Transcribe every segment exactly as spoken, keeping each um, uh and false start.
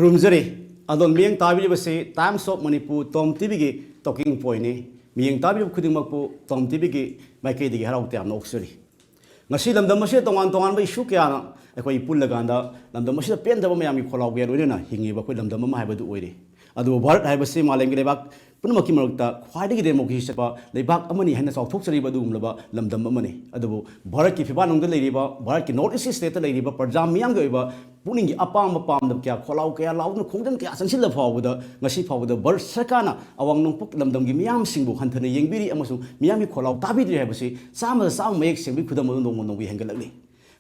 ꯈꯨꯔꯨꯝꯖꯔꯤ꯫ ꯑꯗꯣꯝ ꯃꯤꯠꯌꯦꯡ ꯇꯥꯕꯤꯔꯤꯕꯁꯤ Times of Manipur ꯇꯣꯝ ꯇꯤꯚꯤꯒꯤ ꯇꯣꯀꯤꯡ ꯄꯣꯏꯟꯅꯤ꯫ ꯃꯤꯠꯌꯦꯡ ꯇꯥꯕꯤꯔꯤꯕ ꯈꯨꯗꯤꯡꯃꯛꯄꯨ ꯇꯣꯝ ꯇꯤꯚꯤꯒꯤ ꯃꯥꯏꯀꯩꯗꯒꯤ ꯍꯔꯥꯎ ꯇꯌꯥꯝꯅ ꯑꯣꯛꯆꯔꯤ꯫ ꯉꯁꯤ ꯂꯝꯗꯝ ꯑꯁꯤꯗ ꯇꯣꯉꯥꯟ ꯇꯣꯉꯥꯟꯕ ꯏꯁꯨ ꯀꯌꯥꯅ ꯑꯩꯈꯣꯏ ꯄꯨꯜꯂꯒꯥꯟꯗ ꯂꯝꯗꯝ ꯑꯁꯤꯗ ꯄꯦꯟꯗꯕ ꯃꯌꯥꯝꯒꯤ ꯈꯣꯜꯂꯥꯎ ꯀꯌꯥ ꯂꯣꯏꯅꯅ ꯍꯤꯡꯉꯤꯕ ꯑꯩꯈꯣꯏ ꯂꯝꯗꯝ ꯑꯃ ꯍꯥꯏꯕꯗꯨ ꯑꯣꯏꯔꯤ꯫ ꯑꯗꯨꯕꯨ ꯚꯥꯔꯠ ꯍꯥꯏꯕꯁꯤ ꯃꯥꯂꯦꯝꯒꯤ ꯂꯩꯕꯥꯛ ꯄꯨꯝꯅꯃꯛꯀꯤ ꯃꯔꯛꯇ ꯈ꯭ꯋꯥꯏꯗꯒꯤ ꯗꯦꯃꯣꯀ꯭ꯔꯦꯁꯤ ꯆꯠꯄ ꯂꯩꯕꯥꯛ ꯑꯃꯅꯤ ꯍꯥꯏꯅ ꯆꯥꯎꯊꯣꯛꯆꯔꯤꯕ ꯑꯗꯨꯒꯨꯝꯂꯕ ꯂꯝꯗꯝ ꯑꯃꯅꯤ꯫ ꯑꯗꯨꯕꯨ ꯚꯥꯔꯠꯀꯤ ꯐꯤꯕꯥꯛꯅꯨꯡꯗ ꯂꯩꯔꯤꯕ, ꯚꯥꯔꯠꯀꯤ North East ꯁ꯭ꯇꯦꯠꯇ ꯂꯩꯔꯤꯕ ꯄ꯭ꯔꯖꯥ ꯃꯤꯌꯥꯝꯒꯤ ꯑꯣꯏꯕ ꯄꯨꯛꯅꯤꯡꯒꯤ ꯑꯄꯥꯝꯕ ꯄꯥꯝꯗꯕ ꯀꯌꯥ, ꯈꯣꯜꯂꯥꯎ ꯀꯌꯥ ꯂꯥꯎꯗꯨꯅ ꯈꯣꯡꯖꯪ ꯀꯌꯥ ꯆꯪꯁꯤꯜꯂ ꯐꯥꯎꯕꯗ ꯉꯁꯤ ꯐꯥꯎꯕꯗ ꯚꯥꯔꯠ ꯁꯔꯀꯥꯔꯅ ꯑꯋꯥꯡ ꯅꯣꯡꯄꯣꯛ ꯂꯝꯗꯝꯒꯤ ꯃꯤꯌꯥꯝꯁꯤꯡꯕꯨ ꯍꯟꯊꯅ ꯌꯦꯡꯕꯤꯔꯤ ꯑꯃꯁꯨꯡ ꯃꯤꯌꯥꯝꯒꯤ ꯈꯣꯜꯂꯥꯎ ꯇꯥꯕꯤꯗ꯭ꯔꯤ ꯍꯥꯏꯕꯁꯤ ꯆꯥꯝꯃꯗ ꯆꯥꯝꯃ ꯃꯌꯦꯛ ꯁꯦꯡꯕꯒꯤ ꯈꯨꯗꯝ ꯑꯗꯨ ꯅꯣꯡꯃ ꯅꯣꯡꯃꯒꯤ ꯍꯦꯟꯒꯠꯂꯛꯂꯤ꯫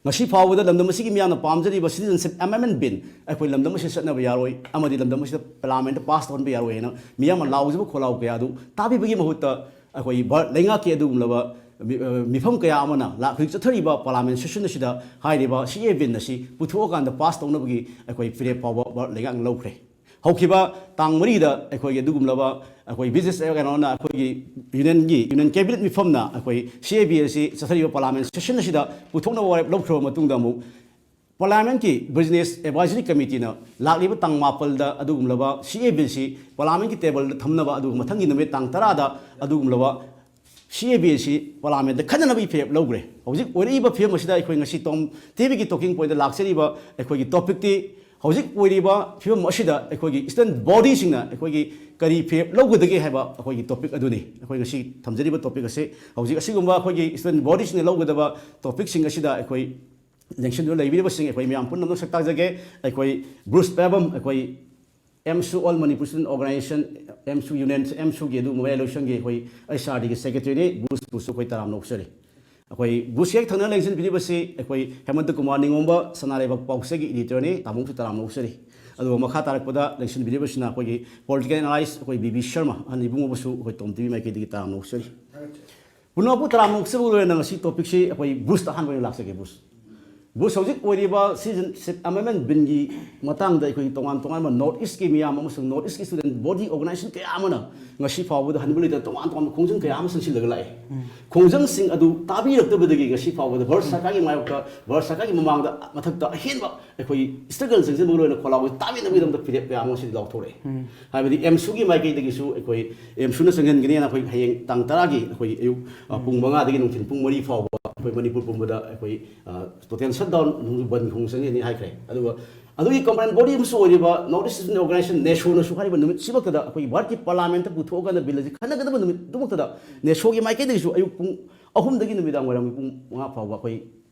ꯉꯁꯤ ꯐꯥꯎꯕꯗ ꯂꯝꯗꯝ ꯑꯁꯤꯒꯤ ꯃꯤꯌꯥꯝꯅ ꯄꯥꯝꯖꯔꯤꯕ Citizenship Amendment Bill ꯑꯩꯈꯣꯏ ꯂꯝꯗꯝ ꯑꯁꯤꯗ ꯆꯠꯅꯕ ꯌꯥꯔꯣꯏ ꯑꯃꯗꯤ ꯂꯝꯗꯝ ꯑꯁꯤꯗ ꯄꯥꯔꯂꯤꯌꯥꯃꯦꯟꯠꯇ ꯄꯥꯁ ꯇꯧꯍꯟꯕ ꯌꯥꯔꯣꯏ ꯍꯥꯏꯅ ꯃꯤꯌꯥꯝꯅ ꯂꯥꯎꯖꯕ ꯈꯣꯜꯂꯥꯎ ꯀꯌꯥ ꯑꯗꯨ ꯇꯥꯕꯤꯕꯒꯤ ꯃꯍꯨꯠꯇ ꯑꯩꯈꯣꯏ ꯚꯥꯔꯠ ꯂꯩꯉꯥꯛꯀꯤ ꯑꯗꯨꯒꯨꯝꯂꯕ ꯃꯤ-, ꯑ, ꯃꯤꯐꯝ ꯀꯌꯥ ꯑꯃꯅ ꯂꯥꯛ-, ꯍꯧꯖꯤꯛ ꯆꯠꯊꯔꯤꯕ ꯄꯥꯔꯂꯤꯌꯥꯃꯦꯟꯠ ꯁꯦꯁꯟ ꯑꯁꯤꯗ ꯍꯥꯏꯔꯤꯕ ꯁꯤ ꯑꯦ ꯕꯤꯜ ꯑꯁꯤ ꯄꯨꯊꯣꯛꯑꯀꯥꯟꯗ ꯄꯥꯁ ꯇꯧꯅꯕꯒꯤ ꯑꯩꯈꯣꯏ ꯐꯤꯔꯦꯞ ꯐꯥꯎꯕ ꯚꯥꯔꯠ ꯂꯩꯉꯥꯛꯅ ꯂꯧꯈ꯭ꯔꯦ꯫ ꯍꯧꯈꯤꯕ ꯇꯥꯡ ꯃꯔꯤꯗ ꯑꯩꯈꯣꯏꯒꯤ ꯑꯗꯨꯒꯨꯝꯂꯕ ꯑꯩꯈꯣꯏ ꯕꯤꯖꯤꯅꯦꯁ, ꯀꯩꯅꯣꯅ ꯑꯩꯈꯣꯏꯒꯤ ꯌꯨꯅꯤꯌꯟꯒꯤ, ꯌꯨꯅꯤꯌꯟ ꯀꯦꯕꯤꯅꯦꯠ ꯃꯤꯐꯝꯅ ꯑꯩꯈꯣꯏ ꯁꯤ ꯑꯦ ꯕꯤ ꯑꯁꯤ ꯆꯠꯊꯔꯤꯕ ꯄꯥꯔꯂꯤꯌꯥꯃꯦꯟꯠ ꯁꯦꯁꯟ ꯑꯁꯤꯗ ꯄꯨꯊꯣꯛꯅꯕ ꯋꯥꯔꯦꯞ ꯂꯧꯈ꯭ꯔꯕ ꯃꯇꯨꯡꯗ ꯑꯃꯨꯛ ꯄꯥꯔꯂꯤꯌꯥꯃꯦꯟꯠꯀꯤ ꯕꯤꯖꯤꯅꯦꯁ ꯑꯦꯗꯚꯥꯏꯖꯔꯤ ꯀꯃꯤꯇꯤꯅ ꯂꯥꯛꯂꯤꯕ ꯇꯥꯡ ꯃꯥꯄꯜꯗ ꯑꯗꯨꯒꯨꯝꯂꯕ ꯁꯤ ꯑꯦ ꯕꯤꯜꯁꯤ ꯄꯥꯔꯂꯤꯌꯥꯃꯦꯟꯠꯀꯤ ꯇꯦꯕꯜꯗ ꯊꯝꯅꯕ, ꯑꯗꯨꯒ ꯃꯊꯪꯒꯤ ꯅꯨꯃꯤꯠ ꯇꯥꯡ ꯇꯔꯥꯗ ꯑꯗꯨꯒꯨꯝꯂꯕ ꯁꯤ ꯑꯦ ꯕꯤꯜꯁꯤ ꯄꯥꯔꯂꯤꯌꯥꯃꯦꯟꯠꯇ ꯈꯟꯅꯅꯕꯒꯤ ꯐꯤꯔꯦꯞ ꯂꯧꯈ꯭ꯔꯦ꯫ ꯍꯧꯖꯤꯛ ꯑꯣꯏꯔꯛꯏꯕ ꯐꯤꯕꯝ ꯑꯁꯤꯗ ꯑꯩꯈꯣꯏ ꯉꯁꯤ ꯇꯣꯝ ꯇꯤꯚꯤꯒꯤ ꯇꯣꯀꯤꯡ ꯄꯣꯏꯟꯠꯇ ꯂꯥꯛꯆꯔꯤꯕ ꯑꯩꯈꯣꯏꯒꯤ ꯇꯣꯄꯤꯛꯇꯤ ꯍꯧꯖꯤꯛ ꯑꯣꯏꯔꯤꯕ ꯐꯤꯕꯝ ꯑꯁꯤꯗ ꯑꯩꯈꯣꯏꯒꯤ ꯏꯁꯇꯨꯗꯦꯟꯠ ꯕꯣꯗꯤꯁꯤꯡꯅ ꯑꯩꯈꯣꯏꯒꯤ ꯀꯔꯤ ꯐꯤꯔꯦꯞ ꯂꯧꯒꯗꯒꯦ ꯍꯥꯏꯕ ꯑꯩꯈꯣꯏꯒꯤ ꯇꯣꯄꯤꯛ ꯑꯗꯨꯅꯤ꯫ ꯑꯩꯈꯣꯏ ꯉꯁꯤ ꯊꯝꯖꯔꯤꯕ ꯇꯣꯄꯤꯛ ꯑꯁꯤ ꯍꯧꯖꯤꯛ ꯑꯁꯤꯒꯨꯝꯕ ꯑꯩꯈꯣꯏꯒꯤ ꯏꯁꯇꯨꯗꯦꯟꯠ ꯕꯣꯗꯤꯁꯤꯡꯅ ꯂꯧꯒꯗꯕ ꯇꯣꯄꯤꯛꯁꯤꯡ ꯑꯁꯤꯗ ꯑꯩꯈꯣꯏ ꯂꯦꯡꯁꯤꯟꯗꯨꯅ ꯂꯩꯕꯤꯔꯤꯕꯁꯤꯡ ꯑꯩꯈꯣꯏ ꯃꯌꯥꯝ ꯄꯨꯝꯅꯃꯛ ꯁꯛ ꯇꯥꯛꯆꯒꯦ꯫ ꯑꯩꯈꯣꯏ ꯕ꯭ꯔꯨꯁ ꯄꯦꯕꯝ, ꯑꯩꯈꯣꯏ AMSU, All Manipur Student Organisation, AMSU union, ꯑꯦꯝꯁꯨꯒꯤ ꯑꯗꯨꯒꯨꯝꯕ ꯃꯌꯥꯏꯂꯣꯏꯁꯪꯒꯤ ꯑꯩꯈꯣꯏ ꯑꯩꯆ ꯑꯥꯔ ꯗꯤꯒꯤ ꯁꯦꯀ꯭ꯔꯦꯇꯔꯤꯅꯤ꯫ ꯕ꯭ꯔꯨꯁ, ꯕ꯭ꯔꯨꯁꯁꯨ ꯑꯩꯈꯣꯏ ꯇꯔꯥꯝꯅ ꯑꯣꯛꯆꯔꯤ꯫ ꯑꯩꯈꯣꯏ ꯕ꯭ꯔꯨꯁ ꯍꯦꯛ ꯊꯪꯅ ꯂꯦꯡꯁꯤꯟꯕꯤꯔꯤꯕꯁꯤ ꯑꯩꯈꯣꯏ ꯍꯦꯃꯟꯇ ꯀꯨꯃꯥꯔ ꯅꯤꯉꯣꯝꯕ, ꯁꯅꯥ ꯂꯩꯕꯥꯛ ꯄꯥꯎꯆꯦꯒꯤ ꯏꯗꯤꯇꯔꯅꯤ꯫ ꯇꯥꯃꯣꯁꯨ ꯇꯔꯥꯝꯅ ꯑꯣꯛꯆꯔꯤ꯫ ꯑꯗꯨꯒ ꯃꯈꯥ ꯇꯥꯔꯛꯄꯗ ꯂꯦꯡꯁꯤꯟꯕꯤꯔꯤꯕꯁꯤꯅ ꯑꯩꯈꯣꯏꯒꯤ ꯄꯣꯂꯤꯇꯤꯀꯦꯜ ꯑꯦꯅꯥꯂꯥꯏꯁ ꯑꯩꯈꯣꯏ ꯕꯤ ꯕꯤ ꯁꯔꯃ, ꯑꯍꯟ ꯏꯕꯨꯡꯉꯣꯕꯨꯁꯨ ꯑꯩꯈꯣꯏ ꯇꯣꯝ ꯇꯤꯚꯤ ꯃꯥꯏꯀꯩꯗꯒꯤ ꯇꯔꯥꯝꯅ ꯑꯣꯛꯆꯔꯤ꯫ ꯄꯨꯝꯅꯃꯛꯄꯨ ꯇꯔꯥꯝꯅ ꯑꯣꯛꯆꯕ ꯂꯣꯏꯅ ꯉꯁꯤ ꯇꯣꯄꯤꯛꯁꯤ ꯑꯩꯈꯣꯏ ꯕ꯭ꯔꯨꯁꯇ ꯑꯍꯥꯟꯕ ꯑꯣꯏꯅ ꯂꯥꯛꯆꯒꯦ꯫ ꯕ꯭ꯔꯨꯁ, ꯕꯨꯁ, ꯍꯧꯖꯤꯛ ꯑꯣꯏꯔꯤꯕ Citizenship Amendment Billꯒꯤ ꯃꯇꯥꯡꯗ ꯑꯩꯈꯣꯏꯒꯤ ꯇꯣꯉꯥꯟ ꯇꯣꯉꯥꯟꯕ North Eastꯀꯤ ꯃꯤꯌꯥꯝ ꯑꯃꯁꯨꯡ North Eastꯀꯤ student body organization ꯀꯌꯥ ꯑꯃꯅ ꯉꯁꯤ ꯐꯥꯎꯕꯗ ꯍꯟꯕ ꯂꯩꯇꯅ ꯇꯣꯉꯥꯟ ꯇꯣꯉꯥꯟꯕ ꯈꯣꯡꯖꯪ ꯀꯌꯥ ꯑꯃ ꯆꯪꯁꯤꯜꯂꯒ ꯂꯥꯛꯑꯦ꯫ ꯈꯣꯡꯖꯪꯁꯤꯡ ꯑꯗꯨ ꯇꯥꯕꯤꯔꯛꯇꯕꯗꯒꯤ ꯉꯁꯤ ꯐꯥꯎꯕꯗ ꯚꯥꯔꯠ ꯁꯔꯀꯥꯔꯒꯤ ꯃꯥꯌꯣꯛꯇ, ꯚꯥꯔꯠ ꯁꯔꯀꯥꯔꯒꯤ ꯃꯃꯥꯡꯗ ꯃꯊꯛꯇ ꯑꯍꯦꯟꯕ ꯑꯩꯈꯣꯏ struggle ꯆꯪꯁꯤꯟꯕꯒ ꯂꯣꯏꯅ ꯈꯣꯜꯂꯥꯎꯕ ꯇꯥꯕꯤꯅꯕꯒꯤꯗꯃꯛꯇ ꯐꯤꯔꯦꯞ ꯀꯌꯥ ꯑꯃ ꯉꯁꯤꯗꯤ ꯂꯥꯎꯊꯣꯔꯛꯑꯦ꯫ ꯍꯥꯏꯕꯗꯤ ꯑꯦꯝꯁꯨꯒꯤ ꯃꯥꯏꯀꯩꯗꯒꯤꯁꯨ ꯑꯩꯈꯣꯏ ꯑꯦꯝꯁꯨꯅ ꯆꯪꯍꯟꯒꯅꯤꯅ ꯑꯩꯈꯣꯏ ꯍꯌꯦꯡ ꯇꯥꯡ ꯇꯔꯥꯒꯤ ꯑꯩꯈꯣꯏ ꯑꯌꯨꯛ, ꯑ, ꯄꯨꯡ ꯃꯉꯥꯗꯒꯤ ꯅꯨꯡꯊꯤꯜ ꯄꯨꯡ ꯃꯔꯤ ꯐꯥꯎꯕ ꯑꯩꯈꯣꯏ ꯃꯅꯤꯄꯨꯔ ꯄꯨꯝꯕꯗ ꯑꯩꯈꯣꯏ, ꯑ, total shutdown, ꯕꯟ ꯈꯣꯡ ꯆꯪꯒꯅꯤ ꯍꯥꯏꯈ꯭ꯔꯦ꯫ ꯑꯗꯨꯒ ꯑꯗꯨꯒꯤ competent body ꯑꯃꯁꯨ ꯑꯣꯏꯔꯤꯕ North East Student Organization, ꯅꯦꯁꯣꯅꯁꯨ ꯍꯥꯏꯔꯤꯕ ꯅꯨꯃꯤꯠꯁꯤꯃꯛꯇꯗ ꯑꯩꯈꯣꯏ ꯚꯥꯔꯠꯀꯤ parliamentꯇ ꯄꯨꯊꯣꯛꯑꯀꯥꯟꯗ bill ꯑꯁꯤ ꯈꯟꯅꯒꯗꯕ ꯅꯨꯃꯤꯠꯇꯨꯃꯛꯇꯗ ꯅꯦꯁꯣꯒꯤ ꯃꯥꯏꯀꯩꯗꯒꯤꯁꯨ ꯑꯌꯨꯛ ꯄꯨꯡ ꯑꯍꯨꯝꯗꯒꯤ ꯅꯨꯃꯤꯗꯥꯡ ꯋꯥꯏꯔꯝꯒꯤ ꯄꯨꯡ ꯃꯉꯥ ꯐꯥꯎꯕ ꯑꯩꯈꯣꯏ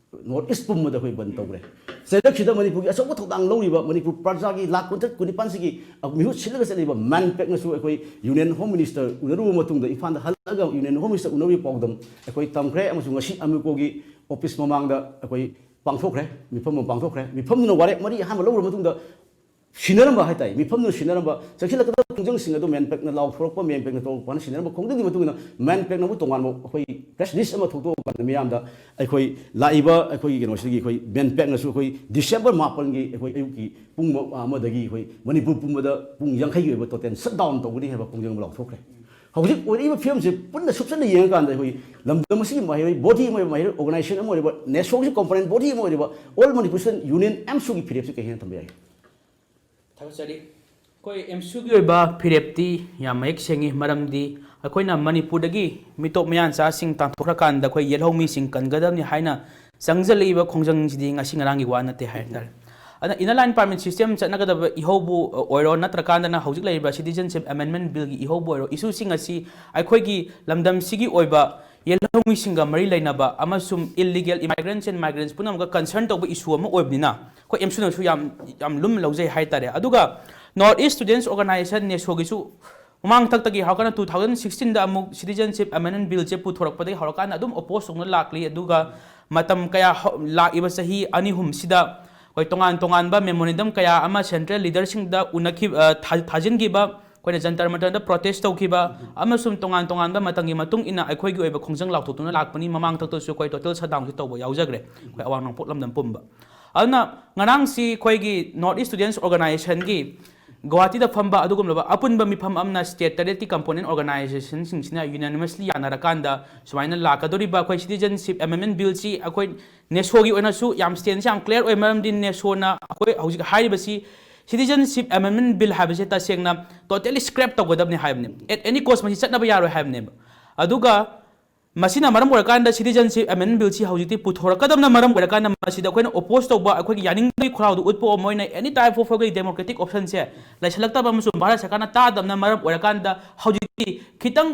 North East ꯄꯨꯝꯕꯗ ꯑꯩꯈꯣꯏ ꯕꯟ ꯇꯧꯈ꯭ꯔꯦ꯫ ꯆꯩꯔꯛꯁꯤꯗ ꯃꯅꯤꯄꯨꯔꯒꯤ ꯑꯆꯧꯕ ꯊꯧꯗꯥꯡ ꯂꯧꯔꯤꯕ ꯃꯅꯤꯄꯨꯔ ꯄ꯭ꯔꯖꯥꯒꯤ ꯂꯥꯈ ꯀꯨꯟꯇꯔꯦꯠ ꯀꯨꯟꯅꯤꯄꯥꯟꯁꯤꯒꯤ ꯃꯤꯍꯨꯠ ꯁꯤꯜꯂꯒ ꯆꯠꯂꯤꯕ MANPACꯅꯁꯨ ꯑꯩꯈꯣꯏ Union Home Minister ꯎꯅꯔꯨꯕ ꯃꯇꯨꯡꯗ, ꯏꯝꯐꯥꯜꯗ ꯍꯜꯂꯛꯑꯒ Union Home Minister ꯎꯅꯕꯒꯤ ꯄꯥꯎꯗꯝ ꯑꯩꯈꯣꯏ ꯇꯝꯈ꯭ꯔꯦ ꯑꯃꯁꯨꯡ ꯉꯁꯤ ꯑꯃꯤꯀꯣꯒꯤ office ꯃꯃꯥꯡꯗ ꯑꯩꯈꯣꯏ ꯄꯥꯡꯊꯣꯛꯈ꯭ꯔꯦ, ꯃꯤꯐꯝ ꯑꯃ ꯄꯥꯡꯊꯣꯛꯈ꯭ꯔꯦ꯫ ꯃꯤꯐꯝꯗꯨꯅ ꯋꯥꯔꯦꯞ ꯃꯔꯤ ꯑꯍꯥꯟꯕ ꯂꯧꯔꯕ ꯃꯇꯨꯡꯗ ꯁꯤꯟꯅꯔꯝꯕ ꯍꯥꯏ ꯇꯥꯏ, ꯃꯤꯐꯝꯗꯨꯅ ꯁꯤꯟꯅꯔꯝꯕ ꯆꯪꯁꯤꯜꯂꯛꯀꯗꯕ ꯈꯣꯡꯖꯪꯁꯤꯡ ꯑꯗꯨ MANPACꯅ ꯂꯥꯎꯊꯣꯔꯛꯄ, MANPACꯅ ꯇꯧꯔꯛꯄꯅ ꯁꯤꯟꯅꯔꯝꯕ ꯈꯣꯡꯖꯪꯒꯤ ꯃꯇꯨꯡ ꯏꯟꯅ MANPACꯅꯕꯨ ꯇꯣꯉꯥꯟꯕ ꯑꯩꯈꯣꯏ press release ꯑꯃ ꯊꯣꯛꯇꯣꯛꯑꯀꯥꯟꯗ ꯃꯤꯌꯥꯝꯗ ꯑꯩꯈꯣꯏ ꯂꯥꯛꯏꯕ ꯑꯩꯈꯣꯏꯒꯤ ꯀꯩꯅꯣꯁꯤꯒꯤ ꯑꯩꯈꯣꯏ MANPACꯅꯁꯨ ꯑꯩꯈꯣꯏ December ꯃꯥꯄꯟꯒꯤ ꯑꯩꯈꯣꯏ ꯑꯌꯨꯛꯀꯤ ꯄꯨꯡ ꯑꯃꯗꯒꯤ ꯑꯩꯈꯣꯏ ꯃꯅꯤꯄꯨꯔ ꯄꯨꯝꯕꯗ ꯄꯨꯡ ꯌꯥꯡꯈꯩꯒꯤ ꯑꯣꯏꯕ total shutdown ꯇꯧꯒꯅꯤ ꯍꯥꯏꯕ ꯈꯣꯡꯖꯪ ꯑꯃ ꯂꯥꯎꯊꯣꯛꯈ꯭ꯔꯦ꯫ ꯍꯧꯖꯤꯛ ꯑꯣꯏꯔꯛꯏꯕ ꯐꯤꯕꯝꯁꯦ ꯄꯨꯟꯅ ꯁꯨꯞꯆꯟꯅ ꯌꯦꯡꯉꯀꯥꯟꯗ ꯑꯩꯈꯣꯏ ꯂꯝꯗꯝ ꯑꯁꯤꯒꯤ ꯃꯍꯩꯔꯣꯏ body ꯑꯃ ꯑꯣꯏꯕ, ꯃꯍꯩꯔꯣꯏ organization ꯑꯃ ꯑꯣꯏꯔꯤꯕ, ꯅꯦꯁꯣꯒꯤ component body ꯑꯃ ꯑꯣꯏꯔꯤꯕ All Manipur Student Union, ꯑꯦꯝꯁꯨꯒꯤ ꯐꯤꯔꯦꯞꯁꯤ ꯀꯩ ꯍꯦꯟꯅ ꯊꯝꯕ ꯌꯥꯏ? ꯊꯥꯒꯠꯆꯔꯤ꯫ ꯑꯩꯈꯣꯏ ꯑꯦꯝꯁꯨꯒꯤ ꯑꯣꯏꯕ ꯐꯤꯔꯦꯞꯇꯤ ꯌꯥꯝ ꯃꯌꯦꯛ ꯁꯦꯡꯉꯤ, ꯃꯔꯝꯗꯤ ꯑꯩꯈꯣꯏꯅ ꯃꯅꯤꯄꯨꯔꯗꯒꯤ ꯃꯤꯇꯣꯞ ꯃꯌꯥꯟꯆꯥꯁꯤꯡ ꯇꯥꯟꯊꯣꯛꯈ꯭ꯔꯀꯥꯟꯗ ꯑꯩꯈꯣꯏ ꯌꯦꯜꯍꯧꯃꯤꯁꯤꯡ ꯀꯟꯒꯗꯕꯅꯤ ꯍꯥꯏꯅ ꯆꯪꯁꯤꯜꯂꯛꯏꯕ ꯈꯣꯡꯖꯪꯁꯤꯗꯤ ꯉꯁꯤ ꯉꯔꯥꯡꯒꯤ ꯋꯥ ꯅꯠꯇꯦ ꯍꯥꯏꯇꯥꯔꯦ꯫ ꯑꯗꯨꯅ Inner Line Permit System ꯆꯠꯅꯒꯗꯕ ꯏꯍꯧꯕꯨ ꯑꯣꯏꯔꯣ, ꯅꯠꯇ꯭ꯔꯀꯥꯟꯗꯅ ꯍꯧꯖꯤꯛ ꯂꯩꯔꯤꯕ Citizenship Amendment Billꯒꯤ ꯏꯍꯧꯕꯨ ꯑꯣꯏꯔꯣ, issue ꯁꯤꯡ ꯑꯁꯤ ꯑꯩꯈꯣꯏꯒꯤ ꯂꯝꯗꯝꯁꯤꯒꯤ ꯑꯣꯏꯕ ꯌꯦꯜꯍꯧꯃꯤꯁꯤꯡꯒ ꯃꯔꯤ ꯂꯩꯅꯕ ꯑꯃꯁꯨꯡ illegal immigrants and migrants ꯄꯨꯝꯅꯃꯛꯀ concern ꯇꯧꯕ issue ꯑꯃ ꯑꯣꯏꯕꯅꯤꯅ ꯑꯩꯈꯣꯏ ꯑꯦꯝꯁꯨꯅꯁꯨ ꯌꯥꯝ, ꯌꯥꯝ ꯂꯨꯝꯅ ꯂꯧꯖꯩ ꯍꯥꯏꯇꯥꯔꯦ꯫ ꯑꯗꯨꯒ North East Students Organization, ꯅꯦꯁꯣꯒꯤꯁꯨ ꯃꯃꯥꯡ ꯊꯛꯇꯒꯤ ꯍꯧꯔꯀꯥꯟꯗ two thousand sixteen ꯗ ꯑꯃꯨꯛ Citizenship Amendment Billꯁꯦ ꯄꯨꯊꯣꯔꯛꯄꯗꯒꯤ ꯍꯧꯔꯀꯥꯟꯗ ꯑꯗꯨꯝ oppose ꯇꯧꯅ ꯂꯥꯛꯂꯤ꯫ ꯑꯗꯨꯒ ꯃꯇꯝ ꯀꯌꯥ ꯍꯧ-, ꯂꯥꯛꯏꯕ ꯆꯍꯤ ꯑꯅꯤ ꯑꯍꯨꯝꯁꯤꯗ ꯑꯩꯈꯣꯏ ꯇꯣꯉꯥꯟ ꯇꯣꯉꯥꯟꯕ memorandum ꯀꯌꯥ ꯑꯃ central leaderꯁꯤꯡꯗ ꯎꯅꯈꯤꯕ, ꯑ, ꯊꯥ-, ꯊꯥꯖꯤꯟꯈꯤꯕ, ꯑꯩꯈꯣꯏꯅ ꯖꯟꯇꯔ ꯃꯟꯇꯔꯗ ꯄ꯭ꯔꯣꯇꯦꯁ ꯇꯧꯈꯤꯕ ꯑꯃꯁꯨꯡ ꯇꯣꯉꯥꯟ ꯇꯣꯉꯥꯟꯕ ꯃꯇꯝꯒꯤ ꯃꯇꯨꯡ ꯏꯟꯅ ꯑꯩꯈꯣꯏꯒꯤ ꯑꯣꯏꯕ ꯈꯣꯡꯖꯪ ꯂꯥꯎꯊꯣꯛꯇꯨꯅ ꯂꯥꯛꯄꯅꯤ꯫ ꯃꯃꯥꯡ ꯊꯛꯇꯁꯨ ꯑꯩꯈꯣꯏ ꯇꯣꯇꯦꯜ ꯁꯠꯗꯥꯎꯟꯁꯤ ꯇꯧꯕ ꯌꯥꯎꯖꯈ꯭ꯔꯦ, ꯑꯩꯈꯣꯏ ꯑꯋꯥꯡ ꯅꯣꯡꯄꯣꯛ ꯂꯝꯗꯝ ꯄꯨꯝꯕ꯫ ꯑꯗꯨꯅ ꯉꯔꯥꯡꯁꯤ ꯑꯩꯈꯣꯏꯒꯤ North East Students Organizationꯒꯤ ꯒꯨꯋꯥꯍꯥꯇꯤꯗ ꯐꯝꯕ ꯑꯗꯨꯒꯨꯝꯂꯕ ꯑꯄꯨꯟꯕ ꯃꯤꯐꯝ ꯑꯃꯅ ꯁ꯭ꯇꯦꯠ ꯇꯔꯦꯠꯀꯤ ꯀꯝꯄꯣꯅꯦꯟ ꯑꯣꯔꯒꯅꯥꯏꯖꯦꯁꯟꯁꯤꯡꯁꯤꯅ ꯌꯨꯅꯥꯅꯤꯃꯁꯂꯤ ꯌꯥꯅꯔꯀꯥꯟꯗ ꯁꯨꯃꯥꯏꯅ ꯂꯥꯛꯀꯗꯧꯔꯤꯕ ꯑꯩꯈꯣꯏ ꯁꯤꯇꯤꯖꯟꯁꯤꯞ ꯑꯦꯃꯦꯟꯗꯃꯦꯟ ꯕꯤꯜꯁꯤ ꯑꯩꯈꯣꯏ ꯅꯦꯁꯣꯒꯤ ꯑꯣꯏꯅꯁꯨ ꯌꯥꯝ ꯁ꯭ꯇꯦꯟꯁ ꯌꯥꯝ ꯀ꯭ꯂꯤꯌꯥꯔ ꯑꯣꯏ, ꯃꯔꯝꯗꯤ ꯅꯦꯁꯣꯅ ꯑꯩꯈꯣꯏ ꯍꯧꯖꯤꯛ ꯍꯥꯏꯔꯤꯕꯁꯤ ꯁꯤꯇꯤꯖꯟꯁꯤꯞ ꯑꯦꯃꯦꯟꯗꯃꯦꯟ ꯕꯤꯜ ꯍꯥꯏꯕꯁꯦ ꯇꯁꯦꯡꯅ ꯇꯣꯇꯦꯂꯤ ꯁ꯭ꯀ꯭ꯔꯦꯞ ꯇꯧꯒꯗꯕꯅꯤ ꯍꯥꯏꯕꯅꯦ, ꯑꯦꯠ ꯑꯦꯅꯤ ꯀꯣꯁ ꯃꯁꯤ ꯆꯠꯅꯕ ꯌꯥꯔꯣꯏ ꯍꯥꯏꯕꯅꯦꯕ꯫ ꯑꯗꯨꯒ ꯃꯁꯤꯅ ꯃꯔꯝ ꯑꯣꯏꯔꯀꯥꯟꯗ ꯁꯤꯇꯤꯖꯟꯁꯤꯞ ꯑꯦꯃꯦꯟꯗꯃꯦꯟ ꯕꯤꯜꯁꯤ ꯍꯧꯖꯤꯛꯇꯤ ꯄꯨꯊꯣꯔꯛꯀꯗꯕꯅ ꯃꯔꯝ ꯑꯣꯏꯔꯀꯥꯟꯗ ꯃꯁꯤꯗ ꯑꯩꯈꯣꯏꯅ ꯑꯣꯄꯣꯖ ꯇꯧꯕ, ꯑꯩꯈꯣꯏꯒꯤ ꯌꯥꯅꯤꯡꯗꯕꯒꯤ ꯈꯣꯜꯂꯥꯎꯗꯨ ꯎꯠꯄ ꯑꯣꯏꯅ ꯑꯦꯅꯤ ꯇꯥꯏꯞ ꯑꯣꯐ ꯑꯩꯈꯣꯏꯒꯤ ꯗꯦꯃꯣꯀ꯭ꯔꯦꯇꯤꯛ ꯑꯣꯞꯁꯟꯁꯦ ꯂꯩꯁꯜꯂꯛꯇꯕ ꯑꯃꯁꯨꯡ ꯚꯥꯔꯠ ꯁꯔꯀꯥꯔꯅ ꯇꯥꯗꯕꯅ ꯃꯔꯝ ꯑꯣꯏꯔꯀꯥꯟꯗ ꯍꯧꯖꯤꯛꯇꯤ ꯈꯤꯇꯪ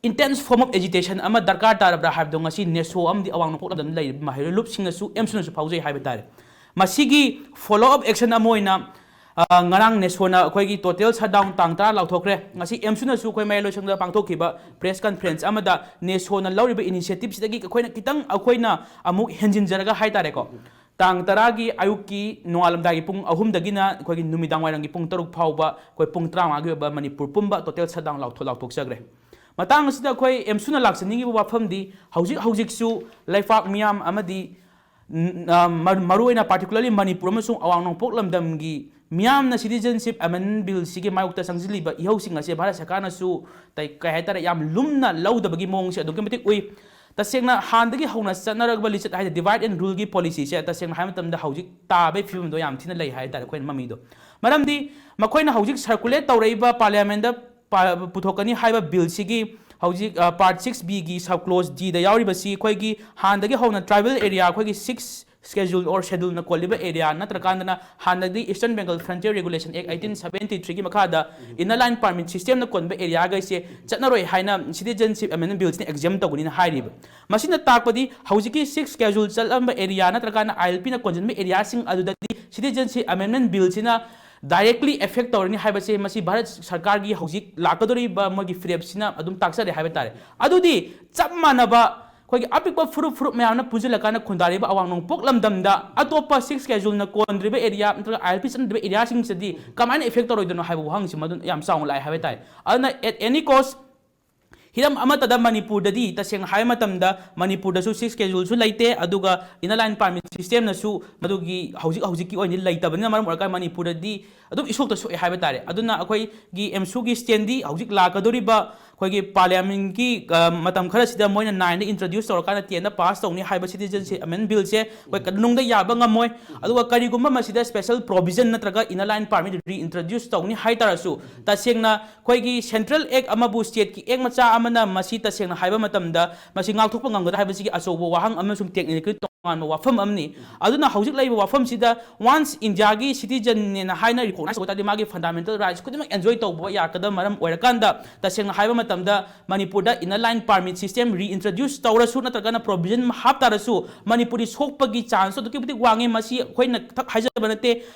intense form of agitation ꯑꯃ ꯗꯔꯀꯥꯔ ꯇꯥꯔꯕ꯭ꯔꯥ ꯍꯥꯏꯕꯗꯣ ꯉꯁꯤ ꯅꯦꯁꯣ ꯑꯃꯗꯤ ꯑꯋꯥꯡ ꯅꯣꯡꯄꯣꯛ ꯂꯝꯗꯝꯗ ꯂꯩꯔꯤꯕ ꯃꯍꯩꯔꯣꯏ ꯂꯨꯞꯁꯤꯡꯅꯁꯨ, ꯑꯦꯝꯁꯨꯅꯁꯨ ꯐꯥꯎꯖꯩ ꯍꯥꯏꯕ ꯇꯥꯔꯦ꯫ ꯃꯁꯤꯒꯤ ꯐꯣꯂꯣ ꯑꯞ ꯑꯦꯛꯁꯟ ꯑꯃ ꯑꯣꯏꯅ, ꯑ, ꯉꯔꯥꯡ ꯅꯦꯁꯣꯅ ꯑꯩꯈꯣꯏꯒꯤ ꯇꯣꯇꯦꯜ ꯁꯠꯗꯥꯎꯟ ꯇꯥꯡ ꯇꯔꯥ ꯂꯥꯎꯊꯣꯛꯈ꯭ꯔꯦ꯫ ꯉꯁꯤ ꯑꯦꯝꯁꯨꯅꯁꯨ ꯑꯩꯈꯣꯏ ꯃꯌꯥꯏ ꯂꯣꯏꯁꯪꯗ ꯄꯥꯡꯊꯣꯛꯈꯤꯕ ꯄ꯭ꯔꯦꯁ ꯀꯟꯐꯔꯦꯟꯁ ꯑꯃꯗ ꯅꯦꯁꯣꯅ ꯂꯧꯔꯤꯕ ꯏꯅꯤꯁꯤꯌꯦꯇꯤꯞꯁꯤꯗꯒꯤ ꯑꯩꯈꯣꯏꯅ ꯈꯤꯇꯪ, ꯑꯩꯈꯣꯏꯅ ꯑꯃꯨꯛ ꯍꯦꯟꯖꯤꯟꯖꯔꯒ ꯍꯥꯏ ꯇꯥꯔꯦꯀꯣ, ꯇꯥꯡ ꯇꯔꯥꯒꯤ ꯑꯌꯨꯛꯀꯤ ꯅꯣꯡꯉꯥꯜꯂꯝꯗꯥꯏꯒꯤ ꯄꯨꯡ ꯑꯍꯨꯝꯗꯒꯤꯅ ꯑꯩꯈꯣꯏꯒꯤ ꯅꯨꯃꯤꯗꯥꯡ ꯋꯥꯏꯔꯝꯒꯤ ꯄꯨꯡ ꯇꯔꯨꯛ ꯐꯥꯎꯕ ꯑꯩꯈꯣꯏ ꯄꯨꯡ ꯇꯔꯥꯃꯉꯥꯒꯤ ꯑꯣꯏꯕ ꯃꯅꯤꯄꯨꯔ ꯄꯨꯝꯕ ꯇꯣꯇꯦꯜ ꯁꯠꯗꯥꯎꯟ ꯂꯥꯎꯊꯣꯛ-, ꯂꯥꯎꯊꯣꯛꯆꯈ꯭ꯔꯦ꯫ ꯃꯇꯥꯡ ꯑꯁꯤꯗ ꯑꯩꯈꯣꯏ ꯑꯦꯝꯁꯨꯅ ꯂꯥꯛꯆꯅꯤꯡꯉꯤꯕ ꯋꯥꯐꯝꯗꯤ ꯍꯧꯖꯤꯛ ꯍꯧꯖꯤꯛꯁꯨ ꯂꯩꯄꯥꯛ ꯃꯤꯌꯥꯝ ꯑꯃꯗꯤ ꯎꯝ, ꯑ, ꯃꯔ-, ꯃꯔꯨꯑꯣꯏꯅ particularly ꯃꯅꯤꯄꯨꯔ ꯑꯃꯁꯨꯡ ꯑꯋꯥꯡ ꯅꯣꯡꯄꯣꯛ ꯂꯝꯗꯝꯒꯤ ꯃꯤꯌꯥꯝꯅ ꯁꯤꯇꯤꯖꯟꯁꯤꯞ ꯑꯦꯃꯦꯟꯗꯃꯦꯟ ꯕꯤꯜꯁꯤꯒꯤ ꯃꯥꯌꯣꯛꯇ ꯆꯪꯁꯤꯜꯂꯤꯕ ꯏꯍꯧꯁꯤꯡ ꯑꯁꯦ ꯚꯥꯔꯠ ꯁꯔꯀꯥꯔꯅꯁꯨ ꯇꯩ-, ꯀꯩ ꯍꯥꯏꯇꯥꯔꯦ, ꯌꯥꯝ ꯂꯨꯝꯅ ꯂꯧꯗꯕꯒꯤ ꯃꯑꯣꯡꯁꯦ ꯑꯗꯨꯛꯀꯤ ꯃꯇꯤꯛ ꯎꯏ꯫ ꯇꯁꯦꯡꯅ ꯍꯥꯟꯅꯗꯒꯤ ꯍꯧꯅ ꯆꯠꯅꯔꯛꯄ ꯂꯤꯆꯠ ꯍꯥꯏꯗꯤ divide and ruleꯒꯤ policyꯁꯦ ꯇꯁꯦꯡꯅ ꯍꯥꯏꯕ ꯃꯇꯝꯗ ꯍꯧꯖꯤꯛ ꯇꯥꯕꯒꯤ ꯐꯤꯕꯝꯗꯣ ꯌꯥꯝ ꯊꯤꯅ ꯂꯩ ꯍꯥꯏꯇꯥꯔꯦ ꯑꯩꯈꯣꯏꯅ ꯃꯃꯤꯗꯣ꯫ ꯃꯔꯝꯗꯤ ꯃꯈꯣꯏꯅ ꯍꯧꯖꯤꯛ circulate ꯇꯧꯔꯛꯏꯕ parliamentꯗ ꯄꯥ-, ꯄꯨꯊꯣꯛꯀꯅꯤ ꯍꯥꯏꯕ ꯕꯤꯜꯁꯤꯒꯤ ꯍꯧꯖꯤꯛ, ꯑ, part six Bꯒꯤ sub clause Dꯗ ꯌꯥꯎꯔꯤꯕꯁꯤ ꯑꯩꯈꯣꯏꯒꯤ ꯍꯥꯟꯅꯗꯒꯤ ꯍꯧꯅ tribal area, ꯑꯩꯈꯣꯏꯒꯤ sixth schedule or scheduleꯅ ꯀꯣꯜꯂꯤꯕ area ꯅꯠꯇ꯭ꯔꯀꯥꯟꯗꯅ ꯍꯥꯟꯅꯗꯤ Eastern Bengal Frontier Regulation Act eighteen seventy threeꯒꯤ ꯃꯈꯥꯗ inner line permit systemꯅ ꯀꯣꯟꯕ areaꯒꯩꯁꯦ ꯆꯠꯅꯔꯣꯏ ꯍꯥꯏꯅ citizenship amendment billꯁꯤꯅ exempt ꯇꯧꯒꯅꯤꯅ ꯍꯥꯏꯔꯤꯕ꯫ ꯃꯁꯤꯅ ꯇꯥꯛꯄꯗꯤ ꯍꯧꯖꯤꯛꯀꯤ sixth schedule ꯆꯠꯂꯝꯕ area ꯅꯠꯇ꯭ꯔꯀꯥꯟꯗ ILPꯅ ꯀꯣꯟꯁꯤꯟꯕ areaꯁꯤꯡ ꯑꯗꯨꯗꯗꯤ citizenship amendment billꯁꯤꯅ directly effect ꯇꯧꯔꯅꯤ ꯍꯥꯏꯕꯁꯦ ꯃꯁꯤ ꯚꯥꯔꯠ ꯁꯔꯀꯥꯔꯒꯤ ꯍꯧꯖꯤꯛ ꯂꯥꯛꯀꯗꯧꯔꯤꯕ ꯃꯣꯏꯒꯤ ꯐꯤꯔꯦꯞꯁꯤꯅ ꯑꯗꯨꯝ ꯇꯥꯛꯆꯔꯦ ꯍꯥꯏꯕ ꯇꯥꯔꯦ꯫ ꯑꯗꯨꯗꯤ ꯆꯞ ꯃꯥꯟꯅꯕ ꯑꯩꯈꯣꯏꯒꯤ ꯑꯄꯤꯛꯄ ꯐꯨꯔꯨꯞ ꯐꯨꯔꯨꯞ ꯃꯌꯥꯝꯅ ꯄꯨꯟꯁꯤꯜꯂꯀꯥꯟꯗ ꯈꯨꯟꯗꯥꯔꯤꯕ ꯑꯋꯥꯡ ꯅꯣꯡꯄꯣꯛ ꯂꯝꯗꯝꯗ ꯑꯇꯣꯞꯄ ꯁꯤꯛꯁ ꯁꯦꯗ꯭ꯌꯨꯜꯅ ꯀꯣꯟꯗ꯭ꯔꯤꯕ ꯑꯦꯔꯤꯌꯥ ꯅꯠꯇ꯭ꯔꯒ ꯑꯥꯏ ꯑꯦꯜ ꯄꯤ ꯆꯠꯅꯗ꯭ꯔꯤꯕ ꯑꯦꯔꯤꯌꯥꯁꯤꯡꯁꯤꯗꯤ ꯀꯃꯥꯏꯅ ꯏꯐꯦꯛ ꯇꯧꯔꯣꯏꯗꯣꯏꯅꯣ ꯍꯥꯏꯕ ꯋꯥꯍꯪꯁꯤ ꯃꯗꯨ ꯌꯥꯝ ꯆꯥꯎꯅ ꯂꯥꯛꯑꯦ ꯍꯥꯏꯕ ꯇꯥꯏ꯫ ꯑꯗꯨꯅ at any cost ꯍꯤꯔꯝ ꯑꯃꯠꯇꯗ ꯃꯅꯤꯄꯨꯔꯗꯗꯤ ꯇꯁꯦꯡꯅ ꯍꯥꯏꯕ ꯃꯇꯝꯗ ꯃꯅꯤꯄꯨꯔꯗꯁꯨ ꯁꯤꯛꯁ ꯁꯦꯗ꯭ꯌꯨꯜꯁꯨ ꯂꯩꯇꯦ, ꯑꯗꯨꯒ ꯏꯟꯅꯔ ꯂꯥꯏꯟ ꯄꯥꯔꯃꯤꯠ ꯁꯤꯁꯇꯦꯝꯅꯁꯨ ꯃꯗꯨꯒꯤ ꯍꯧꯖꯤꯛ ꯍꯧꯖꯤꯛꯀꯤ ꯑꯣꯏꯅꯗꯤ ꯂꯩꯇꯕꯅꯤꯅ ꯃꯔꯝ ꯑꯣꯏꯔꯀꯥꯟꯗ ꯃꯅꯤꯄꯨꯔꯗꯗꯤ ꯑꯗꯨꯝ ꯏꯁꯣꯛꯇ ꯁꯣꯛꯑꯦ ꯍꯥꯏꯕ ꯇꯥꯔꯦ꯫ ꯑꯗꯨꯅ ꯑꯩꯈꯣꯏꯒꯤ ꯑꯦꯝꯁꯨꯒꯤ ꯁ꯭ꯇꯦꯟꯗꯤ ꯍꯧꯖꯤꯛ ꯂꯥꯛꯀꯗꯧꯔꯤꯕ ꯑꯩꯈꯣꯏꯒꯤ ꯄꯥꯔꯂꯤꯌꯥꯃꯦꯟꯒꯤ, ꯑ, ꯃꯇꯝ ꯈꯔꯁꯤꯗ ꯃꯣꯏꯅ ꯅꯥꯏꯟꯗ ꯏꯟꯇ꯭ꯔꯣꯗ꯭ꯌꯨꯁ ꯇꯧꯔꯀꯥꯟꯗ ꯇꯦꯟꯗ ꯄꯥꯁ ꯇꯧꯅꯤ ꯍꯥꯏꯕ ꯁꯤꯇꯤꯖꯟꯁꯤꯞ ꯑꯦꯃꯦꯟ ꯕꯤꯜꯁꯦ ꯑꯩꯈꯣꯏ ꯀꯩꯗꯧꯅꯨꯡꯗ ꯌꯥꯕ ꯉꯝꯃꯣꯏ꯫ ꯑꯗꯨꯒ ꯀꯔꯤꯒꯨꯝꯕ ꯃꯁꯤꯗ ꯁ꯭ꯄꯦꯁꯦꯜ ꯄ꯭ꯔꯣꯚꯤꯖꯟ ꯅꯠꯇ꯭ꯔꯒ ꯏꯟꯅꯔ ꯂꯥꯏꯟ ꯄꯥꯔꯃꯤꯠ ꯔꯤꯏꯟꯇ꯭ꯔꯣꯗ꯭ꯌꯨꯁ ꯇꯧꯅꯤ ꯍꯥꯏ ꯇꯥꯔꯁꯨ ꯇꯁꯦꯡꯅ ꯑꯩꯈꯣꯏꯒꯤ ꯁꯦꯟꯇ꯭ꯔꯦꯜ ꯑꯦꯛ ꯑꯃꯕꯨ ꯁ꯭ꯇꯦꯠꯀꯤ ꯑꯦꯛ ꯃꯆꯥ ꯑꯃꯅ ꯃꯁꯤ ꯇꯁꯦꯡꯅ ꯍꯥꯏꯕ ꯃꯇꯝꯗ ꯃꯁꯤ ꯉꯥꯛꯊꯣꯛꯄ ꯉꯝꯒꯗ꯭ꯔꯥ ꯍꯥꯏꯕꯁꯤꯒꯤ ꯑꯆꯧꯕ ꯋꯥꯍꯪ ꯑꯃꯁꯨꯡ ꯇꯦꯛꯅꯤꯀꯦꯜ ꯇꯣꯉꯥꯟꯕ ꯋꯥꯐꯝ ꯑꯃꯅꯤ꯫ ꯑꯗꯨꯅ ꯍꯧꯖꯤꯛ ꯂꯩꯔꯤꯕ ꯋꯥꯐꯝꯁꯤꯗ ꯋꯥꯟꯁ ꯏꯟꯗꯤꯌꯥꯒꯤ ꯁꯤꯇꯤꯖꯟꯅꯦꯅ ꯍꯥꯏꯅ ꯔꯤꯀꯣꯛꯅꯥꯏꯁ ꯑꯣꯏ ꯇꯥꯔꯗꯤ ꯃꯥꯒꯤ ꯐꯟꯗꯥꯃꯦꯟꯇꯦꯜ ꯔꯥꯏꯠꯁ ꯈꯨꯗꯤꯡꯃꯛ ꯑꯦꯟꯖꯣꯏ ꯇꯧꯕ ꯌꯥꯔꯛꯀꯗꯕ ꯃꯔꯝ ꯑꯣꯏꯔꯀꯥꯟꯗ ꯇꯁꯦꯡꯅ ꯍꯥꯏꯕ ꯃꯇꯝꯗ ꯃꯅꯤꯄꯨꯔꯗ ꯏꯟꯅꯔ ꯂꯥꯏꯟ ꯄꯥꯔꯃꯤꯠ ꯁꯤꯁꯇꯦꯝ ꯔꯤꯏꯟꯇ꯭ꯔꯣꯗ꯭ꯌꯨꯁ ꯇꯧꯔꯁꯨ ꯅꯠꯇ꯭ꯔꯒꯅ ꯄ꯭ꯔꯣꯚꯤꯖꯟ ꯍꯥꯞ ꯇꯥꯔꯁꯨ ꯃꯅꯤꯄꯨꯔꯤ ꯁꯣꯛꯄꯒꯤ ꯆꯥꯟꯁꯇꯣ ꯑꯗꯨꯛꯀꯤ ꯃꯇꯤꯛ ꯋꯥꯡꯉꯤ꯫ ꯃꯁꯤ ꯑꯩꯈꯣꯏꯅ ꯊꯛ ꯍꯥꯏꯖꯕ ꯅꯠꯇꯦ꯫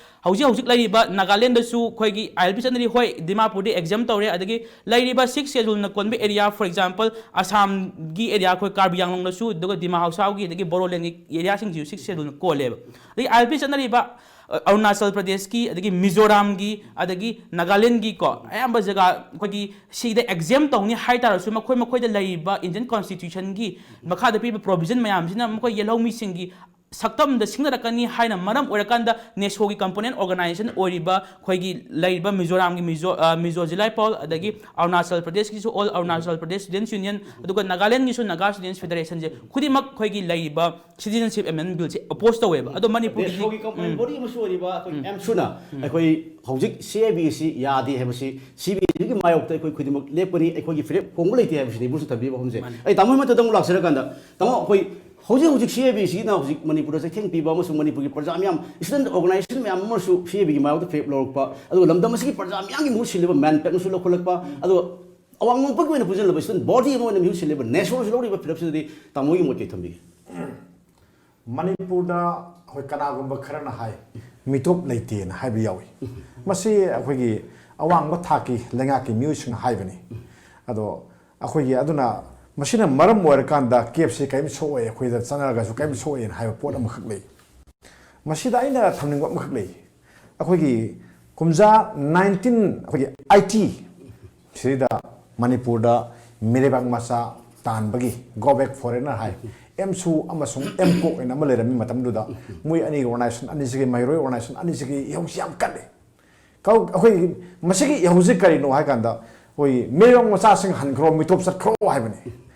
ꯍꯧꯖꯤꯛ ꯍꯧꯖꯤꯛ ꯂꯩꯔꯤꯕ ꯅꯥꯒꯥꯂꯦꯟꯗꯁꯨ ꯑꯩꯈꯣꯏꯒꯤ ꯑꯥꯏ ꯑꯦꯜ ꯄꯤ ꯆꯠꯅꯔꯤ꯫ ꯍꯣꯏ, ꯗꯤꯃꯥꯄꯨꯔꯗꯤ ꯑꯦꯛꯖꯝ ꯇꯧꯔꯦ, ꯑꯗꯒꯤ ꯂꯩꯔꯤꯕ ꯁꯤꯛꯁ ꯁꯦꯗ꯭ꯌꯨꯜꯅ ꯀꯣꯟꯕ ꯑꯦꯔꯤꯌꯥ, ꯐꯣꯔ ꯑꯦꯛꯖꯥꯝꯄꯜ, ꯑꯁꯥꯝꯒꯤ ꯑꯦꯔꯤꯌꯥ, ꯑꯩꯈꯣꯏ ꯀꯥꯔꯕꯤ ꯑꯥꯡꯂꯣꯡꯗꯁꯨ, ꯑꯗꯨꯒ ꯗꯤꯃꯥ ꯍꯥꯎꯁꯥꯎꯒꯤ, ꯑꯗꯒꯤ ꯕꯣꯔꯣꯂꯦꯟꯒꯤ ꯑꯦꯔꯤꯌꯥꯁꯤꯡꯁꯤꯁꯨ ꯁꯤꯛꯁ ꯁꯦꯗ꯭ꯌꯨꯜꯅ ꯀꯣꯜꯂꯦꯕ꯫ ꯑꯗꯒꯤ ꯑꯥꯏ ꯑꯦꯜ ꯄꯤ ꯆꯠꯅꯔꯤꯕ, ꯑ, ꯑꯔꯨꯅꯥꯆꯜ ꯄ꯭ꯔꯗꯦꯁꯀꯤ, ꯑꯗꯒꯤ ꯃꯤꯖꯣꯔꯥꯝꯒꯤ, ꯑꯗꯒꯤ ꯅꯥꯒꯥꯂꯦꯟꯒꯤ ꯀꯣ, ꯑꯌꯥꯝꯕ ꯖꯒꯥ ꯑꯩꯈꯣꯏꯒꯤ ꯁꯤꯗ ꯑꯦꯛꯖꯝ ꯇꯧꯅꯤ ꯍꯥꯏ ꯇꯥꯔꯁꯨ ꯃꯈꯣꯏ ꯃꯈꯣꯏꯗ ꯂꯩꯔꯤꯕ ꯏꯟꯗꯤꯌꯟ ꯀꯣꯟꯁꯇꯤꯇ꯭ꯌꯨꯁꯟꯒꯤ ꯃꯈꯥꯗ ꯄꯤꯕ ꯄ꯭ꯔꯣꯚꯤꯖꯟ ꯃꯌꯥꯝꯁꯤꯅ ꯃꯈꯣꯏ ꯌꯦꯜꯍꯧꯃꯤꯁꯤꯡꯒꯤ ꯁꯛꯇꯝꯗ ꯁꯤꯡꯅꯔꯛꯀꯅꯤ ꯍꯥꯏꯅ ꯃꯔꯝ ꯑꯣꯏꯔꯀꯥꯟꯗ ꯅꯦꯁꯣꯒꯤ ꯀꯝꯄꯣꯅꯦꯟ ꯑꯣꯔꯒꯅꯥꯏꯖꯦꯁꯟ ꯑꯣꯏꯔꯤꯕ ꯑꯩꯈꯣꯏꯒꯤ ꯂꯩꯔꯤꯕ ꯃꯤꯖꯣꯔꯥꯝꯒꯤ ꯃꯤꯖꯣ, ꯑ, ꯃꯤꯖꯣ ꯖꯤꯂꯥꯏꯄꯥꯜ, ꯑꯗꯒꯤ ꯑꯔꯨꯅꯥꯆꯜ ꯄ꯭ꯔꯗꯦꯁꯀꯤꯁꯨ ꯑꯣꯜ ꯑꯔꯨꯅꯥꯆꯜ ꯄ꯭ꯔꯗꯦꯁ ꯁ꯭ꯇꯨꯗꯦꯟꯠꯁ ꯌꯨꯅꯤꯌꯟ, ꯑꯗꯨꯒ ꯅꯥꯒꯥꯂꯦꯟꯒꯤꯁꯨ ꯅꯥꯒꯥ ꯁ꯭ꯇꯨꯗꯦꯟꯠꯁ ꯐꯦꯗꯔꯦꯁꯟꯁꯦ ꯈꯨꯗꯤꯡꯃꯛ ꯑꯩꯈꯣꯏꯒꯤ ꯂꯩꯔꯤꯕ ꯁꯤꯇꯤꯖꯟꯁꯤꯞ ꯑꯦꯃꯦꯟꯃꯦꯟ ꯕꯤꯜꯁꯦ ꯑꯣꯄꯣꯖ ꯇꯧꯋꯦꯕ꯫ ꯑꯗꯣ ꯃꯅꯤꯄꯨꯔꯒꯤꯗꯤ ꯅꯦꯁꯣꯒꯤ ꯀꯝꯄꯣꯅꯦꯟ ꯎꯝ꯫ ꯕꯣꯗꯤ ꯑꯃꯁꯨ ꯑꯣꯏꯔꯤꯕ ꯑꯩꯈꯣꯏ ꯎꯝ꯫ ꯑꯦꯝꯁꯨꯅ ꯎꯝ꯫ ꯑꯩꯈꯣꯏ ꯍꯧꯖꯤꯛ ꯁꯤ ꯑꯦ ꯕꯤ ꯑꯁꯤ ꯌꯥꯗꯦ ꯍꯥꯏꯕꯁꯤ ꯁꯤ ꯑꯦ ꯕꯤ ꯑꯁꯤꯒꯤ ꯃꯥꯌꯣꯛꯇ ꯑꯩꯈꯣꯏ ꯈꯨꯗꯤꯡꯃꯛ ꯂꯦꯞꯀꯅꯤ, ꯑꯩꯈꯣꯏꯒꯤ ꯐꯤꯔꯦꯞ ꯍꯣꯡꯕ ꯂꯩꯇꯦ ꯍꯥꯏꯕꯁꯤꯅꯤ ꯏꯕꯨꯡꯁꯨ ꯊꯝꯕꯤꯕ ꯃꯐꯝꯁꯦ꯫ ꯃꯥꯅꯤ꯫ ꯑꯩ ꯇꯥꯃꯣ ꯃꯊꯛꯇ ꯑꯃꯨꯛ ꯂꯥꯛꯆꯔꯀꯥꯟꯗ, ꯇꯥꯃꯣ, ꯑꯩꯈꯣꯏ ꯍꯧꯖꯤꯛ ꯍꯧꯖꯤꯛ ꯁꯤ ꯑꯦ ꯕꯤ ꯁꯤꯅ ꯍꯧꯖꯤꯛ ꯃꯅꯤꯄꯨꯔꯗ ꯆꯩꯊꯦꯡ ꯄꯤꯕ ꯑꯃꯁꯨꯡ ꯃꯅꯤꯄꯨꯔꯒꯤ ꯄ꯭ꯔꯖꯥ ꯃꯤꯌꯥꯝ, ꯏꯁꯇꯨꯗꯦꯟꯠ ꯑꯣꯔꯒꯅꯥꯏꯖꯦꯁꯟ ꯃꯌꯥꯝ ꯑꯃꯁꯨ ꯁꯤ ꯑꯦ ꯕꯤꯒꯤ ꯃꯥꯌꯣꯛꯇ ꯐꯤꯔꯦꯞ ꯂꯧꯔꯛꯄ, ꯑꯗꯨꯒ ꯂꯝꯗꯝ ꯑꯁꯤꯒꯤ ꯄ꯭ꯔꯖꯥ ꯃꯤꯌꯥꯝꯒꯤ ꯃꯍꯨꯠ ꯁꯤꯜꯂꯤꯕ ꯃꯦꯟꯄꯦꯛꯅꯁꯨ ꯂꯧꯈꯠꯂꯛꯄ, ꯑꯗꯨꯒ ꯑꯋꯥꯡ ꯅꯣꯡꯄꯣꯛꯀꯤ ꯑꯣꯏꯅ ꯄꯨꯟꯁꯤꯜꯂꯕ ꯏꯁꯇꯨꯗꯦꯟꯠ ꯕꯣꯗꯤ ꯑꯃ ꯑꯣꯏꯅ ꯃꯤꯍꯨꯠ ꯁꯤꯜꯂꯤꯕ ꯅꯦꯁꯣꯁꯨ ꯂꯧꯔꯤꯕ ꯐꯤꯔꯦꯞꯁꯤꯗꯗꯤ ꯇꯥꯃꯣꯒꯤ ꯃꯣꯠ ꯀꯩ ꯊꯝꯕꯤꯒꯦ? ꯃꯅꯤꯄꯨꯔꯗ ꯑꯩꯈꯣꯏ ꯀꯅꯥꯒꯨꯝꯕ ꯈꯔꯅ ꯍꯥꯏ, ꯃꯤꯇꯣꯞ ꯂꯩꯇꯦꯅ ꯍꯥꯏꯕ ꯌꯥꯎꯏ꯫ ꯃꯁꯤ ꯑꯩꯈꯣꯏꯒꯤ ꯑꯋꯥꯡꯕ ꯊꯥꯛꯀꯤ ꯂꯩꯉꯥꯛꯀꯤ ꯃꯤꯑꯣꯏꯁꯤꯡꯅ ꯍꯥꯏꯕꯅꯤ꯫ ꯑꯗꯣ ꯑꯩꯈꯣꯏꯒꯤ ꯑꯗꯨꯅ ꯃꯁꯤꯅ ꯃꯔꯝ ꯑꯣꯏꯔꯀꯥꯟꯗ ꯀꯦꯞꯁꯤ ꯀꯔꯤꯝ ꯁꯣꯛꯑꯣꯏ, ꯑꯩꯈꯣꯏꯗ ꯆꯪꯉꯛꯑꯒꯁꯨ ꯀꯔꯤꯝ ꯁꯣꯛꯑꯣꯏꯅ ꯍꯥꯏꯕ ꯄꯣꯠ ꯑꯃꯈꯛ ꯂꯩ꯫ ꯃꯁꯤꯗ ꯑꯩꯅ ꯊꯝꯅꯤꯡꯕ ꯑꯃꯈꯛ ꯂꯩ꯫ ꯑꯩꯈꯣꯏꯒꯤ ꯀꯨꯝꯖꯥ ꯅꯥꯏꯟꯇꯤꯟ, ꯑꯩꯈꯣꯏꯒꯤ ꯑꯥꯏꯇꯤ ꯁꯤꯗ ꯃꯅꯤꯄꯨꯔꯗ ꯃꯤꯔꯩꯕꯥꯛ ꯃꯆꯥ ꯇꯥꯟꯕꯒꯤ, go back foreigner ꯍꯥꯏ, ꯑꯦꯝꯁꯨ ꯑꯃꯁꯨꯡ ꯑꯦꯝꯀꯣꯛ ꯍꯥꯏꯅ ꯑꯃ ꯂꯩꯔꯝꯃꯤ ꯃꯇꯝꯗꯨꯗ꯫ ꯃꯣꯏ ꯑꯅꯤꯒꯤ organization ꯑꯅꯤꯁꯤꯒꯤ, ꯃꯍꯩꯔꯣꯏ organization ꯑꯅꯤꯁꯤꯒꯤ ꯏꯍꯧꯁꯤ ꯌꯥꯝ ꯀꯜꯂꯤ꯫ ꯀꯧ-, ꯑꯩꯈꯣꯏ ꯃꯁꯤꯒꯤ ꯏꯍꯧꯁꯤ ꯀꯔꯤꯅꯣ ꯍꯥꯏ ꯀꯥꯟꯗ, ꯑꯩꯈꯣꯏ ꯃꯤꯔꯣꯜ ꯃꯆꯥꯁꯤꯡ ꯍꯟꯈ꯭ꯔꯣ, ꯃꯤꯇꯣꯞ ꯆꯠꯈ꯭ꯔꯣ ꯍꯥꯏꯕꯅꯤ꯫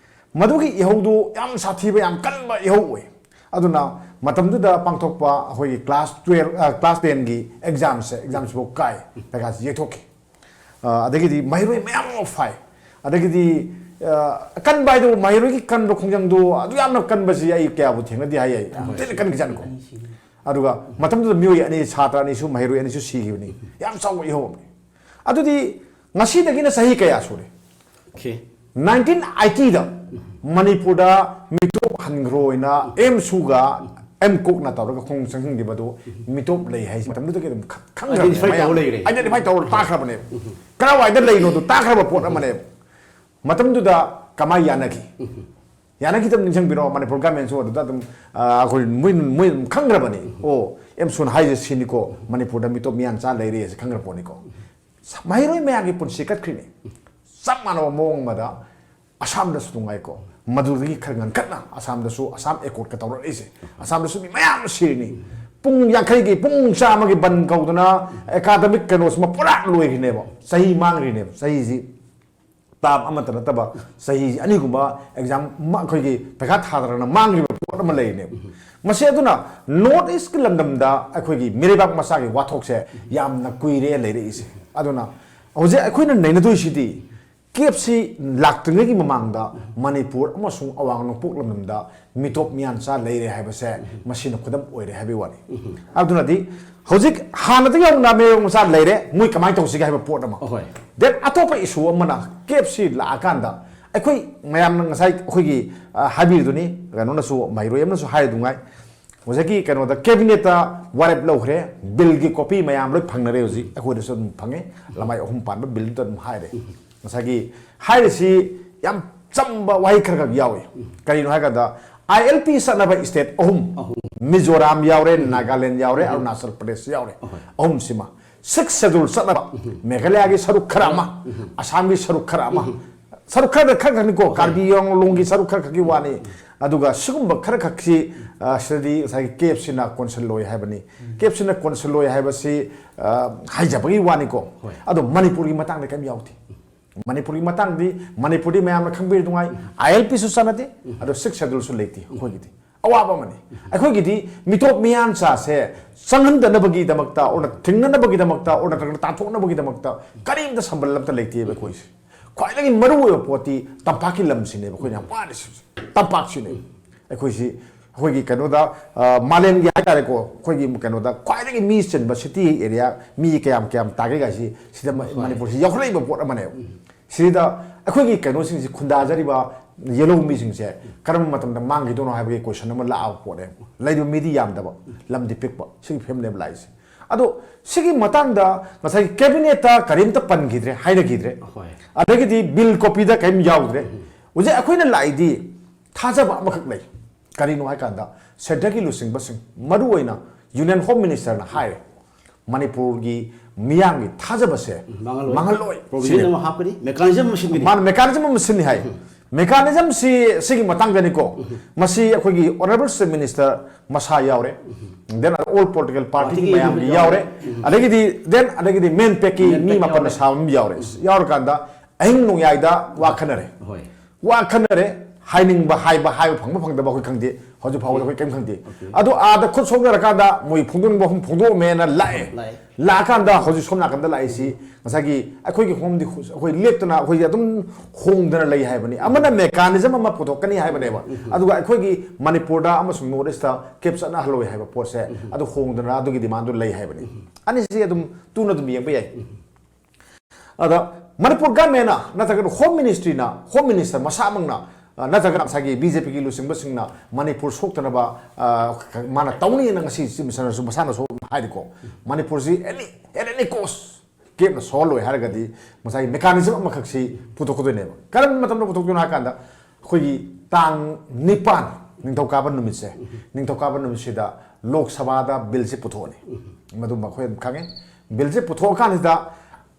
ꯃꯗꯨꯒꯤ ꯏꯍꯧꯗꯨ ꯌꯥꯝ ꯁꯥꯊꯤꯕ, ꯌꯥꯝ ꯀꯟꯕ ꯏꯍꯧ ꯑꯣꯏ꯫ ꯑꯗꯨꯅ ꯃꯇꯝꯗꯨꯗ ꯄꯥꯡꯊꯣꯛꯄ ꯑꯩꯈꯣꯏꯒꯤ class twelve, ꯑ, class tenꯒꯤ examꯁꯦ, examꯁꯤꯐꯥꯎ ꯀꯥꯏ, ꯄꯩꯈꯥꯁꯤ ꯌꯩꯊꯣꯛꯈꯤ꯫ ꯑ, ꯑꯗꯒꯤꯗꯤ ꯃꯍꯩꯔꯣꯏ ꯃꯌꯥꯝ ꯑꯃ ꯐꯥꯏ꯫ ꯑꯗꯒꯤꯗꯤ, ꯑ, ꯀꯟꯕ ꯍꯥꯏꯗꯨ, ꯃꯍꯩꯔꯣꯏꯒꯤ ꯀꯟꯕ ꯈꯣꯡꯖꯪꯗꯨ ꯑꯗꯨ ꯌꯥꯝꯅ ꯀꯟꯕꯁꯤ ꯑꯩ ꯀꯌꯥꯕꯨ ꯊꯦꯡꯅꯗꯦ ꯍꯥꯏ, ꯑꯩ ꯌꯥꯝ ꯊꯤꯅ ꯀꯟꯈꯤꯖꯥꯠꯅꯤꯀꯣ꯫ ꯑꯗꯨꯒ ꯃꯇꯝꯗꯨꯗ ꯃꯤꯑꯣꯏ ꯑꯅꯤ, ꯁꯥꯇ꯭ꯔ ꯑꯅꯤꯁꯨ, ꯃꯍꯩꯔꯣꯏ ꯑꯅꯤꯁꯨ ꯁꯤꯈꯤꯕꯅꯤ꯫ ꯌꯥꯝ ꯆꯥꯎꯕ ꯏꯍꯧ ꯑꯃꯅꯤ꯫ ꯑꯗꯨꯗꯤ ꯉꯁꯤꯗꯒꯤꯅ ꯆꯍꯤ ꯀꯌꯥ ꯁꯨꯔꯦ? Okay. ꯅꯥꯏꯟꯇꯤꯟ ꯑꯥꯏꯇꯤꯗ ꯃꯅꯤꯄꯨꯔꯗ ꯃꯤꯇꯣꯞ ꯍꯟꯈ꯭ꯔꯣꯏꯅ ꯑꯦꯝꯁꯨꯒ ꯑꯦꯝꯀꯣꯛꯅ ꯇꯧꯔꯒ ꯈꯣꯡ ꯆꯪꯁꯤꯟꯈꯤꯕꯗꯨ ꯃꯤꯇꯣꯞ ꯂꯩ ꯍꯥꯏꯁꯤ ꯃꯇꯝꯗꯨꯗꯒꯤ ꯑꯗꯨꯝ ꯈ-, ꯈꯪꯈ꯭ꯔꯕꯅꯦ Identify ꯃꯌꯥꯝ꯫ ꯇꯧꯔ ꯂꯩꯔꯦ꯫ Identify ꯇꯧꯔ ꯇꯥꯈ꯭ꯔꯕꯅꯦꯕ꯫ ꯀꯔꯥꯏꯋꯥꯏꯗ ꯂꯩꯅꯣꯗꯣ ꯇꯥꯈ꯭ꯔꯕ ꯄꯣꯠ ꯑꯃꯅꯦꯕ꯫ ꯃꯇꯝꯗꯨꯗ ꯀꯃꯥꯏ ꯌꯥꯅꯈꯤ? ꯌꯥꯅꯈꯤꯗꯕ ꯅꯤꯡꯁꯤꯡꯕꯤꯔꯣ, ꯃꯅꯤꯄꯨꯔ governmentꯁꯨ ꯑꯗꯨꯗ ꯑꯗꯨꯝ, ꯑ, ꯑꯩꯈꯣꯏ ꯃꯣꯏ, ꯃꯣꯏ ꯑꯗꯨꯝ ꯈꯪꯈ꯭ꯔꯕꯅꯤ꯫ ꯑꯣ, ꯑꯦꯝꯁꯨꯅ ꯍꯥꯏꯁꯦ ꯁꯤꯅꯤꯀꯣ, ꯃꯅꯤꯄꯨꯔꯗ ꯃꯤꯇꯣꯞ ꯃꯤꯌꯥꯟꯆꯥ ꯂꯩꯔꯦ ꯍꯥꯏꯁꯦ ꯈꯪꯈ꯭ꯔ ꯄꯣꯠꯅꯤꯀꯣ꯫ ꯃꯍꯩꯔꯣꯏ ꯃꯌꯥꯝꯒꯤ ꯄꯨꯟꯁꯤ ꯀꯠꯈ꯭ꯔꯤꯅꯤ꯫ ꯆꯞ ꯃꯥꯟꯅꯕ ꯃꯑꯣꯡ ꯑꯃꯗ ꯑꯁꯥꯝꯗꯁꯨ ꯅꯨꯡꯉꯥꯏꯀꯣ꯫ ꯃꯗꯨꯗꯒꯤ ꯈꯔ ꯉꯟꯈꯠꯅ ꯑꯁꯥꯝꯗꯁꯨ ꯑꯁꯥꯝ ꯑꯦꯀꯣꯔꯗꯀ ꯇꯧꯔꯛꯏꯁꯦ꯫ ꯑꯁꯥꯝꯗꯁꯨ ꯃꯤ ꯃꯌꯥꯝ ꯑꯃ ꯁꯤꯔꯤꯅꯤ꯫ ꯄꯨꯡ ꯌꯥꯡꯈꯩꯒꯤ, ꯄꯨꯡ ꯆꯥꯝꯃꯒꯤ ꯕꯟ ꯀꯧꯗꯅ academic ꯀꯩꯅꯣꯁꯤꯃ ꯄꯨꯔꯥ ꯂꯣꯏꯈ꯭ꯔꯤꯅꯦꯕ꯫ ꯆꯍꯤ ꯃꯥꯡꯈ꯭ꯔꯤꯅꯦꯕ꯫ ꯆꯍꯤꯁꯤ term ꯑꯃꯠꯇ ꯅꯠꯇꯕ ꯆꯍꯤ ꯑꯅꯤꯒꯨꯝꯕ exam ꯃ-, ꯑꯩꯈꯣꯏꯒꯤ ꯄꯩꯈꯥ ꯊꯥꯗꯅ ꯃꯥꯡꯈ꯭ꯔꯤꯕ ꯄꯣꯠ ꯑꯃ ꯂꯩꯔꯤꯅꯦꯕ꯫ ꯃꯁꯤ ꯑꯗꯨꯅ North Eastꯀꯤ ꯂꯝꯗꯝꯗ ꯑꯩꯈꯣꯏꯒꯤ ꯃꯤꯔꯩꯕꯥꯛ ꯃꯆꯥꯒꯤ ꯋꯥꯊꯣꯛꯁꯦ ꯌꯥꯝꯅ ꯀꯨꯏꯔꯦ ꯂꯩꯔꯛꯏꯁꯦ꯫ ꯑꯗꯨꯅ ꯍꯧꯖꯤꯛ ꯑꯩꯈꯣꯏꯅ ꯅꯩꯅꯗꯣꯏꯁꯤꯗꯤ ꯀꯦꯞꯁꯤ ꯂꯥꯛꯇ꯭ꯔꯤꯉꯩꯒꯤ ꯃꯃꯥꯡꯗ ꯃꯅꯤꯄꯨꯔ ꯑꯃꯁꯨꯡ ꯑꯋꯥꯡ ꯅꯣꯡꯄꯣꯛ ꯂꯝꯗꯝꯗ ꯃꯤꯇꯣꯞ ꯃꯤꯌꯥꯟꯆꯥ ꯂꯩꯔꯦ ꯍꯥꯏꯕꯁꯦ ꯃꯁꯤꯅ ꯈꯨꯗꯝ ꯑꯣꯏꯔꯦ ꯍꯥꯏꯕꯒꯤ ꯋꯥꯅꯤ꯫ ꯑꯗꯨꯅꯗꯤ ꯍꯧꯖꯤꯛ ꯍꯥꯟꯅꯗꯒꯤ ꯍꯧꯅ ꯃꯤꯔꯩꯕꯥꯛ ꯃꯆꯥ ꯂꯩꯔꯦ, ꯃꯣꯏ ꯀꯃꯥꯏꯅ ꯇꯧꯁꯤꯒꯦ ꯍꯥꯏꯕ ꯄꯣꯠ ꯑꯃ꯫ ꯑꯍꯣꯏ꯫ Then ꯑꯇꯣꯞꯄ issue ꯑꯃꯅ ꯀꯦꯞꯁꯤ ꯂꯥꯛꯑꯀꯥꯟꯗ ꯑꯩꯈꯣꯏ ꯃꯌꯥꯝꯅ ꯉꯁꯥꯏ ꯑꯩꯈꯣꯏꯒꯤ, ꯑ, ꯍꯥꯏꯕꯤꯔꯤꯗꯨꯅꯤ, ꯀꯩꯅꯣꯅꯁꯨ, ꯃꯍꯩꯔꯣꯏ ꯑꯃꯅꯁꯨ ꯍꯥꯏꯔꯤꯗꯨꯉꯥꯏ, ꯉꯁꯥꯏꯒꯤ ꯀꯩꯅꯣꯗ cabinetꯇ ꯋꯥꯔꯦꯞ ꯂꯧꯈ꯭ꯔꯦ, billꯒꯤ copy ꯃꯌꯥꯝ ꯂꯣꯏ ꯐꯪꯅꯔꯦ ꯍꯧꯖꯤꯛ, ꯑꯩꯈꯣꯏꯗꯁꯨ ꯑꯗꯨꯝ ꯐꯪꯉꯦ, ꯂꯃꯥꯏ ꯑꯍꯨꯝ ꯄꯥꯟꯕ billꯗꯨꯗ ꯑꯗꯨꯝ ꯍꯥꯏꯔꯦ꯫ ꯉꯁꯥꯏꯒꯤ ꯍꯥꯏꯔꯤꯁꯤ ꯌꯥꯝ ꯆꯝꯕ ꯋꯥꯍꯩ ꯈꯔ ꯈꯛ ꯌꯥꯎꯏ꯫ ꯀꯔꯤꯅꯣ ꯍꯥꯏ ꯀꯥꯟꯗ, ꯑꯥꯏ ꯑꯦꯜ ꯄꯤ ꯆꯠꯅꯕ state ꯑꯍꯨꯝ, ꯃꯤꯖꯣꯔꯥꯝ ꯌꯥꯎꯔꯦ, ꯅꯥꯒꯥꯂꯦꯟ ꯌꯥꯎꯔꯦ, ꯑꯔꯨꯅꯥꯆꯜ ꯄ꯭ꯔꯗꯦꯁ ꯌꯥꯎꯔꯦ꯫ ꯑꯍꯨꯝꯁꯤꯃ sixth schedule ꯆꯠꯅꯕ ꯃꯦꯘꯥꯂꯌꯥꯒꯤ ꯁꯔꯨꯛ ꯈꯔ ꯑꯃ, ꯑꯁꯥꯝꯒꯤ ꯁꯔꯨꯛ ꯈꯔ ꯑꯃ, ꯁꯔꯨꯛ ꯈꯔ ꯈꯛꯇꯅꯤꯀꯣ, ꯀꯥꯔꯕꯤ ꯑꯪꯂꯣꯡꯒꯤ ꯁꯔꯨꯛ ꯈꯔ ꯈꯛꯀꯤ ꯋꯥꯅꯤ꯫ ꯑꯗꯨꯒ ꯁꯤꯒꯨꯝꯕ ꯈꯔ ꯈꯛꯁꯤ, ꯑ, ꯁꯤꯗꯗꯤ ꯉꯁꯥꯏꯒꯤ ꯀꯦꯞꯁꯤꯅ ꯀꯣꯟꯁꯤꯜꯂꯣꯏ ꯍꯥꯏꯕꯅꯤ꯫ ꯀꯦꯞꯁꯤꯅ ꯀꯣꯟꯁꯤꯜꯂꯣꯏ ꯍꯥꯏꯕꯁꯤ, ꯑ, ꯍꯥꯏꯖꯕꯒꯤ ꯋꯥꯅꯤꯀꯣ꯫ ꯑꯗꯣ ꯃꯅꯤꯄꯨꯔꯒꯤ ꯃꯇꯥꯡꯗ ꯀꯔꯤꯝ ꯌꯥꯎꯗꯦ꯫ ꯃꯅꯤꯄꯨꯔꯒꯤ ꯃꯇꯥꯡꯗꯤ, ꯃꯅꯤꯄꯨꯔꯗꯤ ꯃꯌꯥꯝꯅ ꯈꯪꯕꯤꯔꯗꯨꯉꯥꯏ, ꯑꯥꯏ ꯑꯦꯜ ꯄꯤꯁꯨ ꯆꯠꯅꯗꯦ, ꯑꯗꯣ sixth scheduleꯁꯨ ꯂꯩꯇꯦ ꯑꯩꯈꯣꯏꯒꯤꯗꯤ꯫ ꯑꯋꯥꯕ ꯑꯃꯅꯤ꯫ ꯑꯩꯈꯣꯏꯒꯤꯗꯤ ꯃꯤꯇꯣꯞ ꯃꯤꯌꯥꯟꯆꯥꯁꯦ ꯆꯪꯍꯟꯗꯅꯕꯒꯤꯗꯃꯛꯇ, ꯑꯣꯔ ꯊꯤꯡꯅꯅꯕꯒꯤꯗꯃꯛꯇ, ꯑꯣꯔ ꯅꯠꯇ꯭ꯔꯒꯅ ꯇꯥꯟꯊꯣꯛꯅꯕꯒꯤꯗꯃꯛꯇ ꯀꯔꯤꯝꯇ ꯁꯝꯕꯜ ꯑꯝꯇ ꯂꯩꯇꯦꯕ ꯑꯩꯈꯣꯏꯁꯦ꯫ ꯈ꯭ꯋꯥꯏꯗꯒꯤ ꯃꯔꯨꯑꯣꯏꯕ ꯄꯣꯠꯇꯤ ꯇꯝꯄꯥꯛꯀꯤ ꯂꯝꯁꯤꯅꯦꯕ ꯑꯩꯈꯣꯏꯅ ꯌꯥꯝ ꯋꯥꯔꯤꯁꯤ꯫ ꯇꯝꯄꯥꯛꯁꯤꯅꯦ꯫ ꯑꯩꯈꯣꯏꯁꯤ, ꯑꯩꯈꯣꯏꯒꯤ ꯀꯩꯅꯣꯗ, ꯑ, ꯃꯥꯂꯦꯝꯒꯤ ꯍꯥꯏꯇꯥꯔꯦꯀꯣ, ꯑꯩꯈꯣꯏꯒꯤ ꯀꯩꯅꯣꯗ ꯈ꯭ꯋꯥꯏꯗꯒꯤ ꯃꯤ ꯆꯤꯟꯕ city area, ꯃꯤ ꯀꯌꯥꯝ ꯀꯌꯥꯝ ꯇꯥꯒꯦ ꯀꯥꯏꯁꯤ ꯁꯤꯗ ꯃ-, ꯃꯅꯤꯄꯨꯔꯁꯤ ꯌꯧꯈꯠꯂꯛꯏꯕ ꯄꯣꯠ ꯑꯃꯅꯦꯕ꯫ ꯁꯤꯗ ꯑꯩꯈꯣꯏꯒꯤ ꯀꯩꯅꯣꯁꯤꯡꯁꯤ, ꯈꯨꯟꯗꯥꯖꯔꯤꯕ ꯌꯦꯜꯍꯧ ꯃꯤꯁꯤꯡꯁꯦ ꯀꯔꯝꯕ ꯃꯇꯝꯗ ꯃꯥꯡꯈꯤꯗꯣꯏꯅꯣ ꯍꯥꯏꯕꯒꯤ question ꯑꯃ ꯂꯥꯛꯑꯕ ꯄꯣꯠꯅꯦꯕ꯫ ꯂꯩꯔꯤꯕ ꯃꯤꯗꯤ ꯌꯥꯝꯗꯕ, ꯂꯝꯗꯤ ꯄꯤꯛꯄ, ꯁꯤꯒꯤ ꯐꯤꯕꯝꯅꯦꯕ ꯂꯥꯛꯏꯁꯦ꯫ ꯑꯗꯣ ꯁꯤꯒꯤ ꯃꯇꯥꯡꯗ ꯉꯁꯥꯏꯒꯤ cabinetꯇ ꯀꯔꯤꯝꯇ ꯄꯟꯈꯤꯗ꯭ꯔꯦ, ꯍꯥꯏꯅꯈꯤꯗ꯭ꯔꯦ꯫ ꯑꯗꯒꯤꯗꯤ bill copyꯗ ꯀꯔꯤꯝ ꯌꯥꯎꯗ꯭ꯔꯦ꯫ ꯍꯧꯖꯤꯛ ꯑꯩꯈꯣꯏꯅ ꯂꯥꯛꯏꯗꯤ ꯊꯥꯖꯕ ꯑꯃꯈꯛ ꯂꯩ꯫ ꯀꯔꯤꯅꯣ ꯍꯥꯏ ꯀꯥꯟꯗ, centreꯒꯤ ꯂꯨꯆꯤꯡꯕꯁꯤꯡ, ꯃꯔꯨꯑꯣꯏꯅ Union Home Ministerꯅ ꯍꯥꯏꯔꯦ, ꯃꯅꯤꯄꯨꯔꯒꯤ ꯃꯤꯌꯥꯝꯒꯤ ꯊꯥꯖꯕꯁꯦ ꯃꯥꯡꯍꯜꯂꯣꯏ꯫ ꯃꯥꯡꯍꯜꯂꯣꯏ꯫ Provision ꯁꯤꯅꯦ꯫ ꯑꯃ ꯍꯥꯞꯀꯅꯤ, mechanism ꯑꯃ ꯁꯤꯟꯒꯅꯤ꯫ ꯃꯥꯅ mechanism ꯑꯃ ꯁꯤꯟꯅꯤ ꯍꯥꯏ꯫ Mechanismꯁꯤ ꯁꯤꯒꯤ ꯃꯇꯥꯡꯗꯅꯤꯀꯣ꯫ ꯃꯁꯤ ꯑꯩꯈꯣꯏꯒꯤ Honourable Chief Minister ꯃꯁꯥ ꯌꯥꯎꯔꯦ, then all political party ꯃꯌꯥꯝꯒꯤ ꯌꯥꯎꯔꯦ, ꯑꯗꯒꯤꯗꯤ, then ꯑꯗꯒꯤꯗꯤ MenPacꯀꯤ ꯃꯤ ꯃꯥꯄꯟꯅ ꯁꯥꯕ ꯑꯃ ꯌꯥꯎꯔꯦ꯫ ꯌꯥꯎꯔꯀꯥꯟꯗ ꯑꯍꯤꯡ ꯅꯣꯡꯌꯥꯏꯗ ꯋꯥ ꯈꯟꯅꯔꯦ꯫ ꯋꯥ ꯈꯟꯅꯔꯦ, ꯍꯥꯏꯅꯤꯡꯕ ꯍꯥꯏꯕ, ꯍꯥꯏꯕ ꯐꯪꯕ ꯐꯪꯗꯕ ꯑꯩꯈꯣꯏ ꯈꯪꯗꯦ, ꯍꯧꯖꯤꯛ ꯐꯥꯎꯕꯗ ꯑꯩꯈꯣꯏ ꯀꯔꯤꯝ ꯈꯪꯗꯦ꯫ ꯑꯗꯣ ꯑꯥꯗ ꯈꯨꯠ ꯁꯣꯛꯅꯔꯀꯥꯟꯗ ꯃꯣꯏ ꯐꯣꯡꯗꯣꯛꯅꯤꯡꯕ ꯃꯐꯝ ꯐꯣꯡꯗꯣꯛꯑꯝꯃꯦꯅ ꯂꯥꯛꯑꯦ꯫ ꯂꯥꯛꯑꯦ꯫ ꯂꯥꯛꯑꯀꯥꯟꯗ ꯍꯧꯖꯤꯛ ꯁꯣꯝ ꯅꯥꯀꯟꯗ ꯂꯥꯛꯏꯁꯤ ꯉꯁꯥꯏꯒꯤ ꯑꯩꯈꯣꯏꯒꯤ ꯍꯣꯝꯗꯤ ꯑꯩꯈꯣꯏ ꯂꯦꯞꯇꯅ ꯑꯩꯈꯣꯏꯁꯦ ꯑꯗꯨꯝ ꯍꯣꯡꯗꯅ ꯂꯩ ꯍꯥꯏꯕꯅꯤ꯫ ꯑꯃꯅ mechanism ꯑꯃ ꯄꯨꯊꯣꯛꯀꯅꯤ ꯍꯥꯏꯕꯅꯦꯕ, ꯑꯗꯨꯒ ꯑꯩꯈꯣꯏꯒꯤ ꯃꯅꯤꯄꯨꯔꯗ ꯑꯃꯁꯨꯡ North Eastꯇ cap ꯆꯠꯅꯍꯜꯂꯣꯏ ꯍꯥꯏꯕ ꯄꯣꯠꯁꯦ ꯑꯗꯨ ꯍꯣꯡꯗꯅ ꯑꯗꯨꯒꯤ demandꯗꯨ ꯂꯩ ꯍꯥꯏꯕꯅꯤ꯫ ꯑꯅꯤꯁꯤ ꯑꯗꯨꯝ ꯇꯨꯅ ꯑꯗꯨꯝ ꯌꯦꯡꯕ ꯌꯥꯏ꯫ ꯑꯗ ꯃꯅꯤꯄꯨꯔ governmentꯅ ꯅꯠꯇ꯭ꯔꯒꯅ Home Ministryꯅ, Home Minister ꯃꯁꯥꯃꯛꯅ, ꯑ, ꯅꯠꯇ꯭ꯔꯒꯅ ꯉꯁꯥꯏꯒꯤ BJPꯒꯤ ꯂꯨꯆꯤꯡꯕꯁꯤꯡꯅ ꯃꯅꯤꯄꯨꯔ ꯁꯣꯛꯇꯅꯕ, ꯑ, ꯃꯥꯅ ꯇꯧꯅꯤꯅ ꯉꯁꯤ Chief Ministerꯅꯁꯨ ꯃꯁꯥꯅꯁꯨ ꯍꯥꯏꯔꯤꯀꯣ꯫ ꯃꯅꯤꯄꯨꯔꯁꯤ any, at any cost ꯀꯦꯞꯅ ꯁꯣꯍꯜꯂꯣꯏ ꯍꯥꯏꯔꯒꯗꯤ ꯉꯁꯥꯏꯒꯤ mechanism ꯑꯃꯈꯛꯁꯤ ꯄꯨꯊꯣꯛꯀꯗꯣꯏꯅꯦꯕ꯫ ꯀꯔꯝꯕ ꯃꯇꯝꯗ ꯄꯨꯊꯣꯛꯇꯣꯏꯅꯣ ꯍꯥꯏ ꯀꯥꯟꯗ ꯑꯩꯈꯣꯏꯒꯤ ꯇꯥꯡ ꯅꯤꯄꯥꯟ, ꯅꯤꯡꯊꯧꯀꯥꯕ ꯅꯨꯃꯤꯠꯁꯦ, ꯅꯤꯡꯊꯧꯀꯥꯕ ꯅꯨꯃꯤꯠꯁꯤꯗ ꯂꯣꯛ ꯁꯚꯥꯗ ꯕꯤꯜꯁꯦ ꯄꯨꯊꯣꯛꯑꯅꯤ꯫ ꯃꯗꯨꯃ ꯑꯩꯈꯣꯏ ꯑꯗꯨꯝ ꯈꯪꯉꯦ꯫ ꯕꯤꯜꯁꯦ ꯄꯨꯊꯣꯛꯑꯀꯥꯟꯁꯤꯗ,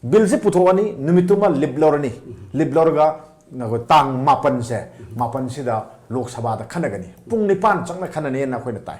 ꯕꯤꯜꯁꯦ ꯄꯨꯊꯣꯛꯑꯅꯤ, ꯅꯨꯃꯤꯠꯇꯨꯃ ꯂꯤꯞ ꯂꯧꯔꯅꯤ꯫ ꯂꯤꯞ ꯂꯧꯔꯒ ꯑꯩꯈꯣꯏ ꯇꯥꯡ ꯃꯥꯄꯟꯁꯦ, ꯃꯥꯄꯟꯁꯤꯗ ꯂꯣꯛ ꯁꯚꯥꯗ ꯈꯟꯅꯒꯅꯤ꯫ ꯄꯨꯡ ꯅꯤꯄꯥꯟ ꯆꯪꯅ ꯈꯟꯅꯅꯦꯅ ꯑꯩꯈꯣꯏꯅ ꯇꯥꯏ꯫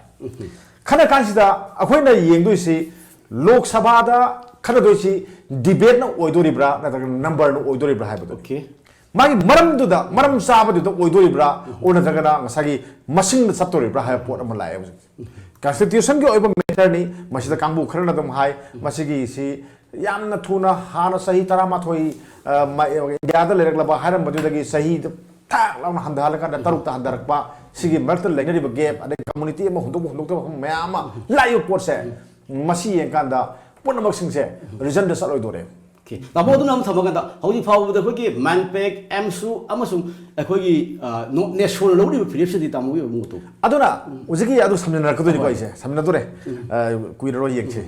ꯈꯟꯅ ꯀꯥꯟꯁꯤꯗ ꯑꯩꯈꯣꯏꯅ ꯌꯦꯡꯗꯣꯏꯁꯤ, ꯂꯣꯛ ꯁꯚꯥꯗ ꯈꯟꯅꯗꯣꯏꯁꯤ ꯗꯤꯕꯦꯠꯅ ꯑꯣꯏꯗꯣꯔꯤꯕ꯭ꯔꯥ ꯅꯠꯇ꯭ꯔꯒ ꯅꯝꯕꯔꯅ ꯑꯣꯏꯗꯣꯔꯤꯕ꯭ꯔꯥ ꯍꯥꯏꯕꯗꯨ꯫ Okay. ꯃꯥꯒꯤ ꯃꯔꯝꯗꯨꯗ, ꯃꯔꯝ ꯆꯥꯕꯗꯨꯗ ꯑꯣꯏꯗꯣꯔꯤꯕ꯭ꯔꯥ, ꯑꯣ ꯅꯠꯇ꯭ꯔꯒꯅ ꯉꯁꯥꯏꯒꯤ ꯃꯁꯤꯡꯗ ꯆꯠꯇꯣꯔꯤꯕ꯭ꯔꯥ ꯍꯥꯏꯕ ꯄꯣꯠ ꯑꯃ ꯂꯥꯛꯑꯦ ꯍꯧꯖꯤꯛ꯫ Constitution ꯒꯤ ꯑꯣꯏꯕ matter ꯅꯤ꯫ ꯃꯁꯤꯗ ꯀꯥꯡꯕꯨ ꯈꯔꯅ ꯑꯗꯨꯝ ꯍꯥꯏ, ꯃꯁꯤꯒꯤꯁꯤ ꯌꯥꯝꯅ ꯊꯨꯅ, ꯍꯥꯟꯅ ꯆꯍꯤ ꯇꯔꯥꯃꯥꯊꯣꯏ, ꯑ, ꯃ-, ꯏꯟꯗꯤꯌꯥꯗ ꯂꯩꯔꯛꯂꯕ ꯍꯥꯏꯔꯝꯕꯗꯨꯗꯒꯤ ꯆꯍꯤ ꯊꯥꯛ ꯂꯥꯎꯅ ꯍꯟꯊꯍꯜꯂꯀꯥꯟꯗ ꯇꯔꯨꯛꯇ ꯍꯟꯊꯔꯛꯄ, ꯁꯤꯒꯤ ꯃꯔꯛꯇ ꯂꯩꯅꯔꯤꯕ gap, ꯑꯗꯩ community ꯑꯃ ꯍꯨꯟꯗꯣꯛꯄ ꯍꯨꯟꯗꯣꯛꯇꯕ ꯃꯌꯥꯝ ꯑꯃ ꯂꯥꯛꯏꯕ ꯄꯣꯠꯁꯦ, ꯃꯁꯤ ꯌꯦꯡꯀꯥꯟꯗ ꯄꯨꯝꯅꯃꯛꯁꯤꯡꯁꯦ reason ꯗ ꯆꯠꯂꯣꯏꯗꯣꯔꯦ꯫ Okay. ꯇꯥꯃꯣ, ꯑꯗꯨꯅ ꯑꯃꯨꯛ ꯊꯝꯃꯀꯥꯟꯗ, ꯍꯧꯖꯤꯛ ꯐꯥꯎꯕꯗ ꯑꯩꯈꯣꯏꯒꯤ ꯃꯦꯟꯄꯦꯛ, ꯑꯦꯝꯁꯨ ꯑꯃꯁꯨꯡ ꯑꯩꯈꯣꯏꯒꯤ, ꯑ, ꯅꯣ-, ꯅꯦꯁꯣꯅ ꯂꯧꯔꯤꯕ ꯐꯤꯔꯦꯞꯁꯤꯗꯤ ꯇꯥꯃꯣꯒꯤ ꯑꯣꯏꯕ ꯃꯣꯠꯇꯣ? ꯑꯗꯨꯅ ꯍꯧꯖꯤꯛꯀꯤ ꯑꯗꯨ ꯁꯝꯖꯤꯟꯅꯔꯛꯀꯗꯣꯏꯅꯤꯀꯣ꯫ ꯑꯩꯁꯦ ꯁꯝꯖꯤꯟꯅꯗꯣꯔꯦ꯫ ꯑ, ꯀꯨꯏꯔꯔꯣꯏ, ꯌꯦꯡꯁꯤ꯫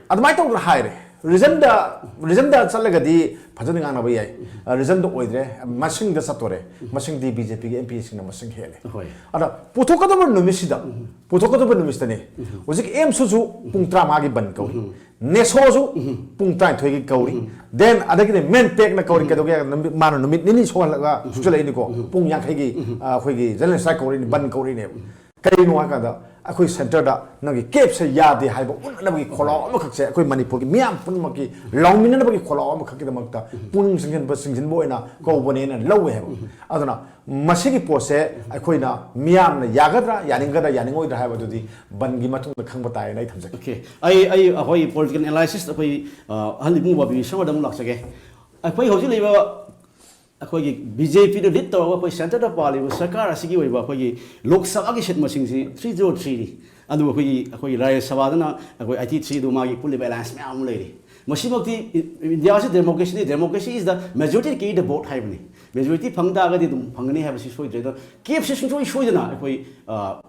ꯑꯗꯨꯃꯥꯏꯅ ꯇꯧꯗꯅ ꯍꯥꯏꯔꯦ꯫ Reason ꯗ, reason ꯗ ꯆꯠꯂꯒꯗꯤ ꯐꯖꯅ ꯉꯥꯡꯅꯕ ꯌꯥꯏ꯫ ꯑ, reason ꯗ ꯑꯣꯏꯗ꯭ꯔꯦ, ꯃꯁꯤꯡꯗ ꯆꯠꯇꯣꯔꯦ꯫ ꯃꯁꯤꯡꯗꯤ ꯕꯤ ꯖꯦ ꯄꯤꯒꯤ ꯑꯦꯝ ꯄꯤ ꯁꯤꯡꯅ ꯃꯁꯤꯡ ꯍꯦꯜꯂꯦ꯫ ꯍꯣꯏ꯫ ꯑꯗ ꯄꯨꯊꯣꯛꯀꯗꯕ ꯅꯨꯃꯤꯠꯁꯤꯗ, ꯄꯨꯊꯣꯛꯀꯗꯕ ꯅꯨꯃꯤꯠꯁꯤꯗꯅꯦ, ꯍꯧꯖꯤꯛ ꯑꯦꯝꯁꯨꯁꯨ ꯄꯨꯡ ꯇꯔꯥꯃꯉꯥꯒꯤ ꯕꯟ ꯀꯧꯏ, ꯅꯦꯁꯣꯁꯨ ꯄꯨꯡ ꯇꯔꯥꯅꯤꯊꯣꯏꯒꯤ ꯀꯧꯔꯤ꯫ Then ꯑꯗꯒꯤꯗꯤ ꯃꯦꯟꯄꯦꯛꯅ ꯀꯧꯔꯤ꯫ ꯀꯩꯗꯧꯒꯦ ꯍꯥꯏ ꯀꯥꯟꯗ ꯅꯨꯃꯤꯠ, ꯃꯥꯅ ꯅꯨꯃꯤꯠ ꯅꯤꯅꯤ ꯁꯣꯛꯍꯜꯂꯒ ꯁꯨꯛꯆꯜꯂꯛꯏꯅꯤꯀꯣ꯫ ꯄꯨꯡ ꯌꯥꯡꯈꯩꯒꯤ, ꯑ, ꯑꯩꯈꯣꯏꯒꯤ general strike ꯀꯧꯔꯤꯅꯤ, ꯕꯟ ꯀꯧꯔꯤꯅꯦꯕ꯫ ꯀꯔꯤꯅꯣ ꯍꯥꯏ ꯀꯥꯟꯗ ꯑꯩꯈꯣꯏ centre ꯗ ꯅꯪꯒꯤ ꯀꯦꯞꯁꯦ ꯌꯥꯗꯦ ꯍꯥꯏꯕ ꯎꯠꯅꯅꯕꯒꯤ ꯈꯣꯜꯂꯥꯎ ꯑꯃꯈꯛꯁꯦ ꯑꯩꯈꯣꯏ ꯃꯅꯤꯄꯨꯔꯒꯤ ꯃꯤꯌꯥꯝ ꯄꯨꯝꯅꯃꯛꯀꯤ ꯂꯥꯎꯃꯤꯟꯅꯅꯕꯒꯤ ꯈꯣꯜꯂꯥꯎ ꯑꯃꯈꯛꯀꯤꯗꯃꯛꯇ ꯄꯨꯛꯅꯤꯡ ꯆꯤꯡꯁꯤꯟꯕ, ꯆꯤꯡꯁꯤꯟꯕ ꯑꯣꯏꯅ ꯀꯧꯕꯅꯦꯅ ꯂꯧꯋꯦ ꯍꯥꯏꯕ꯫ ꯑꯗꯨꯅ ꯃꯁꯤꯒꯤ ꯄꯣꯠꯁꯦ ꯑꯩꯈꯣꯏꯅ ꯃꯤꯌꯥꯝꯅ ꯌꯥꯒꯗ꯭ꯔꯥ, ꯌꯥꯅꯤꯡꯒꯗ꯭ꯔꯥ, ꯌꯥꯅꯤꯡꯉꯣꯏꯗ꯭ꯔꯥ ꯍꯥꯏꯕꯗꯨꯗꯤ ꯕꯟꯒꯤ ꯃꯇꯨꯡꯗ ꯈꯪꯕ ꯇꯥꯏꯅ ꯑꯩ ꯊꯝꯖꯒꯦ꯫ Okay. ꯑꯩ, ꯑꯩ, ꯑꯩꯈꯣꯏ political analysis, ꯑꯩꯈꯣꯏ, ꯑ, ꯑꯍꯜ ꯏꯕꯨꯡ ꯕꯥꯕꯤ ꯕꯤꯁ꯭ꯋꯥꯔꯗ ꯑꯃꯨꯛ ꯂꯥꯛꯆꯒꯦ꯫ ꯑꯩꯈꯣꯏ ꯍꯧꯖꯤꯛ ꯂꯩꯔꯤꯕ ꯑꯩꯈꯣꯏꯒꯤ ꯕꯤ ꯖꯦ ꯄꯤꯅ lead ꯇꯧꯔꯒ ꯑꯩꯈꯣꯏ centre ꯗ ꯄꯥꯜꯂꯤꯕ ꯁꯔꯀꯥꯔ ꯑꯁꯤꯒꯤ ꯑꯣꯏꯕ ꯑꯩꯈꯣꯏꯒꯤ ꯂꯣꯛ ꯁꯚꯥꯒꯤ seat ꯃꯁꯤꯡꯁꯤ three zero three ꯅꯤ꯫ ꯑꯗꯨꯒ ꯑꯩꯈꯣꯏꯒꯤ, ꯑꯩꯈꯣꯏꯒꯤ ꯔꯥꯖ꯭ꯌ ꯁꯚꯥꯗꯅ ꯑꯩꯈꯣꯏ eighty three, ꯑꯗꯨ ꯃꯥꯒꯤ ꯄꯨꯜꯂꯤꯕ alliance ꯃꯌꯥꯝ ꯑꯃ ꯂꯩꯔꯤ꯫ ꯃꯁꯤꯃꯛꯇꯤ ꯏꯟꯗꯤꯌꯥꯁꯤ democracyꯅꯤ, democracy is the majority carry the vote ꯍꯥꯏꯕꯅꯤ꯫ Majority ꯐꯪ ꯇꯥꯔꯒꯗꯤ ꯑꯗꯨꯝ ꯐꯪꯒꯅꯤ ꯍꯥꯏꯕꯁꯤ ꯁꯣꯏꯗ꯭ꯔꯦ꯫ ꯑꯗꯣ ꯀꯦꯞꯁꯤ ꯁꯨꯡꯁꯣꯏ ꯁꯣꯏꯗꯅ ꯑꯩꯈꯣꯏ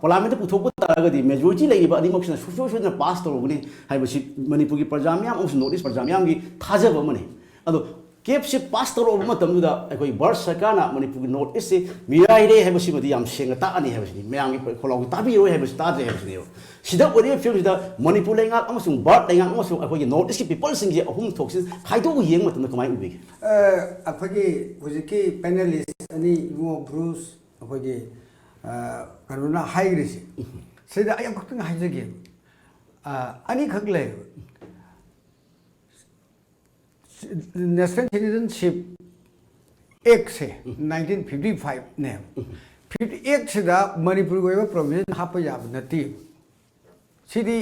ꯄꯥꯔꯂꯥꯃꯦꯟꯠꯇ ꯄꯨꯊꯣꯛꯄ ꯇꯥꯔꯒꯗꯤ majority ꯂꯩꯔꯤꯕ ꯑꯅꯤꯃꯛꯁꯤꯅ ꯁꯨꯡꯁꯣꯏ ꯁꯣꯏꯗꯅ ꯄꯥꯁ ꯇꯧꯔꯒꯅꯤ ꯍꯥꯏꯕꯁꯤ ꯃꯅꯤꯄꯨꯔꯒꯤ ꯄ꯭ꯔꯖꯥ ꯃꯤꯌꯥꯝ ꯑꯃꯁꯨꯡ ꯅꯣꯔꯠ ꯏꯁ ꯄ꯭ꯔꯖꯥ ꯃꯤꯌꯥꯝꯒꯤ ꯊꯥꯖꯕ ꯑꯃꯅꯤ꯫ ꯑꯗꯣ ꯀꯦꯞꯁꯤ ꯄꯥꯁ ꯇꯧꯔꯛꯑꯕ ꯃꯇꯝꯗꯨꯗ ꯑꯩꯈꯣꯏ ꯚꯥꯔꯠ ꯁꯔꯀꯥꯔꯅ ꯃꯅꯤꯄꯨꯔꯒꯤ ꯅꯣꯔꯠ ꯏꯁꯁꯤ ꯃꯤꯔꯥꯏꯔꯦ ꯍꯥꯏꯕꯁꯤꯃꯗꯤ ꯌꯥꯝ ꯁꯦꯡꯅ ꯇꯥꯛꯑꯅꯤ ꯍꯥꯏꯕꯁꯤꯅꯤ, ꯃꯌꯥꯝꯒꯤ ꯈꯣꯜꯂꯥꯎꯒꯤ ꯇꯥꯕꯤꯔꯣꯏ ꯍꯥꯏꯕꯁꯤ ꯇꯥꯗ꯭ꯔꯦ ꯍꯥꯏꯕꯁꯤꯅꯦꯕ꯫ ꯁꯤꯗ ꯑꯣꯏꯔꯤꯕ ꯐꯤꯕꯝꯁꯤꯗ ꯃꯅꯤꯄꯨꯔ ꯂꯩꯉꯥꯛ ꯑꯃꯁꯨꯡ ꯚꯥꯔꯠ ꯂꯩꯉꯥꯛ ꯑꯃꯁꯨꯡ ꯑꯩꯈꯣꯏꯒꯤ ꯅꯣꯔꯠ ꯏꯁꯀꯤ ꯄꯤꯄꯜꯁꯤꯡꯁꯦ ꯑꯍꯨꯝ ꯊꯣꯛꯁꯤ ꯈꯥꯏꯗꯣꯛꯑꯒ ꯌꯦꯡꯕ ꯃꯇꯝꯗ ꯀꯃꯥꯏꯅ ꯎꯕꯤꯒꯦ? ꯑ, ꯑꯩꯈꯣꯏꯒꯤ ꯍꯧꯖꯤꯛꯀꯤ ꯄꯦꯅꯦꯂꯤꯁ ꯑꯅꯤ, ꯏꯕꯨꯡꯉꯣ ꯕ꯭ꯔꯨꯁ, ꯑꯩꯈꯣꯏꯒꯤ ꯑ, ꯀꯩꯅꯣꯅ ꯍꯥꯏꯈ꯭ꯔꯤꯁꯦ, ꯁꯤꯗ ꯑꯩ ꯑꯃꯈꯛꯇꯪ ꯍꯥꯏꯖꯒꯦ꯫ ꯑ, ꯑꯅꯤꯈꯛ ꯂꯩꯌꯦꯕ꯫ National Citizenship Actꯁꯦ nineteen fifty fiveꯅꯦꯕ꯫ Fifty Actꯁꯤꯗ ꯃꯅꯤꯄꯨꯔꯒꯤ ꯑꯣꯏꯕ provision ꯍꯥꯞꯄ ꯌꯥꯕ ꯅꯠꯇꯦꯕ꯫ ꯁꯤꯗꯤ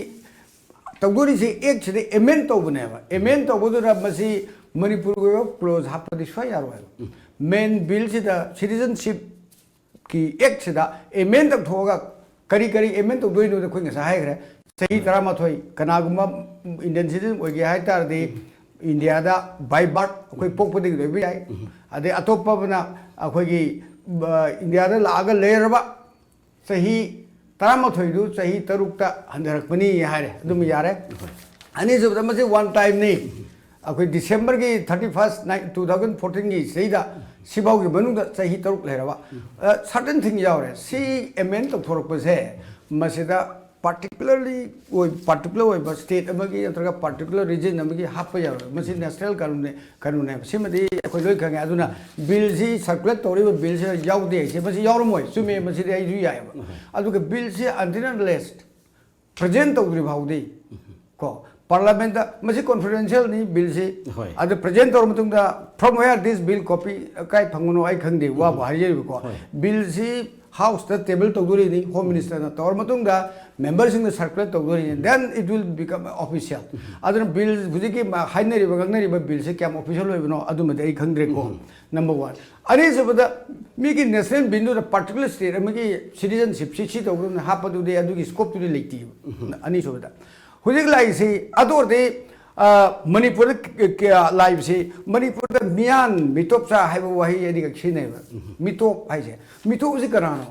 ꯇꯧꯗꯣꯔꯤꯁꯦ Actꯁꯤꯗ amend ꯇꯧꯕꯅꯦꯕ꯫ Amend ꯇꯧꯕꯗꯨꯗ ꯃꯁꯤ ꯃꯅꯤꯄꯨꯔꯒꯤ ꯑꯣꯏꯕ clause ꯍꯥꯞꯄꯗꯤ ꯁꯨꯡꯌꯥ ꯌꯥꯔꯣꯏꯕ꯫ Main billꯁꯤꯗ citizenship ꯀꯤ Actꯁꯤꯗ amend ꯇꯧꯊꯣꯛꯑꯒ ꯀꯔꯤ ꯀꯔꯤ amend ꯇꯧꯗꯣꯏꯅꯣꯗ ꯑꯩꯈꯣꯏ ꯉꯁꯥꯏ ꯍꯥꯏꯈ꯭ꯔꯦ꯫ ꯆꯍꯤ ꯇꯔꯥꯃꯥꯊꯣꯏ, ꯀꯅꯥꯒꯨꯝꯕ Indian citizen ꯑꯣꯏꯒꯦ ꯍꯥꯏ ꯇꯥꯔꯗꯤ ꯏꯟꯗꯤꯌꯥꯗ by birth ꯑꯩꯈꯣꯏ ꯄꯣꯛꯄꯗꯒꯤ ꯑꯣꯏꯕ ꯌꯥꯏ꯫ ꯑꯗꯩ ꯑꯇꯣꯞꯄ ꯑꯃꯅ ꯑꯩꯈꯣꯏꯒꯤ, ꯑ, ꯏꯟꯗꯤꯌꯥꯗ ꯂꯥꯛꯑꯒ ꯂꯩꯔꯕ ꯆꯍꯤ ꯇꯔꯥꯃꯥꯊꯣꯏꯗꯨ ꯆꯍꯤ ꯇꯔꯨꯛꯇ ꯍꯟꯊꯔꯛꯄꯅꯤ ꯍꯥꯏꯔꯦ, ꯑꯗꯨꯝ ꯌꯥꯔꯦ꯫ ꯑꯅꯤꯁꯨꯕꯗ ꯃꯁꯤ one timeꯅꯤ꯫ ꯑꯩꯈꯣꯏ Decemberꯒꯤ thirty first two thousand fourteenꯒꯤ ꯁꯤꯗꯩꯗ ꯁꯤꯐꯥꯎꯒꯤ ꯃꯅꯨꯡꯗ ꯆꯍꯤ ꯇꯔꯨꯛ ꯂꯩꯔꯕ, certain thing ꯌꯥꯎꯔꯦ꯫ ꯁꯤ amend ꯇꯧꯊꯣꯔꯛꯄꯁꯦ ꯃꯁꯤꯗ particularly ꯑꯣꯏ particular ꯑꯣꯏꯕ state ꯑꯃꯒꯤ ꯅꯠꯇ꯭ꯔꯒ particular region ꯑꯃꯒꯤ ꯍꯥꯞꯄ ꯌꯥꯔꯣꯏ꯫ ꯃꯁꯤ national ꯀꯥꯅꯨꯟꯅꯦ, ꯀꯥꯅꯨꯟꯅꯦꯕ꯫ ꯁꯤꯃꯗꯤ ꯑꯩꯈꯣꯏ ꯂꯣꯏ ꯈꯪꯉꯦ꯫ ꯑꯗꯨꯅ billꯁꯤ circulate ꯇꯧꯔꯤꯕ billꯁꯤꯗ ꯌꯥꯎꯗꯦ ꯍꯥꯏꯁꯦ ꯃꯁꯤ ꯌꯥꯎꯔꯝꯃꯣꯏ꯫ ꯆꯨꯝꯃꯦ, ꯃꯁꯤꯗꯤ ꯑꯩꯁꯨ ꯌꯥꯏꯑꯕ꯫ ꯑꯗꯨꯒ billꯁꯤ until unless present ꯇꯧꯗ꯭ꯔꯤ ꯐꯥꯎꯗꯤ ꯀꯣ parliamentꯇ ꯃꯁꯤ confidentialꯅꯤ billꯁꯤ꯫ ꯍꯣꯏ꯫ ꯑꯗꯨ present ꯇꯧꯔ ꯃꯇꯨꯡꯗ from where this bill copy ꯀꯥꯏ ꯐꯪꯕꯅꯣ ꯑꯩ ꯈꯪꯗꯦ, ꯋꯥꯕꯨ ꯍꯥꯏꯖꯔꯤꯕꯀꯣ꯫ ꯍꯣꯏ꯫ Billꯁꯤ Houseꯇ table ꯇꯧꯗꯣꯔꯤꯅꯤ Home Ministerꯅ꯫ ꯇꯧꯔ ꯃꯇꯨꯡꯗ memberꯁꯤꯡꯅ circulate ꯇꯧꯗꯣꯔꯤꯅꯤ, then it will become official꯫ ꯑꯗꯨꯅ bill ꯍꯧꯖꯤꯛꯀꯤ ꯃꯥ ꯍꯥꯏꯅꯔꯤꯕ ꯉꯥꯡꯅꯔꯤꯕ billꯁꯤ ꯀꯌꯥꯝ official ꯑꯣꯏꯕꯅꯣ ꯑꯗꯨꯃꯗꯤ ꯑꯩ ꯈꯪꯗ꯭ꯔꯦꯀꯣ꯫ Number one꯫ ꯑꯅꯤꯁꯨꯕꯗ ꯃꯤꯒꯤ national billꯗꯨꯗ particular state ꯑꯃꯒꯤ citizenshipꯁꯤ ꯁꯤ ꯇꯧꯒꯗꯕꯅꯤ ꯍꯥꯞꯄꯗꯨꯗꯤ ꯑꯗꯨꯒꯤ scopeꯇꯨꯗꯤ ꯂꯩꯇꯦꯕ꯫ ꯑꯅꯤꯁꯨꯕꯗ ꯍꯧꯖꯤꯛ ꯂꯥꯛꯏꯁꯤ ꯑꯗꯨ ꯑꯣꯏꯔꯗꯤ ꯑ, ꯃꯅꯤꯄꯨꯔꯗ ꯀ- ꯀ- ꯂꯥꯛꯏꯕꯁꯤ, ꯃꯅꯤꯄꯨꯔꯗ ꯃꯤꯌꯥꯟ ꯃꯤꯇꯣꯞꯆꯥ ꯍꯥꯏꯕ ꯋꯥꯍꯩ ꯑꯅꯤꯈꯛ ꯁꯤꯖꯤꯟꯅꯩꯕ꯫ ꯃꯤꯇꯣꯞ ꯍꯥꯏꯁꯦ, ꯃꯤꯇꯣꯞ ꯑꯁꯤ ꯀꯅꯥꯅꯣ?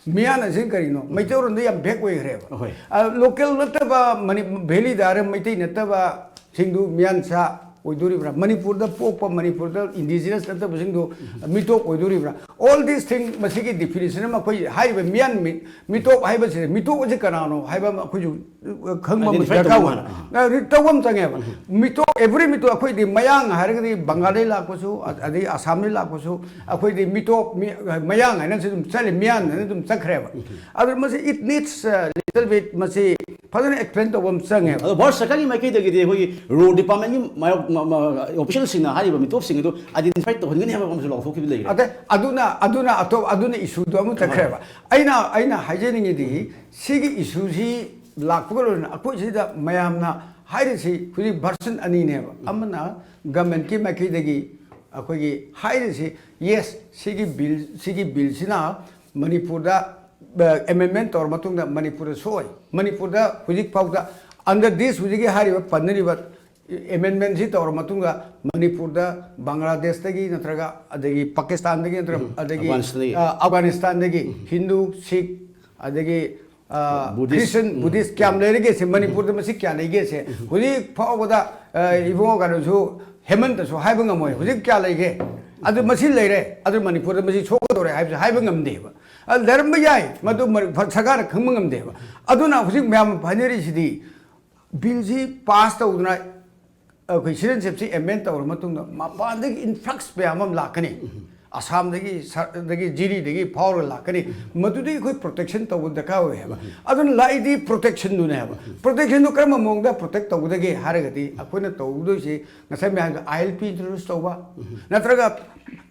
ꯃꯤꯌꯥꯟ ꯑꯁꯤ ꯀꯔꯤꯅꯣ? ꯃꯩꯇꯩꯔꯣꯟꯗ ꯌꯥꯝ ꯚꯦꯛ ꯑꯣꯏꯈ꯭ꯔꯦꯕ꯫ ꯑꯍꯣꯏ꯫ ꯑ, ꯂꯣꯀꯦꯜ ꯅꯠꯇꯕ, ꯃꯅꯤ- ꯚꯦꯂꯤꯗ ꯍꯥꯏꯔ ꯃꯩꯇꯩ ꯅꯠꯇꯕꯁꯤꯡꯗꯨ ꯃꯤꯌꯥꯟꯆꯥ ꯑꯣꯏꯗꯣꯔꯤꯕ꯭ꯔꯥ? ꯃꯅꯤꯄꯨꯔꯗ ꯄꯣꯛꯄ, ꯃꯅꯤꯄꯨꯔꯗ ꯏꯟꯗꯤꯖꯤꯅꯁ ꯅꯠꯇꯕꯁꯤꯡꯗꯨ ꯃꯤꯇꯣꯞ ꯑꯣꯏꯗꯣꯔꯤꯕ꯭ꯔꯥ? All these things, ꯃꯁꯤꯒꯤ ꯗꯤꯐꯤꯅꯤꯁꯟ ꯑꯃ ꯑꯩꯈꯣꯏ ꯍꯥꯏꯔꯤꯕ ꯃꯤꯌꯥꯟ ꯃꯤ- ꯃꯤꯇꯣꯞ ꯍꯥꯏꯕꯁꯤꯗ, ꯃꯤꯇꯣꯞ ꯑꯁꯤ ꯀꯅꯥꯅꯣ ꯍꯥꯏꯕ ꯑꯃ ꯑꯩꯈꯣꯏꯁꯨ ꯈꯪꯕ ꯑꯃ Identify ꯗꯔꯀꯥꯔ ꯇꯧꯕ ꯑꯣꯏ꯫ ꯑꯃ꯫ ꯑ, ꯇꯧꯕ ꯑꯃ ꯆꯪꯉꯦꯕ꯫ ꯃꯤꯇꯣꯞ, ꯑꯦꯕ꯭ꯔꯤ ꯃꯤꯇꯣꯞ, ꯑꯩꯈꯣꯏꯗꯤ ꯃꯌꯥꯡ ꯍꯥꯏꯔꯒꯗꯤ ꯕꯪꯒꯥꯂꯤ ꯂꯥꯛꯄꯁꯨ, ꯑ- ꯑꯗꯩ ꯑꯁꯥꯝꯗꯒꯤ ꯂꯥꯛꯄꯁꯨ, ꯑꯩꯈꯣꯏꯗꯤ ꯃꯤꯇꯣꯞ, ꯃꯤ- ꯃꯌꯥꯡ ꯍꯥꯏꯅꯁꯨ ꯑꯗꯨꯝ ꯆꯠꯂꯤ, ꯃꯤꯌꯥꯟ ꯍꯥꯏꯅ ꯑꯗꯨꯝ ꯆꯠꯈ꯭ꯔꯦꯕ꯫ ꯑꯗꯨ ꯃꯁꯤ, it needs little bit, ꯃꯁꯤ ꯐꯖꯅ ꯑꯦꯛꯁꯄ꯭ꯂꯦꯟ ꯇꯧꯕ ꯑꯃ ꯆꯪꯉꯦꯕ꯫ ꯑꯗꯣ ꯚꯥꯔꯠ ꯁꯔꯀꯥꯔꯒꯤ ꯃꯥꯏꯀꯩꯗꯒꯤꯗꯤ ꯑꯩꯈꯣꯏꯒꯤ ꯔꯣ ꯗꯤꯄꯥꯔꯠꯃꯦꯟꯒꯤ ꯃꯥꯌꯣꯛ- ꯃ- ꯃ- ꯑꯣꯐꯤꯁꯤꯌꯦꯜꯁꯤꯡꯅ ꯍꯥꯏꯔꯤꯕ ꯃꯤꯇꯣꯞꯁꯤꯡ ꯑꯗꯨ ꯑꯥꯏꯗꯦꯟꯇꯤꯐꯥꯏ ꯇꯧꯍꯟꯒꯅꯤ ꯍꯥꯏꯕ ꯑꯃꯁꯨ ꯂꯥꯎꯊꯣꯛꯈꯤꯕ ꯂꯩꯔꯦ꯫ ꯑꯗꯩ ꯑꯗꯨꯅ, ꯑꯗꯨꯅ ꯑꯇꯣꯞ ꯑꯗꯨꯅ ꯏꯁꯨꯗꯣ ꯑꯃ ꯆꯠꯈ꯭ꯔꯦꯕ꯫ ꯑꯩꯅ ꯑꯩꯅ ꯍꯥꯏꯖꯅꯤꯡꯉꯤꯗꯤ, ꯁꯤꯒꯤ ꯏꯁꯨꯁꯤ ꯂꯥꯛꯄꯒ ꯂꯣꯏꯅꯅ ꯑꯩꯈꯣꯏ ꯁꯤꯗ ꯃꯌꯥꯝꯅ ꯍꯥꯏꯔꯤꯁꯤ ꯍꯧꯖꯤꯛ ꯚꯔꯁꯟ ꯑꯅꯤꯅꯦꯕ꯫ ꯑꯃꯅ ꯒꯃꯦꯟꯀꯤ ꯃꯥꯏꯀꯩꯗꯒꯤ ꯑꯩꯈꯣꯏꯒꯤ ꯍꯥꯏꯔꯤꯁꯤ, ꯌꯦꯁ, ꯁꯤꯒꯤ ꯕꯤꯜ, ꯁꯤꯒꯤ ꯕꯤꯜꯁꯤꯅ ꯃꯅꯤꯄꯨꯔꯗ ꯑꯦꯃꯦꯟꯃꯦꯟ ꯇꯧꯔ ꯃꯇꯨꯡꯗ ꯃꯅꯤꯄꯨꯔꯗ ꯁꯣꯛꯑꯣꯏ꯫ ꯃꯅꯤꯄꯨꯔꯗ ꯍꯧꯖꯤꯛ ꯐꯥꯎꯗ under this ꯍꯧꯖꯤꯛꯀꯤ ꯍꯥꯏꯔꯤꯕ ꯄꯟꯅꯔꯤꯕ ꯑꯦꯃꯦꯟꯃꯦꯟꯁꯤ ꯇꯧꯔ ꯃꯇꯨꯡꯗ ꯃꯅꯤꯄꯨꯔꯗ ꯕꯪꯒ꯭ꯂꯥꯗꯦꯁꯇꯒꯤ ꯅꯠꯇ꯭ꯔꯒ ꯑꯗꯒꯤ ꯄꯥꯀꯤꯁꯇꯥꯟꯗꯒꯤ ꯅꯠꯇ꯭ꯔꯒ ꯑꯗꯒꯤ ꯑꯐꯒꯥꯅꯤꯁꯇꯥꯟꯗꯒꯤ꯫ ꯑ, ꯑꯐꯒꯥꯅꯤꯁꯇꯥꯟꯗꯒꯤ ꯍꯤꯟꯗꯨ, ꯁꯤꯈ, ꯑꯗꯒꯤ ꯑ, ꯕꯨꯙꯤꯁ꯫ ꯈ꯭ꯔꯤꯁꯇꯟ, ꯕꯨꯙꯤꯁ ꯀꯌꯥꯝ ꯂꯩꯔꯤꯒꯦꯁꯦ ꯃꯅꯤꯄꯨꯔꯗ ꯃꯁꯤ ꯀꯌꯥ ꯂꯩꯒꯦꯁꯦ ꯍꯧꯖꯤꯛ ꯐꯥꯎꯕꯗ, ꯑ, ꯏꯕꯨꯡꯉꯣ ꯀꯩꯅꯣꯁꯨ, ꯍꯦꯃꯟꯇꯁꯨ ꯍꯥꯏꯕ ꯉꯝꯃꯣꯏ ꯍꯧꯖꯤꯛ ꯀꯌꯥ ꯂꯩꯒꯦ꯫ ꯑꯗꯨ ꯃꯁꯤ ꯂꯩꯔꯦ, ꯑꯗꯨ ꯃꯅꯤꯄꯨꯔꯗ ꯃꯁꯤ ꯁꯣꯛꯀꯗꯧꯔꯦ ꯍꯥꯏꯕꯁꯨ ꯍꯥꯏꯕ ꯉꯝꯗꯦꯕ꯫ ꯑ, ꯂꯩꯔꯝꯕ ꯌꯥꯏ, ꯃꯗꯨ ꯃꯔ- ꯁꯔꯀꯥꯔꯅ ꯈꯪꯕ ꯉꯝꯗꯦꯕ꯫ ꯑꯗꯨꯅ ꯍꯧꯖꯤꯛ ꯃꯌꯥꯝ ꯍꯥꯏꯅꯔꯤꯁꯤꯗꯤ, ꯕꯤꯜꯁꯤ ꯄꯥꯁ ꯇꯧꯗꯅ ꯑꯩꯈꯣꯏ ꯁꯤꯇꯤꯖꯟꯁꯤꯞꯁꯤ ꯑꯦꯃꯦꯟ ꯇꯧꯔ ꯃꯇꯨꯡꯗ ꯃꯄꯥꯟꯗꯒꯤ ꯏꯟꯐ꯭ꯂꯛꯁ ꯃꯌꯥꯝ ꯑꯃ ꯂꯥꯛꯀꯅꯤ꯫ ꯑꯁꯥꯝꯗꯒꯤ ꯁ- ꯑꯗꯒꯤ ꯖꯤꯔꯤꯗꯒꯤ ꯐꯥꯎꯔꯒ ꯂꯥꯛꯀꯅꯤ꯫ ꯃꯗꯨꯗꯒꯤ ꯑꯩꯈꯣꯏ ꯄ꯭ꯔꯣꯇꯦꯛꯁꯟ ꯇꯧꯕ ꯗꯔꯀꯥꯔ ꯑꯣꯏ ꯍꯥꯏꯕ꯫ ꯑꯗꯨꯅ ꯂꯥꯛꯏꯗꯤ ꯄ꯭ꯔꯣꯇꯦꯛꯁꯟꯗꯨꯅꯦ ꯍꯥꯏꯕ꯫ ꯄ꯭ꯔꯣꯇꯦꯛꯁꯟꯗꯨ ꯀꯔꯝꯕ ꯃꯑꯣꯡꯗ ꯄ꯭ꯔꯣꯇꯦꯛ ꯇꯧꯒꯗꯒꯦ ꯍꯥꯏꯔꯒꯗꯤ, ꯑꯩꯈꯣꯏꯅ ꯇꯧꯗꯣꯏꯁꯤ ꯉꯁꯥꯏ ꯃꯌꯥꯝꯒꯤ ꯑꯥꯏ ꯑꯦꯜ ꯄꯤ ꯏꯟꯇ꯭ꯔꯣꯗ꯭ꯌꯨꯁ ꯇꯧꯕ, ꯅꯠꯇ꯭ꯔꯒ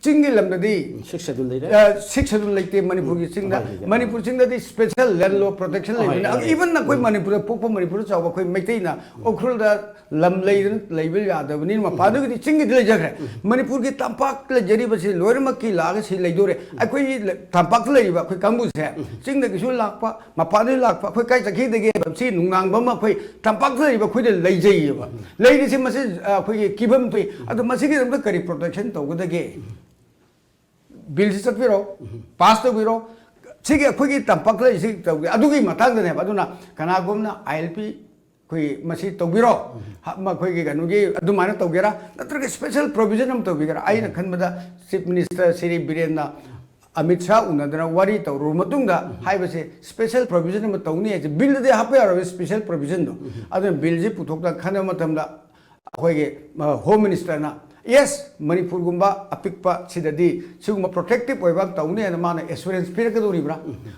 ꯆꯤꯡꯒꯤ ꯂꯝꯗꯗꯤ ꯁꯤꯛꯁ ꯁꯦꯗꯨꯜ ꯂꯩꯔꯦ꯫ ꯁꯤꯛꯁ ꯁꯦꯗꯨꯜ ꯂꯩꯇꯦ ꯃꯅꯤꯄꯨꯔꯒꯤ ꯆꯤꯡꯗ꯫ ꯍꯣꯏ, ꯂꯩꯇꯦ꯫ ꯃꯅꯤꯄꯨꯔ ꯆꯤꯡꯗꯗꯤ ꯁ꯭ꯄꯦꯁꯦꯜ ꯂꯦꯟ ꯂꯣ ꯄ꯭ꯔꯣꯇꯦꯛꯁꯟ ꯍꯣꯏ, ꯂꯩꯕꯅꯤꯅ, ꯍꯣꯏ꯫ ꯏꯚꯟ ꯑꯩꯈꯣꯏ ꯃꯅꯤꯄꯨꯔꯗ ꯄꯣꯛꯄ, ꯃꯅꯤꯄꯨꯔꯗ ꯆꯥꯎꯕ ꯑꯩꯈꯣꯏ ꯃꯩꯇꯩꯅ ꯎꯈ꯭ꯔꯨꯜꯗ ꯂꯝ ꯂꯩꯗꯅ ꯂꯩꯕ ꯌꯥꯗꯕꯅꯤꯅ, ꯃꯄꯥꯟꯗꯒꯤꯗꯤ ꯆꯤꯡꯒꯤꯗꯤ ꯂꯩꯖꯈ꯭ꯔꯦ꯫ ꯃꯅꯤꯄꯨꯔꯒꯤ ꯇꯝꯄꯥꯛ ꯂꯩꯖꯔꯤꯕꯁꯤ ꯂꯣꯏꯅꯃꯛ ꯇꯝꯄꯥꯛꯀꯤ ꯂꯥꯛꯑꯒ ꯁꯤ ꯂꯩꯗꯣꯔꯦ꯫ ꯑꯩꯈꯣꯏꯒꯤ ꯂ-, ꯇꯝꯄꯥꯛꯇ ꯂꯩꯔꯤꯕ ꯑꯩꯈꯣꯏ ꯀꯥꯡꯕꯨꯁꯦ, ꯆꯤꯡꯗꯒꯤꯁꯨ ꯂꯥꯛꯄ, ꯃꯄꯥꯟꯗꯒꯤ ꯂꯥꯛꯄ, ꯑꯩꯈꯣꯏ ꯀꯥꯏ ꯆꯠꯈꯤꯗꯒꯦ ꯁꯤ ꯅꯨꯡꯅꯥꯡꯕ ꯑꯃ ꯑꯩꯈꯣꯏ ꯇꯝꯄꯥꯛꯇ ꯂꯩꯔꯤꯕ ꯑꯩꯈꯣꯏꯗ ꯂꯩꯖꯩꯌꯦꯕ꯫ ꯂꯩꯔꯤꯁꯤ ꯃꯁꯤ, ꯑ, ꯑꯩꯈꯣꯏꯒꯤ ꯀꯤꯐꯝ ꯊꯣꯛꯏ꯫ ꯑꯗꯣ ꯃꯁꯤꯒꯤꯗꯃꯛꯇ ꯀꯔꯤ protection ꯇꯧꯒꯗꯒꯦ? ꯕꯤꯜꯁꯤ ꯆꯠꯄꯤꯔꯣ, ꯄꯥꯁ ꯇꯧꯕꯤꯔꯣ꯫ ꯁꯤꯒꯤ ꯑꯩꯈꯣꯏꯒꯤ ꯇꯝꯄꯥꯛꯇ ꯂꯩꯔꯤꯁꯤ ꯇꯧꯒꯦ꯫ ꯑꯗꯨꯒꯤ ꯃꯇꯥꯡꯗꯅꯦꯕ꯫ ꯑꯗꯨꯅ ꯀꯅꯥꯒꯨꯝꯅ ꯑꯥꯏ ꯑꯦꯜ ꯄꯤ ꯑꯩꯈꯣꯏ ꯃꯁꯤ ꯇꯧꯕꯤꯔꯣ, ꯍ-, ꯃꯈꯣꯏꯒꯤ ꯀꯩꯅꯣꯒꯤ ꯑꯗꯨꯃꯥꯏꯅ ꯇꯧꯒꯦꯔꯥ, ꯅꯠꯇ꯭ꯔꯒ special provision ꯑꯃ ꯇꯧꯕꯤꯒꯦꯔꯥ? ꯑꯩꯅ ꯈꯟꯕꯗ ꯆꯤꯐ ꯃꯤꯅꯤꯁꯇꯔ ꯁ꯭ꯔꯤ ꯕꯤꯔꯦꯟꯅ ꯑꯃꯤꯠ ꯁꯥꯍ ꯎꯅꯗꯅ ꯋꯥꯔꯤ ꯇꯧꯔꯨꯔꯕ ꯃꯇꯨꯡꯗ ꯍꯥꯏꯕꯁꯦ special provision ꯑꯃ ꯇꯧꯅꯤ ꯍꯥꯏꯁꯦ꯫ ꯕꯤꯜꯗꯗꯤ ꯍꯥꯞꯄ ꯌꯥꯔꯣꯏ special provisionꯗꯣ꯫ ꯑꯗꯨꯅ ꯕꯤꯜꯁꯤ ꯄꯨꯊꯣꯛꯇ ꯈꯟꯅꯕ ꯃꯇꯝꯗ ꯑꯩꯈꯣꯏꯒꯤ, ꯑ, ꯍꯣꯝ ꯃꯤꯅꯤꯁꯇꯔꯅ, "ꯌꯦꯁ, ꯃꯅꯤꯄꯨꯔꯒꯨꯝꯕ ꯑꯄꯤꯛꯄ ꯁꯤꯗꯗꯤ ꯁꯤꯒꯨꯝꯕ protective ꯑꯣꯏꯕ ꯑꯃ ꯇꯧꯅꯤ" ꯍꯥꯏꯅ ꯃꯥꯅ assurance ꯄꯤꯔꯛꯀꯗꯧꯔꯤꯕ꯭ꯔꯥ?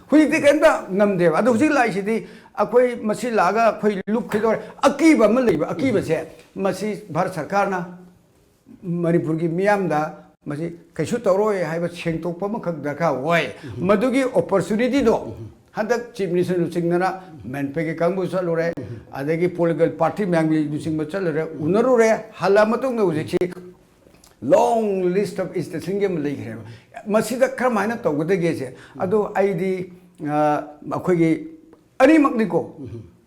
ꯍꯧꯖꯤꯛꯇꯤ ꯀꯔꯤꯝꯇ ꯉꯝꯗꯦꯕ꯫ ꯑꯗꯣ ꯍꯧꯖꯤꯛ ꯂꯥꯛꯏꯁꯤꯗꯤ ꯑꯩꯈꯣꯏ ꯃꯁꯤ ꯂꯥꯛꯑꯒ ꯑꯩꯈꯣꯏ ꯂꯨꯞꯈꯤꯗꯧꯔꯦ꯫ ꯑꯀꯤꯕ ꯑꯃ ꯂꯩꯕ, ꯑꯀꯤꯕꯁꯦ ꯃꯁꯤ ꯚꯥꯔꯠ ꯁꯔꯀꯥꯔꯅ ꯃꯅꯤꯄꯨꯔꯒꯤ ꯃꯤꯌꯥꯝꯗ ꯃꯁꯤ ꯀꯩꯁꯨ ꯇꯧꯔꯣꯏ ꯍꯥꯏꯕ ꯁꯦꯡꯗꯣꯛꯄ ꯑꯃꯈꯛ ꯗꯔꯀꯥꯔ ꯑꯣꯏ꯫ ꯃꯗꯨꯒꯤ opportunityꯗꯣ ꯍꯟꯗꯛ ꯆꯤꯐ ꯃꯤꯅꯤꯁꯇꯔ ꯂꯨꯆꯤꯡꯗꯅ ꯃꯦꯟꯄꯦꯒꯤ ꯀꯥꯡꯕꯨ ꯆꯠꯂꯨꯔꯦ, ꯑꯗꯒꯤ political party ꯃꯌꯥꯝꯒꯤ ꯂꯨꯆꯤꯡꯕ ꯆꯠꯂꯨꯔꯦ, ꯎꯅꯔꯨꯔꯦ꯫ ꯍꯜꯂꯛꯑ ꯃꯇꯨꯡꯗ ꯍꯧꯖꯤꯛꯁꯤ long list of instructionꯒꯤ ꯑꯃ ꯂꯩꯈ꯭ꯔꯦꯕ꯫ ꯃꯁꯤꯗ ꯀꯔꯝꯍꯥꯏꯅ ꯇꯧꯒꯗꯒꯦꯁꯦ? ꯑꯗꯣ ꯑꯩꯗꯤ, ꯑ, ꯑꯩꯈꯣꯏꯒꯤ ꯑꯅꯤꯃꯛꯅꯤꯀꯣ꯫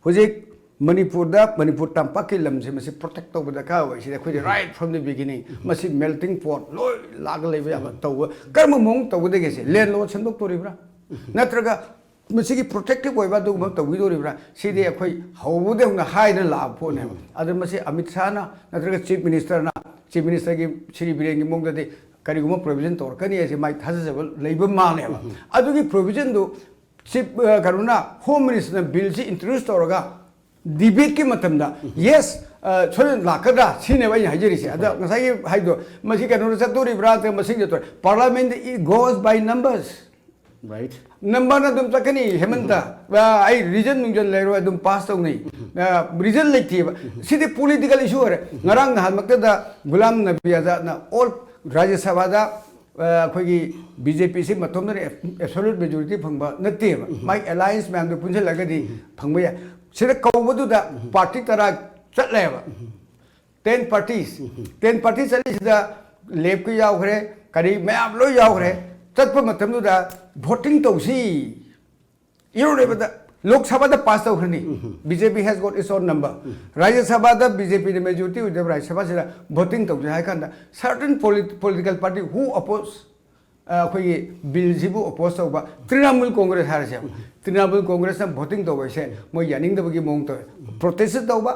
ꯍꯧꯖꯤꯛ ꯃꯅꯤꯄꯨꯔꯗ, ꯃꯅꯤꯄꯨꯔ ꯇꯝꯄꯥꯛꯀꯤ ꯂꯝꯁꯦ ꯃꯁꯤ protect ꯇꯧꯕ ꯗꯔꯀꯥꯔ ꯑꯣꯏ꯫ ꯁꯤꯗ ꯑꯩꯈꯣꯏꯗꯤ right from the beginning, ꯃꯁꯤ melting pot ꯂꯣꯏ ꯂꯥꯛꯑꯒ ꯂꯩꯕ ꯌꯥꯕ ꯇꯧꯕ꯫ ꯀꯔꯝꯕ ꯃꯑꯣꯡ ꯇꯧꯒꯗꯒꯦꯁꯦ? Land law ꯁꯦꯝꯗꯣꯛꯇꯣꯔꯤꯕ꯭ꯔꯥ? ꯅꯠꯇ꯭ꯔꯒ ꯃꯁꯤꯒꯤ protective ꯑꯣꯏꯕ ꯑꯗꯨꯒꯨꯝꯕ ꯇꯧꯕꯤꯗꯣꯔꯤꯕ꯭ꯔꯥ? ꯁꯤꯗꯤ ꯑꯩꯈꯣꯏ ꯍꯧꯕꯗꯩ ꯍꯧꯅ ꯍꯥꯏꯗꯅ ꯂꯥꯛꯑꯕ ꯄꯣꯠꯅꯦꯕ꯫ ꯑꯗꯨ ꯃꯁꯤ ꯑꯃꯤꯠ ꯁꯥꯍꯅ ꯅꯠꯇ꯭ꯔꯒ ꯆꯤꯐ ꯃꯤꯅꯤꯁꯇꯔꯅ, ꯆꯤꯐ ꯃꯤꯅꯤꯁꯇꯔꯒꯤ ꯁ꯭ꯔꯤ ꯕꯤꯔꯦꯟꯒꯤ ꯃꯑꯣꯡꯗꯗꯤ ꯀꯔꯤꯒꯨꯝꯕ provision ꯇꯧꯔꯛꯀꯅꯤ ꯍꯥꯏꯁꯦ ꯃꯥꯏ ꯊꯥꯖꯖꯕ ꯂꯩꯕ ꯃꯥꯜꯂꯦꯕ꯫ ꯑꯗꯨꯒꯤ provisionꯗꯨ ꯆꯤꯐ, ꯑ, ꯀꯩꯅꯣꯅ, ꯍꯣꯝ ꯃꯤꯅꯤꯁꯇꯔꯅ ꯕꯤꯜꯁꯤ introduce ꯇꯧꯔꯒ debateꯀꯤ ꯃꯇꯝꯗ, ꯌꯦꯁ, ꯑ, ꯁꯣꯏꯗꯅ ꯂꯥꯛꯀꯗ꯭ꯔꯥ ꯁꯤꯅꯦꯕ ꯑꯩꯅ ꯍꯥꯏꯖꯔꯤꯁꯦ꯫ ꯑꯗ ꯉꯁꯥꯏꯒꯤ ꯍꯥꯏꯗꯣ, ꯃꯁꯤ ꯀꯩꯅꯣꯗ ꯆꯠꯇꯣꯔꯤꯕ꯭ꯔꯥ ꯅꯠꯇ꯭ꯔꯒ ꯃꯁꯤꯡ ꯆꯠꯇꯣꯔꯦ? Parliament, it goes by numbers. Right. ꯅꯝꯕꯔꯅ ꯑꯗꯨꯝ ꯆꯠꯀꯅꯤ, ꯍꯦꯃꯟꯇ꯫ ꯑ, ꯑꯩ reason ꯅꯨꯡꯖꯟ ꯂꯩꯔꯣꯏ, ꯑꯗꯨꯝ ꯄꯥꯁ ꯇꯧꯅꯤ꯫ ꯑ, reason ꯂꯩꯇꯦꯕ꯫ ꯁꯤꯗꯤ political issue ꯑꯣꯏꯔꯦ꯫ ꯉꯔꯥꯡ ꯅꯍꯥꯟꯃꯛꯇꯗ ꯒꯨꯂꯥꯝ ꯅꯕꯤ ꯑꯖꯥꯗꯅ all ꯔꯥꯖ꯭ꯌ ꯁꯚꯥꯗ, ꯑ, ꯑꯩꯈꯣꯏꯒꯤ BJPꯁꯤ ꯃꯇꯣꯝꯇꯅ absolute majority ꯐꯪꯕ ꯅꯠꯇꯦꯕ꯫ ꯃꯥꯒꯤ alliance ꯃꯌꯥꯝꯗꯣ ꯄꯨꯟꯁꯤꯜꯂꯒꯗꯤ ꯐꯪꯕ ꯌꯥꯏ꯫ ꯁꯤꯗ ꯀꯧꯕꯗꯨꯗ party ꯇꯔꯥ ꯆꯠꯂꯦꯕ꯫ Ten parties꯫ Ten party ꯆꯠꯂꯤꯁꯤꯗ ꯂꯦꯞꯀꯤ ꯌꯥꯎꯈ꯭ꯔꯦ, ꯀꯔꯤ ꯃꯌꯥꯝ ꯂꯣꯏ ꯌꯥꯎꯈ꯭ꯔꯦ꯫ ꯆꯠꯄ ꯃꯇꯝꯗꯨꯗ ꯚꯣꯇꯤꯡ ꯇꯧꯁꯤ, ꯏꯔꯣꯏꯕꯗ ꯂꯣꯛ ꯁꯚꯥꯗ ꯄꯥꯁ ꯇꯧꯈ꯭ꯔꯅꯤ꯫ B J P has got its own number꯫ ꯔꯥꯖ꯭ꯌ ꯁꯚꯥꯗ ꯕꯤ ꯖꯦ ꯄꯤꯅ ꯃꯦꯖꯣꯔꯤꯇꯤ ꯑꯣꯏꯗꯕ ꯔꯥꯖ꯭ꯌ ꯁꯚꯥꯁꯤꯗ ꯚꯣꯇꯤꯡ ꯇꯧꯁꯤ ꯍꯥꯏ ꯀꯥꯟꯗ, certain political party who oppose, ꯑ, ꯑꯩꯈꯣꯏꯒꯤ ꯕꯤꯜꯁꯤꯕꯨ ꯑꯣꯄꯣꯖ ꯇꯧꯕ ꯇ꯭ꯔꯤꯅꯥꯃꯨꯜ ꯀꯣꯡꯒ꯭ꯔꯦꯁ ꯍꯥꯏꯔꯁꯦ꯫ ꯇ꯭ꯔꯤꯅꯥꯃꯨꯜ ꯀꯣꯡꯒ꯭ꯔꯦꯁꯅ ꯚꯣꯇꯤꯡ ꯇꯧꯕ ꯍꯥꯏꯁꯦ ꯃꯣꯏ ꯌꯥꯅꯤꯡꯗꯕꯒꯤ ꯃꯑꯣꯡ ꯇꯧꯋꯦ꯫ ꯄ꯭ꯔꯣꯇꯦꯁ ꯇꯧꯕ,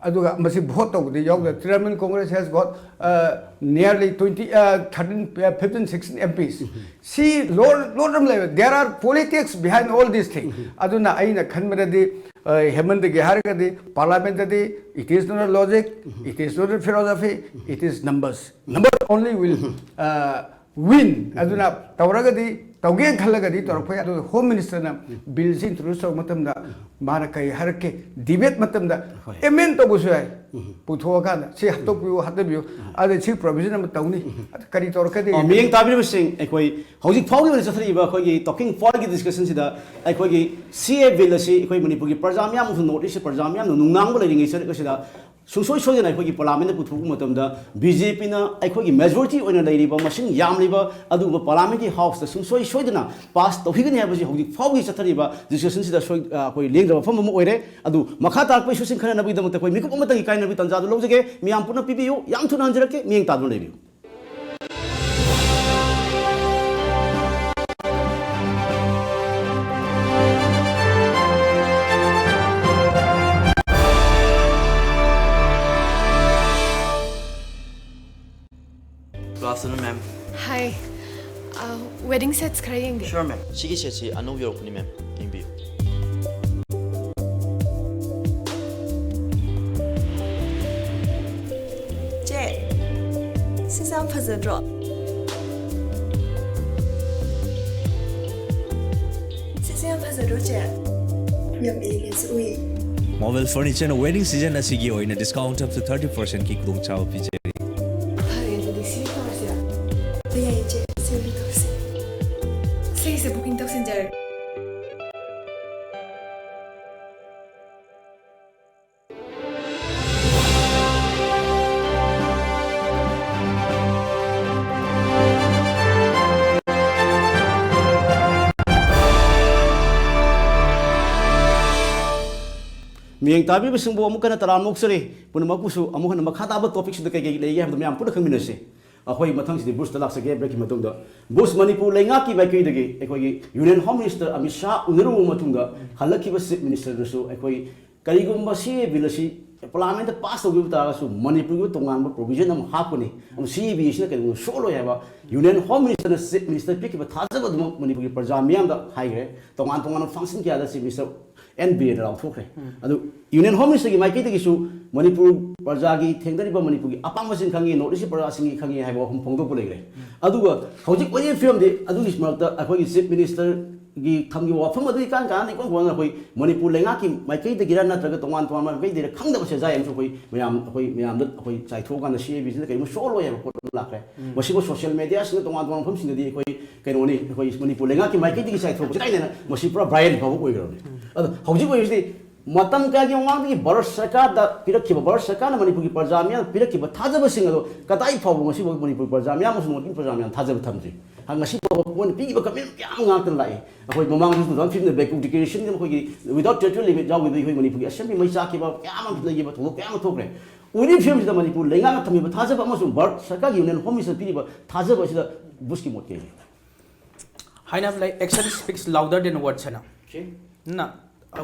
ꯑꯗꯨꯒ ꯃꯁꯤ ꯚꯣꯠ ꯇꯧꯕꯗꯤ ꯌꯥꯎꯗ꯫ Trinamool Congress has got, uh, nearly twenty, uh, thirteen, uh, fifteen, sixteen M Ps꯫ ꯁꯤ ꯂꯣꯟ ꯂꯣꯟ ꯑꯃ ꯂꯩꯕ, there are politics behind all this thing꯫ ꯑꯗꯨꯅ ꯑꯩꯅ ꯈꯟꯕꯗꯗꯤ, ꯑ, ꯍꯦꯃꯟꯇꯒꯤ ꯍꯥꯏꯔꯒꯗꯤ ꯄꯥꯔꯂꯥꯃꯦꯟꯇꯗꯤ it is not a logic, it is not a philosophy, it is numbers, number only will, uh, win꯫ ꯑꯗꯨꯅ ꯇꯧꯔꯒꯗꯤ, ꯇꯧꯒꯦꯅ ꯈꯜꯂꯒꯗꯤ ꯇꯧꯔꯛꯄ ꯌꯥꯏ꯫ ꯑꯗꯨꯒ ꯍꯣꯝ ꯃꯤꯅꯤꯁꯇꯔꯅ ꯕꯤꯜꯁꯤ ꯏꯟꯇ꯭ꯔꯣꯗ꯭ꯌꯨꯁ ꯇꯧꯕ ꯃꯇꯝꯗ ꯃꯥꯅ ꯀꯔꯤ ꯍꯥꯏꯔꯛꯀꯦ, ꯗꯤꯕꯦꯠ ꯃꯇꯝꯗ ꯑꯦꯃꯦꯟ ꯇꯧꯕꯁꯨ ꯌꯥꯏ꯫ ꯄꯨꯊꯣꯛꯑꯀꯥꯟꯗ ꯁꯤ ꯍꯥꯞꯇꯣꯛꯄꯤꯌꯨ, ꯍꯥꯞꯇꯕꯤꯌꯨ, ꯑꯗ ꯁꯤ ꯄ꯭ꯔꯣꯚꯤꯖꯟ ꯑꯃ ꯇꯧꯅꯤ꯫ ꯑꯗ ꯀꯔꯤ ꯇꯧꯔꯛꯀꯗꯦ? ꯑ, ꯃꯤꯠꯌꯦꯡ ꯇꯥꯕꯤꯔꯤꯕꯁꯤꯡ, ꯑꯩꯈꯣꯏ ꯍꯧꯖꯤꯛ ꯐꯥꯎꯒꯤ ꯑꯣꯏꯅ ꯆꯠꯊꯔꯤꯕ ꯑꯩꯈꯣꯏꯒꯤ ꯇꯣꯀꯤꯡ ꯄꯣꯏꯟꯠꯀꯤ ꯗꯤꯁꯀꯁꯟꯁꯤꯗ ꯑꯩꯈꯣꯏꯒꯤ ꯁꯤ ꯑꯦ ꯕꯤꯜ ꯑꯁꯤ ꯑꯩꯈꯣꯏ ꯃꯅꯤꯄꯨꯔꯒꯤ ꯄ꯭ꯔꯖꯥ ꯃꯤꯌꯥꯝ ꯑꯃꯁꯨꯡ ꯅꯣꯔꯠ ꯏꯁ ꯄ꯭ꯔꯖꯥ ꯃꯤꯌꯥꯝꯅ ꯅꯨꯡꯅꯥꯡꯕ ꯂꯩꯔꯤꯉꯩ ꯆꯔꯛ ꯑꯁꯤꯗ ꯁꯨꯡꯁꯣꯏ ꯁꯣꯏꯗꯅ ꯑꯩꯈꯣꯏꯒꯤ ꯄꯥꯔꯂꯥꯃꯦꯟꯗ ꯄꯨꯊꯣꯛꯄ ꯃꯇꯝꯗ ꯕꯤ ꯖꯦ ꯄꯤꯅ ꯑꯩꯈꯣꯏꯒꯤ ꯃꯦꯖꯣꯔꯤꯇꯤ ꯑꯣꯏꯅ ꯂꯩꯔꯤꯕ ꯃꯁꯤꯡ ꯌꯥꯝꯂꯤꯕ ꯑꯗꯨꯒꯨꯝꯕ ꯄꯥꯔꯂꯥꯃꯦꯟꯒꯤ ꯍꯥꯎꯁꯇ ꯁꯨꯡꯁꯣꯏ ꯁꯣꯏꯗꯅ ꯄꯥꯁ ꯇꯧꯈꯤꯒꯅꯤ ꯍꯥꯏꯕꯁꯤ ꯍꯧꯖꯤꯛ ꯐꯥꯎꯒꯤ ꯆꯠꯊꯔꯤꯕ ꯗꯤꯁꯀꯁꯟꯁꯤꯗ ꯁꯣꯏ-, ꯑ, ꯑꯩꯈꯣꯏ ꯂꯦꯡꯗꯕ ꯋꯥꯐꯝ ꯑꯃ ꯑꯣꯏꯔꯦ꯫ ꯑꯗꯨ ꯃꯈꯥ ꯇꯥꯔꯛꯄ ꯏꯁꯨꯁꯤꯡ ꯈꯟꯅꯅꯕꯒꯤꯗꯃꯛꯇ ꯑꯩꯈꯣꯏ ꯃꯤꯀꯨꯞ ꯑꯃꯇꯪꯒꯤ ꯀꯥꯏꯅꯕꯒꯤ ꯇꯥꯟꯖꯥꯗꯨ ꯂꯧꯖꯒꯦ꯫ ꯃꯤꯌꯥꯝ ꯄꯨꯟꯅ ꯄꯤꯕꯤꯌꯨ꯫ ꯌꯥꯝ ꯊꯨꯅ ꯍꯟꯖꯔꯛꯀꯦ꯫ ꯃꯤꯠꯌꯦꯡ ꯇꯥꯗꯨꯅ ꯂꯩꯕꯤꯌꯨ꯫ Good afternoon, ma'am. Hi. Uh, wedding sets ꯈꯔ ꯌꯦꯡꯒꯦ꯫ Sure, ma'am. ꯁꯤꯒꯤ ꯁꯦꯠꯁꯤ ꯑꯅꯧꯕ ꯌꯧꯔꯛꯄꯅꯤ, ma'am꯫ ꯌꯦꯡꯕꯤꯌꯨ꯫ ꯆꯦ, ꯁꯤꯁꯦ ꯌꯥꯝ ꯐꯖꯗ꯭ꯔꯣ? ꯁꯤꯁꯦ ꯌꯥꯝ ꯐꯖꯗ꯭ꯔꯣ, ꯆꯦ? ꯌꯥꯝ elegant ꯁꯨ ꯎꯏ꯫ Marvel Furniture ꯅ wedding season ꯑꯁꯤꯒꯤ ꯑꯣꯏꯅ discount up to thirty percent ꯀꯤ ꯈꯨꯗꯣꯡꯆꯥꯕ ꯄꯤꯖꯔꯤ꯫ ꯐꯔꯦ, ꯑꯗꯨꯗꯤ ꯁꯤ ꯇꯧꯔꯁꯤꯔꯥ? ꯌꯥꯏꯌꯦ, ꯆꯦ, ꯁꯤ ꯑꯣꯏꯅ ꯇꯧꯔꯁꯤ꯫ ꯁꯤꯒꯤꯁꯦ booking ꯇꯧꯁꯤꯟꯖꯔꯒꯦ꯫ ꯃꯤꯠꯌꯦꯡ ꯇꯥꯕꯤꯕꯁꯤꯡꯕꯨ ꯑꯃꯨꯛ ꯍꯟꯅ ꯇꯔꯥꯝꯅ ꯑꯣꯛꯆꯔꯤ꯫ ꯄꯨꯝꯅꯃꯛꯄꯨꯁꯨ ꯑꯃꯨꯛ ꯍꯟꯅ ꯃꯈꯥ ꯇꯥꯕ ꯇꯣꯄꯤꯛꯁꯤꯡꯗ ꯀꯩ ꯀꯩ ꯂꯩꯒꯦ ꯍꯥꯏꯕꯗꯨ ꯃꯌꯥꯝ ꯄꯨꯟꯅ ꯈꯪꯃꯤꯟꯅꯁꯤ꯫ ꯑꯩꯈꯣꯏ ꯃꯊꯪꯁꯤꯗꯤ ꯕꯨꯁꯇ ꯂꯥꯛꯆꯒꯦ, ꯕ꯭ꯔꯦꯛꯀꯤ ꯃꯇꯨꯡꯗ꯫ ꯕꯨꯁ ꯃꯅꯤꯄꯨꯔ ꯂꯩꯉꯥꯛꯀꯤ ꯃꯥꯏꯀꯩꯗꯒꯤ ꯑꯩꯈꯣꯏꯒꯤ union home minister Amit Shah ꯎꯅꯔꯨꯕ ꯃꯇꯨꯡꯗ ꯍꯜꯂꯛꯈꯤꯕ ꯆꯤꯐ ꯃꯤꯅꯤꯁꯇꯔꯗꯁꯨ ꯑꯩꯈꯣꯏ ꯀꯔꯤꯒꯨꯝꯕ ꯁꯤ ꯑꯦ ꯕꯤꯜ ꯑꯁꯤ ꯄꯥꯔꯂꯤꯌꯥꯃꯦꯟꯠꯇ ꯄꯥꯁ ꯇꯧꯈꯤꯕ ꯇꯥꯔꯒꯁꯨ ꯃꯅꯤꯄꯨꯔꯒꯤ ꯇꯣꯉꯥꯟꯕ ꯄ꯭ꯔꯣꯚꯤꯖꯟ ꯑꯃ ꯍꯥꯞꯀꯅꯤ꯫ ꯑꯃ ꯁꯤ ꯑꯦ ꯕꯤ ꯑꯁꯤꯅ ꯀꯩꯗꯧꯅꯨꯡꯗ ꯁꯣꯛꯂꯣꯏ ꯍꯥꯏꯕ ꯌꯨꯅꯤꯌꯟ ꯍꯣꯝ ꯃꯤꯅꯤꯁꯇꯔꯅ ꯆꯤꯐ ꯃꯤꯅꯤꯁꯇꯔ ꯄꯤꯈꯤꯕ ꯊꯥꯖꯕ ꯑꯗꯨꯃꯛ ꯃꯅꯤꯄꯨꯔꯒꯤ ꯄ꯭ꯔꯖꯥ ꯃꯤꯌꯥꯝꯗ ꯍꯥꯏꯈ꯭ꯔꯦ꯫ ꯇꯣꯉꯥꯟ ꯇꯣꯉꯥꯟꯕ ꯐꯪꯁꯟ ꯀꯌꯥꯗ ꯆꯤꯐ ꯃꯤꯅꯤꯁꯇꯔ ꯑꯦꯟ ꯕꯤꯔꯦꯟꯅ ꯂꯥꯎꯊꯣꯛꯈ꯭ꯔꯦ꯫ ꯑꯗꯨ ꯌꯨꯅꯤꯌꯟ ꯍꯣꯝ ꯃꯤꯅꯤꯁꯇꯔꯒꯤ ꯃꯥꯏꯀꯩꯗꯒꯤꯁꯨ ꯃꯅꯤꯄꯨꯔ ꯄ꯭ꯔꯖꯥꯒꯤ ꯊꯦꯡꯅꯔꯤꯕ ꯃꯅꯤꯄꯨꯔꯒꯤ ꯑꯄꯥꯝꯕꯁꯤꯡ ꯈꯪꯉꯤ, ꯅꯣꯔꯠ ꯏꯁꯀꯤ ꯄ꯭ꯔꯖꯥꯁꯤꯡꯒꯤ ꯈꯪꯉꯤ ꯍꯥꯏꯕ ꯋꯥꯐꯝ ꯐꯣꯡꯗꯣꯛꯄ ꯂꯩꯈ꯭ꯔꯦ꯫ ꯑꯗꯨꯒ ꯍꯧꯖꯤꯛ ꯑꯣꯏꯔꯤꯕ ꯐꯤꯕꯝꯗꯤ ꯑꯗꯨꯒꯤ ꯃꯔꯛꯇ ꯑꯩꯈꯣꯏꯒꯤ ꯆꯤꯐ ꯃꯤꯅꯤꯁꯇꯔꯒꯤ ꯊꯝꯈꯤꯕ ꯋꯥꯐꯝ ꯑꯗꯨ ꯏꯀꯥꯟ ꯀꯥꯟꯅ ꯏꯀꯣꯟ ꯀꯣꯟꯅ ꯑꯩꯈꯣꯏ ꯃꯅꯤꯄꯨꯔ ꯂꯩꯉꯥꯛꯀꯤ ꯃꯥꯏꯀꯩꯗꯒꯤꯔ ꯅꯠꯇ꯭ꯔꯒ ꯇꯣꯉꯥꯟ ꯇꯣꯉꯥꯟꯕ ꯃꯥꯏꯀꯩꯗꯒꯤꯔ ꯈꯪꯗꯕ ꯁꯦꯖꯥꯏ ꯑꯃꯁꯨ ꯑꯩꯈꯣꯏ ꯃꯌꯥꯝ, ꯑꯩꯈꯣꯏ ꯃꯌꯥꯝꯗ ꯑꯩꯈꯣꯏ ꯆꯥꯏꯊꯣꯛꯑꯀꯥꯟꯗ ꯁꯤ ꯑꯦ ꯕꯤꯁꯤꯅ ꯀꯔꯤꯒꯨꯝꯕ ꯁꯣꯛꯂꯣꯏ ꯍꯥꯏꯕ ꯄꯣꯠ ꯑꯃ ꯂꯥꯛꯈ꯭ꯔꯦ꯫ ꯃꯁꯤꯕꯨ ꯁꯣꯁꯤꯌꯦꯜ ꯃꯦꯗꯤꯌꯥꯁꯤꯡꯗ ꯇꯣꯉꯥꯟ ꯇꯣꯉꯥꯟꯕ ꯃꯐꯝꯁꯤꯡꯗꯗꯤ ꯑꯩꯈꯣꯏ ꯀꯩꯅꯣꯅꯤ, ꯑꯩꯈꯣꯏ ꯃꯅꯤꯄꯨꯔ ꯂꯩꯉꯥꯛꯀꯤ ꯃꯥꯏꯀꯩꯗꯒꯤ ꯆꯥꯏꯊꯣꯛꯄꯁꯦ ꯀꯥꯏꯅꯅ ꯃꯁꯤ ꯄꯨꯔꯥ ꯚꯥꯏꯔꯦꯜ ꯐꯥꯎꯕ ꯑꯣꯏꯈ꯭ꯔꯕꯅꯤ꯫ ꯑꯗꯣ ꯍꯧꯖꯤꯛ ꯑꯣꯏꯔꯤꯁꯤꯗꯤ ꯃꯇꯝ ꯀꯌꯥꯒꯤ ꯃꯃꯥꯡꯗꯒꯤ ꯚꯥꯔꯠ ꯁꯔꯀꯥꯔꯗ ꯄꯤꯔꯛꯈꯤꯕ, ꯚꯥꯔꯠ ꯁꯔꯀꯥꯔꯅ ꯃꯅꯤꯄꯨꯔꯒꯤ ꯄ꯭ꯔꯖꯥ ꯃꯤꯌꯥꯝ ꯄꯤꯔꯛꯈꯤꯕ ꯊꯥꯖꯕꯁꯤꯡ ꯑꯗꯣ ꯀꯗꯥꯏ ꯐꯥꯎꯕ ꯉꯁꯤꯐꯥꯎ ꯃꯅꯤꯄꯨꯔ ꯄ꯭ꯔꯖꯥ ꯃꯤꯌꯥꯝ ꯑꯃꯁꯨꯡ ꯅꯣꯔꯠ ꯏꯁ ꯄ꯭ꯔꯖꯥ ꯃꯤꯌꯥꯝ ꯊꯥꯖꯕ ꯊꯝꯗ꯭ꯔꯤ꯫ ꯍꯥꯏ, ꯉꯁꯤ ꯐꯥꯎꯕ ꯃꯣꯏꯅ ꯄꯤꯈꯤꯕ ꯀꯃꯤꯠꯃꯦꯟ ꯃꯌꯥꯝ ꯉꯥꯛꯇꯅ ꯂꯥꯛꯏ꯫ ꯑꯩꯈꯣꯏ ꯃꯃꯥꯡꯗꯁꯨ two thousand fifteen ꯕꯦꯀꯨ ꯗꯤꯀ꯭ꯂꯦꯔꯦꯁꯟꯒꯤ ꯑꯩꯈꯣꯏꯒꯤ without territorial limit ꯌꯥꯎꯈꯤꯕꯗꯒꯤ ꯑꯩꯈꯣꯏ ꯃꯅꯤꯄꯨꯔꯒꯤ ꯑꯁꯦꯝꯕ꯭ꯂꯤ ꯃꯩ ꯆꯥꯛꯈꯤꯕ ꯀꯌꯥ ꯑꯃ ꯂꯩꯈꯤꯕ ꯊꯧꯗꯣꯛ ꯀꯌꯥ ꯑꯃ ꯊꯣꯛꯈ꯭ꯔꯦ꯫ ꯑꯣꯏꯔꯤꯕ ꯐꯤꯕꯝꯁꯤꯗ ꯃꯅꯤꯄꯨꯔ ꯂꯩꯉꯥꯛꯅ ꯊꯝꯃꯤꯕ ꯊꯥꯖꯕ ꯑꯃꯁꯨꯡ ꯚꯥꯔꯠ ꯁꯔꯀꯥꯔꯒꯤ ꯌꯨꯅꯤꯌꯟ ꯍꯣꯝ ꯃꯤꯅꯤꯁꯇꯔ ꯄꯤꯔꯤꯕ ꯊꯥꯖꯕ ꯑꯁꯤꯗ ꯕꯨꯁꯀꯤ ꯃꯣꯠ ꯀꯩ ꯂꯩ? ꯍꯥꯏꯅꯕ ꯂꯩ, "Action speaks louder than words" ꯍꯥꯏꯅ꯫ ꯅ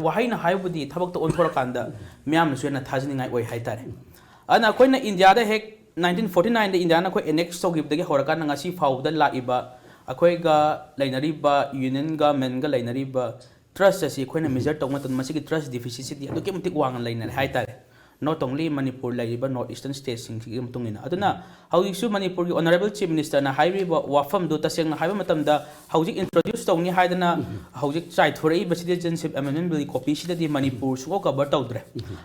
ꯋꯥꯍꯩꯅ ꯍꯥꯏꯕꯨꯗꯤ ꯊꯕꯛꯇ ꯑꯣꯟꯊꯣꯔꯀꯥꯟꯗ ꯃꯤꯌꯥꯝꯅꯁꯨ ꯍꯦꯟꯅ ꯊꯥꯖꯅꯤꯡꯉꯥꯏ ꯑꯣꯏ ꯍꯥꯏꯇꯥꯔꯦ꯫ ꯑꯗꯨꯅ ꯑꯩꯈꯣꯏꯅ ꯏꯟꯗꯤꯌꯥꯗ ꯍꯦꯛ nineteen forty nineꯗ ꯏꯟꯗꯤꯌꯥꯅ ꯑꯩꯈꯣꯏ ꯑꯦꯅꯦꯛꯁ ꯇꯧꯈꯤꯕꯗꯒꯤ ꯍꯧꯔꯀꯥꯟꯗ ꯉꯁꯤ ꯐꯥꯎꯕꯗ ꯂꯥꯛꯏꯕ ꯑꯩꯈꯣꯏꯒ ꯂꯩꯅꯔꯤꯕ ꯌꯨꯅꯤꯌꯟ ꯒꯃꯦꯟꯒ ꯂꯩꯅꯔꯤꯕ ꯇ꯭ꯔꯁ ꯑꯁꯤ ꯑꯩꯈꯣꯏꯅ ꯃꯦꯖꯔ ꯇꯧꯕ ꯃꯇꯝꯗ ꯃꯁꯤꯒꯤ ꯇ꯭ꯔꯁ ꯗꯤꯐꯤꯁꯤꯠꯁꯤꯗꯤ ꯑꯗꯨꯛꯀꯤ ꯃꯇꯤꯛ ꯋꯥꯡꯅ ꯂꯩꯅꯔꯦ ꯍꯥꯏꯇꯥꯔꯦ꯫ Not only ꯃꯅꯤꯄꯨꯔ, ꯂꯩꯔꯤꯕ ꯅꯣꯔꯠ ꯏꯁꯇꯔꯟ ꯁ꯭ꯇꯦꯠꯁꯤꯡꯁꯤꯒꯤ ꯃꯇꯨꯡ ꯏꯟꯅ꯫ ꯑꯗꯨꯅ ꯍꯧꯖꯤꯛꯁꯨ ꯃꯅꯤꯄꯨꯔꯒꯤ ꯑꯣꯅꯔꯦꯕꯜ ꯆꯤꯐ ꯃꯤꯅꯤꯁꯇꯔꯅ ꯍꯥꯏꯕꯤꯕ ꯋꯥꯐꯝꯗꯨ ꯇꯁꯦꯡꯅ ꯍꯥꯏꯕ ꯃꯇꯝꯗ ꯍꯧꯖꯤꯛ ꯏꯟꯇ꯭ꯔꯣꯗ꯭ꯌꯨꯁ ꯇꯧꯅꯤ ꯍꯥꯏꯗꯅ ꯍꯧꯖꯤꯛ ꯆꯥꯏꯊꯣꯔꯛꯏꯕ ꯁꯤꯇꯤꯖꯟꯁꯤꯞ ꯑꯦꯃꯦꯟꯗꯃꯦꯟ ꯕꯤꯜꯒꯤ ꯀꯣꯄꯤꯁꯤꯗꯗꯤ ꯃꯅꯤꯄꯨꯔ ꯁꯨꯡꯀꯣ ꯀꯚꯔ ꯇꯧꯗ꯭ꯔꯦ꯫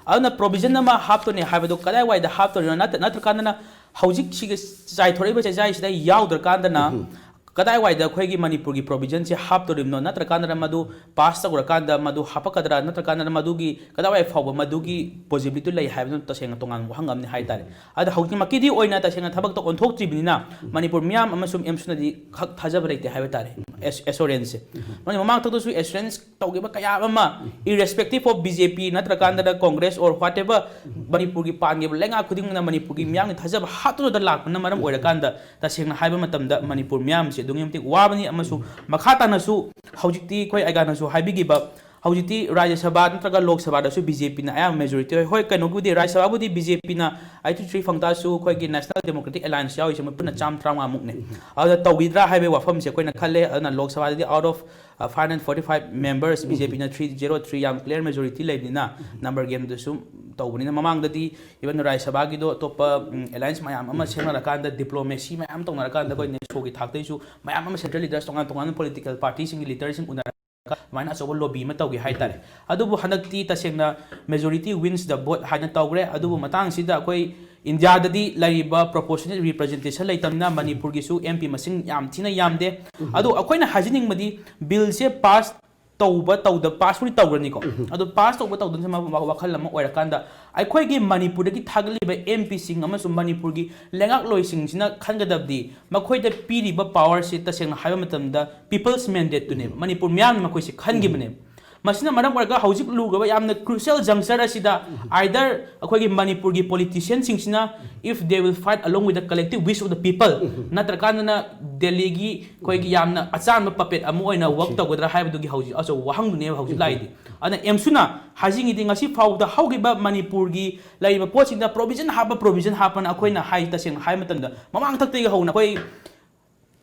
ꯑꯗꯨꯅ ꯄ꯭ꯔꯣꯚꯤꯖꯟ ꯑꯃ ꯍꯥꯞꯇꯣꯏꯅꯦ ꯍꯥꯏꯕꯗꯨ ꯀꯗꯥꯏꯋꯥꯏꯗ ꯍꯥꯞꯇꯣꯏꯅꯣ? ꯅꯠꯇ-, ꯅꯠꯇ꯭ꯔꯀꯥꯟꯗꯅ ꯍꯧꯖꯤꯛ ꯁꯤꯒꯤ ꯆꯥꯏꯊꯣꯔꯛꯏꯕ ꯆꯦꯖꯥꯏꯁꯤꯗ ꯌꯥꯎꯗ꯭ꯔꯀꯥꯟꯗꯅ ꯀꯗꯥꯏꯋꯥꯏꯗ ꯑꯩꯈꯣꯏꯒꯤ ꯃꯅꯤꯄꯨꯔꯒꯤ provisionꯁꯦ ꯍꯥꯞꯇꯣꯔꯤꯕꯅꯣ, ꯅꯠꯇ꯭ꯔꯀꯥꯟꯗ ꯃꯗꯨ pass ꯇꯧꯔꯀꯥꯟꯗ ꯃꯗꯨ ꯍꯥꯞꯄꯛꯀꯗ꯭ꯔꯥ, ꯅꯠꯇ꯭ꯔꯀꯥꯟꯗ ꯃꯗꯨꯒꯤ ꯀꯗꯥꯏꯋꯥꯏ ꯐꯥꯎꯕ ꯃꯗꯨꯒꯤ possibility ꯂꯩ ꯍꯥꯏꯕꯗꯨ ꯇꯁꯦꯡꯅ ꯇꯣꯉꯥꯟꯕ ꯋꯥꯍꯪ ꯑꯃꯅꯤ ꯍꯥꯏ ꯇꯥꯔꯦ꯫ ꯑꯗ ꯍꯧꯖꯤꯛꯃꯛꯀꯤꯗꯤ ꯑꯣꯏꯅ ꯇꯁꯦꯡꯅ ꯊꯕꯛꯇ ꯑꯣꯟꯊꯣꯛꯇ꯭ꯔꯤꯕꯅꯤꯅ ꯃꯅꯤꯄꯨꯔ ꯃꯤꯌꯥꯝ ꯑꯃꯁꯨꯡ ꯑꯦꯝꯁꯨꯅꯗꯤ ꯈꯛ ꯊꯥꯖꯕ ꯂꯩꯇꯦ ꯍꯥꯏꯕ ꯇꯥꯔꯦ꯫ ꯑꯦꯁ-, assuranceꯁꯦ꯫ ꯃꯔꯝꯗꯤ ꯃꯃꯥꯡ ꯊꯛꯇꯁꯨ assurance ꯇꯧꯈꯤꯕ ꯀꯌꯥ ꯑꯃ, irrespective of BJP ꯅꯠꯇ꯭ꯔꯀꯥꯟꯗ Congress or whatever, ꯃꯅꯤꯄꯨꯔꯒꯤ ꯄꯥꯟꯈꯤꯕ ꯂꯩꯉꯥꯛ ꯈꯨꯗꯤꯡꯃꯛꯅ ꯃꯅꯤꯄꯨꯔꯒꯤ ꯃꯤꯌꯥꯝꯒꯤ ꯊꯥꯖꯕ ꯍꯥꯠꯇꯨꯅꯗ ꯂꯥꯛꯄꯅ ꯃꯔꯝ ꯑꯣꯏꯔꯀꯥꯟꯗ, ꯇꯁꯦꯡꯅ ꯍꯥꯏꯕ ꯃꯇꯝꯗ ꯃꯅꯤꯄꯨꯔ ꯃꯤꯌꯥꯝꯁꯦ ꯑꯗꯨꯛꯀꯤ ꯃꯇꯤꯛ ꯋꯥꯕꯅꯤ꯫ ꯑꯃꯁꯨꯡ ꯃꯈꯥ ꯇꯥꯅꯁꯨ ꯍꯧꯖꯤꯛꯇꯤ ꯑꯩꯈꯣꯏ ꯑꯩꯒꯥꯅꯁꯨ ꯍꯥꯏꯕꯤꯈꯤꯕ, ꯍꯧꯖꯤꯛꯇꯤ ꯔꯥꯖ꯭ꯌ ꯁꯚꯥ ꯅꯠꯇ꯭ꯔꯒ ꯂꯣꯛ ꯁꯚꯥꯗꯁꯨ BJPꯅ ꯑꯌꯥꯝꯕ majority ꯑꯣꯏ꯫ ꯍꯣꯏ, ꯀꯩꯅꯣꯕꯨꯗꯤ, ꯔꯥꯖ꯭ꯌ ꯁꯚꯥꯕꯨꯗꯤ BJPꯅ eighty three ꯐꯪ ꯇꯥꯔꯁꯨ, ꯑꯩꯈꯣꯏꯒꯤ National Democratic Alliance ꯌꯥꯎꯔꯤꯁꯦ ꯃꯣꯏ ꯄꯨꯟꯅ ꯆꯥꯝꯃ ꯇꯔꯥꯃꯉꯥꯃꯨꯛꯅꯦ꯫ ꯑꯗꯨꯗ ꯇꯧꯈꯤꯗ꯭ꯔꯥ ꯍꯥꯏꯕꯒꯤ ꯋꯥꯐꯝꯁꯦ ꯑꯩꯈꯣꯏꯅ ꯈꯜꯂꯦ꯫ ꯑꯗꯨꯅ ꯂꯣꯛ ꯁꯚꯥꯗꯗꯤ out of, uh, five hundred forty five members, BJPꯅ three zero three, ꯌꯥꯝ clear majority ꯂꯩꯕꯅꯤꯅ, number gameꯗꯁꯨ ꯇꯧꯕꯅꯤꯅ, ꯃꯃꯥꯡꯗꯗꯤ even ꯔꯥꯖ꯭ꯌ ꯁꯚꯥꯒꯤꯗꯣ ꯑꯇꯣꯞꯄ, ꯎꯝ, alliance ꯃꯌꯥꯝ ꯑꯃ ꯁꯦꯝꯅꯔꯀꯥꯟꯗ, diplomacy ꯃꯌꯥꯝ ꯇꯧꯅꯔꯀꯥꯟꯗ, ꯑꯩꯈꯣꯏ NESOꯒꯤ ꯊꯥꯛꯇꯩꯁꯨ ꯃꯌꯥꯝ ꯑꯃ central leaders, ꯇꯣꯉꯥꯟ ꯇꯣꯉꯥꯟꯕ political partyꯁꯤꯡꯒꯤ leaderꯁꯤꯡ ꯎꯅꯔꯒ ꯑꯗꯨꯃꯥꯏꯅ ꯑꯆꯧꯕ lobby ꯑꯃ ꯇꯧꯈꯤ ꯍꯥꯏ ꯇꯥꯔꯦ꯫ ꯑꯗꯨꯕꯨ ꯍꯟꯗꯛꯇꯤ ꯇꯁꯦꯡꯅ majority wins the vote ꯍꯥꯏꯅ ꯇꯧꯈ꯭ꯔꯦ꯫ ꯑꯗꯨꯕꯨ ꯃꯇꯥꯡꯁꯤꯗ ꯑꯩꯈꯣꯏ ꯏꯟꯗꯤꯌꯥꯗꯗꯤ ꯂꯩꯔꯤꯕ proportionate representation ꯂꯩꯇꯕꯅꯤꯅ ꯃꯅꯤꯄꯨꯔꯒꯤꯁꯨ MP ꯃꯁꯤꯡ ꯌꯥꯝ ꯊꯤꯅ ꯌꯥꯝꯗꯦ꯫ ꯑꯗꯣ ꯑꯩꯈꯣꯏꯅ ꯍꯥꯏꯖꯅꯤꯡꯕꯗꯤ, billꯁꯦ pass ꯇꯧꯕ ꯇꯧꯗ, passꯄꯨꯗꯤ ꯇꯧꯈ꯭ꯔꯅꯤꯀꯣ꯫ ꯑꯗꯣ pass ꯇꯧꯕ ꯇꯧꯗꯕꯁꯦ ꯃꯥ-, ꯃꯥ-, ꯋꯥꯈꯜ ꯑꯃ ꯑꯣꯏꯔꯀꯥꯟꯗ, ꯑꯩꯈꯣꯏꯒꯤ ꯃꯅꯤꯄꯨꯔꯗꯒꯤ ꯊꯥꯒꯠꯂꯤꯕ MPꯁꯤꯡ ꯑꯃꯁꯨꯡ ꯃꯅꯤꯄꯨꯔꯒꯤ ꯂꯩꯉꯥꯛꯂꯣꯏꯁꯤꯡꯁꯤꯅ ꯈꯟꯒꯗꯕꯗꯤ, ꯃꯈꯣꯏꯗ ꯄꯤꯔꯤꯕ powerꯁꯤ ꯇꯁꯦꯡꯅ ꯍꯥꯏꯕ ꯃꯇꯝꯗ people's mandateꯇꯨꯅꯦꯕ꯫ ꯃꯅꯤꯄꯨꯔ ꯃꯤꯌꯥꯝꯅ ꯃꯈꯣꯏꯁꯦ ꯈꯟꯈꯤꯕꯅꯦꯕ꯫ ꯃꯁꯤꯅ ꯃꯔꯝ ꯑꯣꯏꯔꯒ ꯍꯧꯖꯤꯛ ꯂꯨꯔꯕ ꯌꯥꯝꯅ crucial juncture ꯑꯁꯤꯗ either ꯑꯩꯈꯣꯏꯒꯤ ꯃꯅꯤꯄꯨꯔꯒꯤ politicianꯁꯤꯡꯁꯤꯅ, if they will fight along with the collective wish of the people, ꯅꯠꯇ꯭ꯔꯀꯥꯟꯗꯅ ꯗꯦꯜꯂꯤꯒꯤ ꯑꯩꯈꯣꯏꯒꯤ ꯌꯥꯝꯅ ꯑꯆꯥꯟꯕ puppet ꯑꯃ ꯑꯣꯏꯅ work ꯇꯧꯒꯗ꯭ꯔꯥ ꯍꯥꯏꯕꯗꯨꯒꯤ ꯍꯧꯖꯤꯛ ꯑꯆꯧꯕ ꯋꯥꯍꯪꯗꯨꯅꯦꯕ ꯍꯧꯖꯤꯛ ꯂꯥꯛꯏꯗꯤ꯫ ꯑꯗꯨꯅ ꯑꯦꯝꯁꯨꯅ ꯍꯥꯏꯖꯅꯤꯡꯉꯤꯗꯤ, ꯉꯁꯤ ꯐꯥꯎꯕꯗ ꯍꯧꯈꯤꯕ ꯃꯅꯤꯄꯨꯔꯒꯤ ꯂꯩꯔꯤꯕ ꯄꯣꯠꯁꯤꯡꯗ provision ꯍꯥꯞꯄ, provision ꯍꯥꯞꯄꯅ ꯑꯩꯈꯣꯏꯅ ꯍꯥꯏ, ꯇꯁꯦꯡꯅ ꯍꯥꯏꯕ ꯃꯇꯝꯗ ꯃꯃꯥꯡ ꯊꯛꯇꯒꯤ ꯍꯧꯅ ꯑꯩꯈꯣꯏ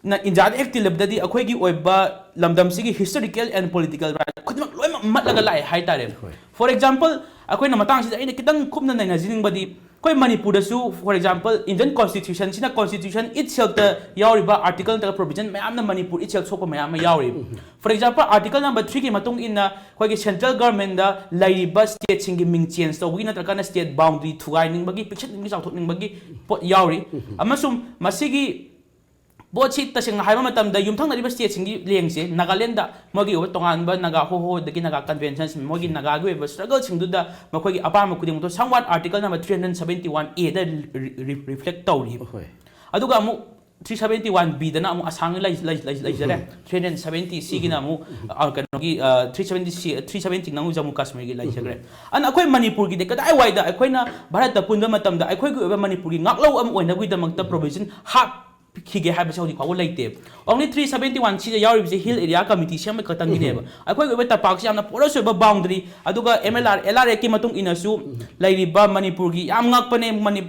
ꯅ ꯏꯟꯗꯤꯌꯥꯗ ꯍꯦꯛ ꯇꯤꯜꯂꯕꯗꯗꯤ ꯑꯩꯈꯣꯏꯒꯤ ꯑꯣꯏꯕ ꯂꯝꯗꯝꯁꯤꯒꯤ historical and political right ꯈꯨꯗꯤꯡꯃꯛ ꯂꯣꯏꯅꯃꯛ ꯃꯠꯂꯒ ꯂꯥꯛꯑꯦ ꯍꯥꯏꯇꯥꯔꯦ꯫ ꯍꯣꯏ꯫ For example, ꯑꯩꯈꯣꯏꯅ ꯃꯇꯥꯡꯁꯤꯗ ꯑꯩꯅ ꯈꯤꯇꯪ ꯀꯨꯞꯅ ꯅꯩꯅꯖꯅꯤꯡꯕꯗꯤ, ꯑꯩꯈꯣꯏ ꯃꯅꯤꯄꯨꯔꯗꯁꯨ, for example, Indian Constitutionꯁꯤꯅ Constitution itselfꯇ ꯌꯥꯎꯔꯤꯕ article ꯅꯠꯇ꯭ꯔꯒ provision ꯃꯌꯥꯝꯅ ꯃꯅꯤꯄꯨꯔ itself ꯁꯣꯛꯄ ꯃꯌꯥꯝ ꯑꯃ ꯌꯥꯎꯔꯤ꯫ For example, article number threeꯒꯤ ꯃꯇꯨꯡ ꯏꯟꯅ ꯑꯩꯈꯣꯏꯒꯤ central governmentꯗ ꯂꯩꯔꯤꯕ stateꯁꯤꯡꯒꯤ ꯃꯤꯡ change ꯇꯧꯕꯒꯤ ꯅꯠꯇ꯭ꯔꯒꯅ state boundary ꯊꯨꯒꯥꯏꯅꯤꯡꯕꯒꯤ, ꯄꯤꯛꯁꯟꯅꯤꯡꯕꯒꯤ, ꯆꯥꯎꯊꯣꯛꯅꯤꯡꯕꯒꯤ ꯄꯣꯠ ꯌꯥꯎꯔꯤ꯫ ꯑꯃꯁꯨꯡ ꯃꯁꯤꯒꯤ ꯚꯣꯠꯁꯤ ꯇꯁꯦꯡꯅ ꯍꯥꯏꯕ ꯃꯇꯝꯗ ꯌꯨꯝꯊꯪꯅꯔꯤꯕ ꯁ꯭ꯇꯦꯠꯁꯤꯡꯒꯤ ꯂꯦꯡꯁꯦ, ꯅꯥꯒꯥꯂꯦꯟꯗ ꯃꯣꯏꯒꯤ ꯑꯣꯏꯕ ꯇꯣꯉꯥꯟꯕ ꯅꯥꯒꯥ ꯍꯣ ꯍꯣ ꯑꯗꯒꯤ ꯅꯥꯒꯥ ꯀꯟꯚꯦꯟꯁꯟꯁ, ꯃꯣꯏꯒꯤ ꯅꯥꯒꯥꯒꯤ ꯑꯣꯏꯕ ꯁ꯭ꯇ꯭ꯔꯒꯜꯁꯤꯡꯗꯨꯗ ꯃꯈꯣꯏꯒꯤ ꯑꯄꯥꯝꯕ ꯈꯨꯗꯤꯡꯃꯛꯇꯣ somewhat Article number three hundred seventy one A the reflect ꯇꯧꯔꯤ꯫ ꯍꯣꯏ꯫ ꯑꯗꯨꯒ ꯑꯃꯨꯛ three seventy one B ꯗꯅ ꯑꯃꯨꯛ ꯑꯁꯥꯝꯒꯤ ꯂꯩ-, ꯂꯩ-, ꯂꯩ-, ꯂꯩꯖꯔꯦ꯫ Three hundred seventy C ꯒꯤꯅ ꯑꯃꯨꯛ, ꯑ, ꯀꯩꯅꯣꯒꯤ, ꯑ, three seventy C, three seventy ꯅ ꯑꯃꯨꯛ ꯖꯝꯃꯨ ꯀꯥꯁꯃꯤꯔꯒꯤ ꯂꯩꯖꯈ꯭ꯔꯦ꯫ ꯑꯗꯨꯅ ꯑꯩꯈꯣꯏ ꯃꯅꯤꯄꯨꯔꯒꯤꯗꯤ ꯀꯗꯥꯏꯋꯥꯏꯗ ꯑꯩꯈꯣꯏꯅ ꯚꯥꯔꯠꯇ ꯄꯨꯟꯕ ꯃꯇꯝꯗ ꯑꯩꯈꯣꯏꯒꯤ ꯑꯣꯏꯕ ꯃꯅꯤꯄꯨꯔꯒꯤ ꯉꯥꯛꯂꯧ ꯑꯃ ꯑꯣꯏꯅꯕꯒꯤꯗꯃꯛꯇ ꯄ꯭ꯔꯣꯚꯤꯖꯟ ꯍꯥꯞꯈꯤꯒꯦ ꯍꯥꯏꯕꯁꯦ ꯍꯧꯖꯤꯛ ꯐꯥꯎꯕ ꯂꯩꯇꯦ꯫ Only three seventy one C ꯗ ꯌꯥꯎꯔꯤꯕꯁꯦ ꯍꯤꯜ ꯑꯦꯔꯤꯌꯥ ꯀꯃꯤꯇꯤ ꯁꯦꯝꯕ ꯈꯛꯇꯪꯒꯤꯅꯦꯕ꯫ ꯑꯩꯈꯣꯏꯒꯤ ꯑꯣꯏꯕ ꯇꯝꯄꯥꯛꯁꯤ ꯌꯥꯝꯅ porous ꯑꯣꯏꯕ ꯕꯥꯎꯟꯗꯔꯤ, ꯑꯗꯨꯒ M L R, L R Act ꯀꯤ ꯃꯇꯨꯡ ꯏꯟꯅꯁꯨ ꯂꯩꯔꯤꯕ ꯃꯅꯤꯄꯨꯔꯒꯤ ꯌꯥꯝ ꯉꯛꯄꯅꯦ, ꯃꯅꯤ-,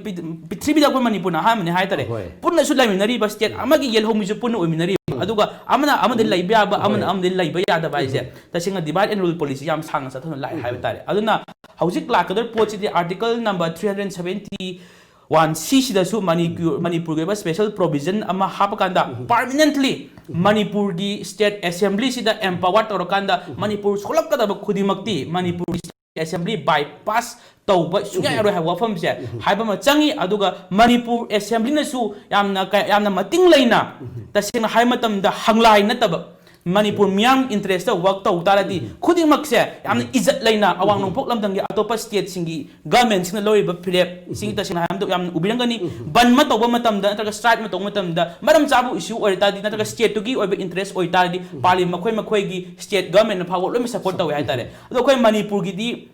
ꯄ꯭ꯔꯤꯊꯤꯕꯤꯗ ꯑꯩꯈꯣꯏ ꯃꯅꯤꯄꯨꯔꯅ ꯑꯍꯥꯟꯕꯅꯦ ꯍꯥꯏꯇꯥꯔꯦ꯫ ꯍꯣꯏ꯫ ꯄꯨꯟꯅꯁꯨ ꯂꯩꯃꯤꯟꯅꯔꯤꯕ, ꯁ꯭ꯇꯦꯠ ꯑꯃꯒꯤ ꯌꯦꯜꯍꯧꯃꯤꯁꯨ ꯄꯨꯟꯅ ꯑꯣꯏꯃꯤꯟꯅꯔꯤꯕ, ꯑꯗꯨꯒ ꯑꯃꯅ ꯑꯃꯗ ꯂꯩꯕ ꯌꯥꯕ, ꯑꯃꯅ ꯍꯣꯏ꯫ ꯑꯃꯗ ꯂꯩꯕ ꯌꯥꯗꯕ ꯍꯥꯏꯁꯦ ꯇꯁꯦꯡꯅ divide and rule policy ꯌꯥꯝ ꯁꯥꯡꯅ ꯆꯠꯊꯅ ꯂꯥꯛꯑꯦ ꯍꯥꯏꯕ ꯇꯥꯔꯦ꯫ ꯑꯗꯨꯅ ꯍꯧꯖꯤꯛ ꯂꯥꯛꯀꯗꯧꯔꯤꯕ ꯄꯣꯠꯁꯤꯗꯤ Article number three hundred seventy one C ꯁꯤꯗꯁꯨ ꯃꯅꯤꯄꯨꯔ, ꯃꯅꯤꯄꯨꯔꯒꯤ ꯑꯣꯏꯕ special provision ꯑꯃ ꯍꯥꯞꯄꯀꯥꯟꯗ permanently ꯃꯅꯤꯄꯨꯔꯒꯤ state assembly ꯁꯤꯗ empower ꯇꯧꯔꯀꯥꯟꯗ ꯃꯅꯤꯄꯨꯔ ꯁꯣꯛꯂꯛꯀꯗꯕ ꯈꯨꯗꯤꯡꯃꯛꯇꯤ ꯃꯅꯤꯄꯨꯔꯒꯤ state assembly bypass ꯇꯧꯕ ꯁꯨꯡꯌꯥ ꯌꯥꯔꯣꯏ ꯍꯥꯏꯕ ꯋꯥꯐꯝꯁꯦ ꯍꯥꯏꯕ ꯑꯃ ꯆꯪꯉꯤ꯫ ꯑꯗꯨꯒ ꯃꯅꯤꯄꯨꯔ assembly ꯅꯁꯨ ꯌꯥꯝꯅ ꯀ-, ꯌꯥꯝꯅ ꯃꯇꯤꯡ ꯂꯩꯅ, ꯇꯁꯦꯡꯅ ꯍꯥꯏꯕ ꯃꯇꯝꯗ ꯍꯪꯂꯥꯏ ꯅꯠꯇꯕ ꯃꯅꯤꯄꯨꯔ ꯃꯤꯌꯥꯝ interest ꯇ work ꯇꯧ ꯇꯥꯔꯗꯤ ꯈꯨꯗꯤꯡꯃꯛꯁꯦ ꯌꯥꯝꯅ ꯏꯖꯠ ꯂꯩꯅ ꯑꯋꯥꯡ ꯅꯣꯡꯄꯣꯛ ꯂꯝꯗꯝꯒꯤ ꯑꯇꯣꯞꯄ state ꯁꯤꯡꯒꯤ government ꯁꯤꯡꯅ ꯂꯧꯔꯤꯕ ꯐꯤꯔꯦꯞꯁꯤꯡ ꯇꯁꯦꯡꯅ ꯍꯥꯏꯕꯗ ꯌꯥꯝꯅ ꯎꯕꯤꯔꯝꯒꯅꯤ꯫ ꯕꯟ ꯑꯃ ꯇꯧꯕ ꯃꯇꯝꯗ ꯅꯠꯇ꯭ꯔꯒ strike ꯑꯃ ꯇꯧꯕ ꯃꯇꯝꯗ ꯃꯔꯝ ꯆꯥꯕ issue ꯑꯣꯏ ꯇꯥꯔꯗꯤ ꯅꯠꯇ꯭ꯔꯒ state ꯇꯨꯒꯤ ꯑꯣꯏꯕ interest ꯑꯣꯏ ꯇꯥꯔꯗꯤ ꯄꯥꯜꯂꯤ ꯃꯈꯣꯏ ꯃꯈꯣꯏꯒꯤ state government ꯅ ꯐꯥꯎꯕ ꯂꯣꯏꯅ support ꯇꯧꯋꯦ ꯍꯥꯏꯇꯥꯔꯦ꯫ ꯑꯗꯣ ꯑꯩꯈꯣꯏ ꯃꯅꯤꯄꯨꯔꯒꯤꯗꯤ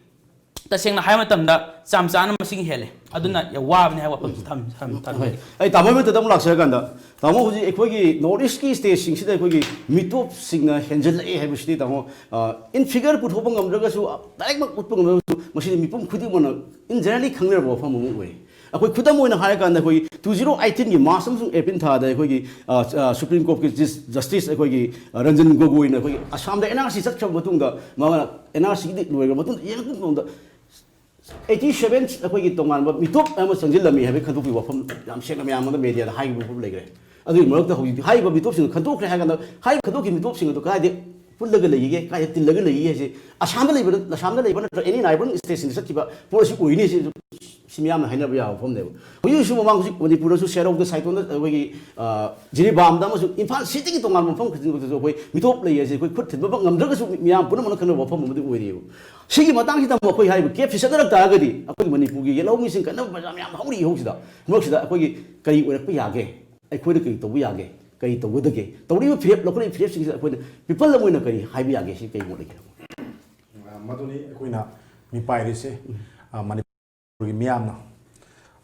ꯇꯁꯦꯡꯅ ꯍꯥꯏꯕ ꯃꯇꯝꯗ ꯆꯥꯝ ꯆꯥꯅ ꯃꯁꯤꯡ ꯍꯦꯜꯂꯦ꯫ ꯑꯗꯨꯅ ꯌꯥꯝ ꯋꯥꯕꯅꯦ ꯍꯥꯏꯕ ꯋꯥꯐꯝꯁꯤ ꯊꯝ-, ꯊꯝ-, ꯍꯣꯏ꯫ ꯊꯝꯖꯒꯦ꯫ ꯑꯩ ꯇꯥꯃꯣ ꯃꯊꯛꯇ ꯑꯃꯨꯛ ꯂꯥꯛꯆꯔꯀꯥꯟꯗ, ꯇꯥꯃꯣ, ꯍꯧꯖꯤꯛ ꯑꯩꯈꯣꯏꯒꯤ North East ꯀꯤ state ꯁꯤꯡꯁꯤꯗ ꯑꯩꯈꯣꯏꯒꯤ ꯃꯤꯇꯣꯞꯁꯤꯡꯅ ꯍꯦꯟꯖꯜꯂꯛꯑꯦ ꯍꯥꯏꯕꯁꯤꯗꯤ, ꯇꯥꯃꯣ, ꯑ, in figure ꯄꯨꯊꯣꯛꯄ ꯉꯝꯗ꯭ꯔꯒꯁꯨ, direct ꯃꯛ ꯎꯠꯄ ꯉꯝꯗ꯭ꯔꯒꯁꯨ, ꯃꯁꯤꯗꯤ ꯃꯤꯄꯨꯝ ꯈꯨꯗꯤꯡꯃꯛꯅ in generally ꯈꯪꯅꯔꯕ ꯋꯥꯐꯝ ꯑꯃ ꯑꯣꯏ꯫ ꯑꯩꯈꯣꯏ ꯈꯨꯗꯝ ꯑꯣꯏꯅ ꯍꯥꯏꯔꯀꯥꯟꯗ, ꯑꯩꯈꯣꯏꯒꯤ two zero eighteen ꯒꯤ March ꯑꯃꯁꯨꯡ April ꯊꯥꯗ ꯑꯩꯈꯣꯏꯒꯤ, ꯑ, ꯑ, Supreme Court ꯀꯤ Jus-, Justice ꯑꯩꯈꯣꯏꯒꯤ, ꯑ, ꯔꯟꯖꯟ ꯒꯣꯒꯣꯏꯅ ꯑꯩꯈꯣꯏꯒꯤ ꯑꯁꯥꯝꯗ N R C ꯆꯠꯈ꯭ꯔꯕ ꯃꯇꯨꯡꯗ, ꯃꯥꯅ N R C ꯒꯤꯗꯤ ꯂꯣꯏꯈ꯭ꯔꯕ ꯃꯇꯨꯡꯗ ꯌꯦꯡꯉꯛꯄ ꯃꯇꯝꯗ, eighty seven ꯑꯩꯈꯣꯏꯒꯤ ꯇꯣꯉꯥꯟꯕ ꯃꯤꯇꯣꯞ ꯑꯃ ꯆꯪꯁꯤꯜꯂꯝꯃꯤ ꯍꯥꯏꯕꯒꯤ ꯈꯟꯗꯣꯛꯄꯒꯤ ꯋꯥꯐꯝ ꯌꯥꯝ ꯁꯦꯡꯅ ꯃꯌꯥꯝ ꯑꯃꯗ media ꯗ ꯍꯥꯏꯈꯤꯕ ꯋꯥꯐꯝ ꯂꯩꯈ꯭ꯔꯦ꯫ ꯑꯗꯨꯒꯤ ꯃꯔꯛꯇ ꯍꯧꯖꯤꯛꯇꯤ ꯍꯥꯏꯔꯤꯕ ꯃꯤꯇꯣꯞꯁꯤꯡꯗꯨ ꯈꯟꯗꯣꯛꯈ꯭ꯔꯦ ꯍꯥꯏꯔ ꯀꯥꯟꯗ, ꯍꯥꯏꯔꯤꯕ ꯈꯟꯗꯣꯛꯈꯤꯕ ꯃꯤꯇꯣꯞꯁꯤꯡ ꯑꯗꯨ ꯀꯗꯥꯏꯗ ꯄꯨꯜꯂꯒ ꯂꯩꯈꯤꯒꯦ, ꯀꯥꯏꯗ ꯇꯤꯜꯂꯒ ꯂꯩꯈꯤꯒꯦ ꯍꯥꯏꯁꯦ, ꯑꯁꯥꯝꯗ ꯂꯩꯕ, ꯑꯁꯥꯝꯗ ꯂꯩꯕ ꯅꯠꯇ꯭ꯔꯒ ꯑꯦꯅꯤ ꯅꯥꯏꯕꯔꯤꯡ ꯁ꯭ꯇꯦꯠꯁꯤꯡꯗ ꯆꯠꯈꯤꯕ ꯄꯣꯠ ꯑꯁꯤ ꯑꯣꯏꯅꯤ꯫ ꯁꯤ, ꯁꯤ ꯃꯤꯌꯥꯝꯅ ꯍꯥꯏꯅꯕ ꯌꯥꯕ ꯋꯥꯐꯝꯅꯦꯕ꯫ ꯍꯧꯖꯤꯛ ꯍꯧꯖꯤꯛꯁꯨ ꯃꯃꯥꯡ ꯍꯧꯖꯤꯛ ꯃꯅꯤꯄꯨꯔꯗꯁꯨ ꯁꯦꯔꯧꯗ, ꯁꯥꯏꯇꯣꯟꯗ, ꯑꯩꯈꯣꯏꯒꯤ, ꯑ, ꯖꯤꯔꯤꯕꯥꯝꯗ ꯑꯃꯁꯨꯡ ꯏꯝꯐꯥꯜ ꯁꯤꯇꯤꯒꯤ ꯇꯣꯉꯥꯟꯕ ꯃꯐꯝ ꯈꯨꯗꯤꯡꯃꯛꯇꯁꯨ ꯑꯩꯈꯣꯏ ꯃꯤꯇꯣꯞ ꯂꯩ ꯍꯥꯏꯁꯦ ꯑꯩꯈꯣꯏ ꯈꯨꯠ ꯊꯤꯟꯕꯃꯛ ꯉꯝꯗ꯭ꯔꯒꯁꯨ ꯃꯤꯌꯥꯝ ꯄꯨꯝꯅꯃꯛꯅ ꯈꯪꯅꯕ ꯋꯥꯐꯝ ꯑꯃꯗꯤ ꯑꯣꯏꯔꯤꯑꯕ꯫ ꯁꯤꯒꯤ ꯃꯇꯥꯡꯁꯤꯗ ꯑꯃꯨꯛ ꯑꯩꯈꯣꯏ ꯍꯥꯏꯔꯤꯕ ꯀꯦꯞꯁꯤ ꯆꯠꯅꯔꯛ ꯇꯥꯔꯒꯗꯤ ꯑꯩꯈꯣꯏ ꯃꯅꯤꯄꯨꯔꯒꯤ ꯌꯦꯜꯍꯧꯃꯤꯁꯤꯡ ꯀꯟꯅꯕ ꯃꯌꯥꯝ ꯍꯧꯔꯤ ꯍꯧꯖꯤꯛꯁꯤꯗ꯫ ꯃꯔꯛꯁꯤꯗ ꯑꯩꯈꯣꯏꯒꯤ ꯀꯔꯤ ꯑꯣꯏꯔꯛꯄ ꯌꯥꯒꯦ? ꯑꯩꯈꯣꯏꯅ ꯀꯔꯤ ꯇꯧꯕ ꯌꯥꯒꯦ? ꯀꯔꯤ ꯇꯧꯒꯗꯒꯦ? ꯇꯧꯔꯤꯕ ꯐꯤꯔꯦꯞ, ꯂꯧꯈꯠꯂꯤꯕ ꯐꯤꯔꯦꯞꯁꯤꯡꯁꯤꯗ ꯑꯩꯈꯣꯏꯅ ꯄꯤꯄꯜ ꯑꯃ ꯑꯣꯏꯅ ꯀꯔꯤ ꯍꯥꯏꯕ ꯌꯥꯒꯦ? ꯁꯤ ꯀꯔꯤ ꯃꯣꯠ ꯂꯩꯒꯦ? ꯃꯗꯨꯅꯤ ꯑꯩꯈꯣꯏꯅ ꯃꯤꯄꯥꯏꯔꯤꯁꯦ꯫ ꯑ, ꯃꯅꯤꯄꯨꯔꯒꯤ ꯃꯤꯌꯥꯝꯅ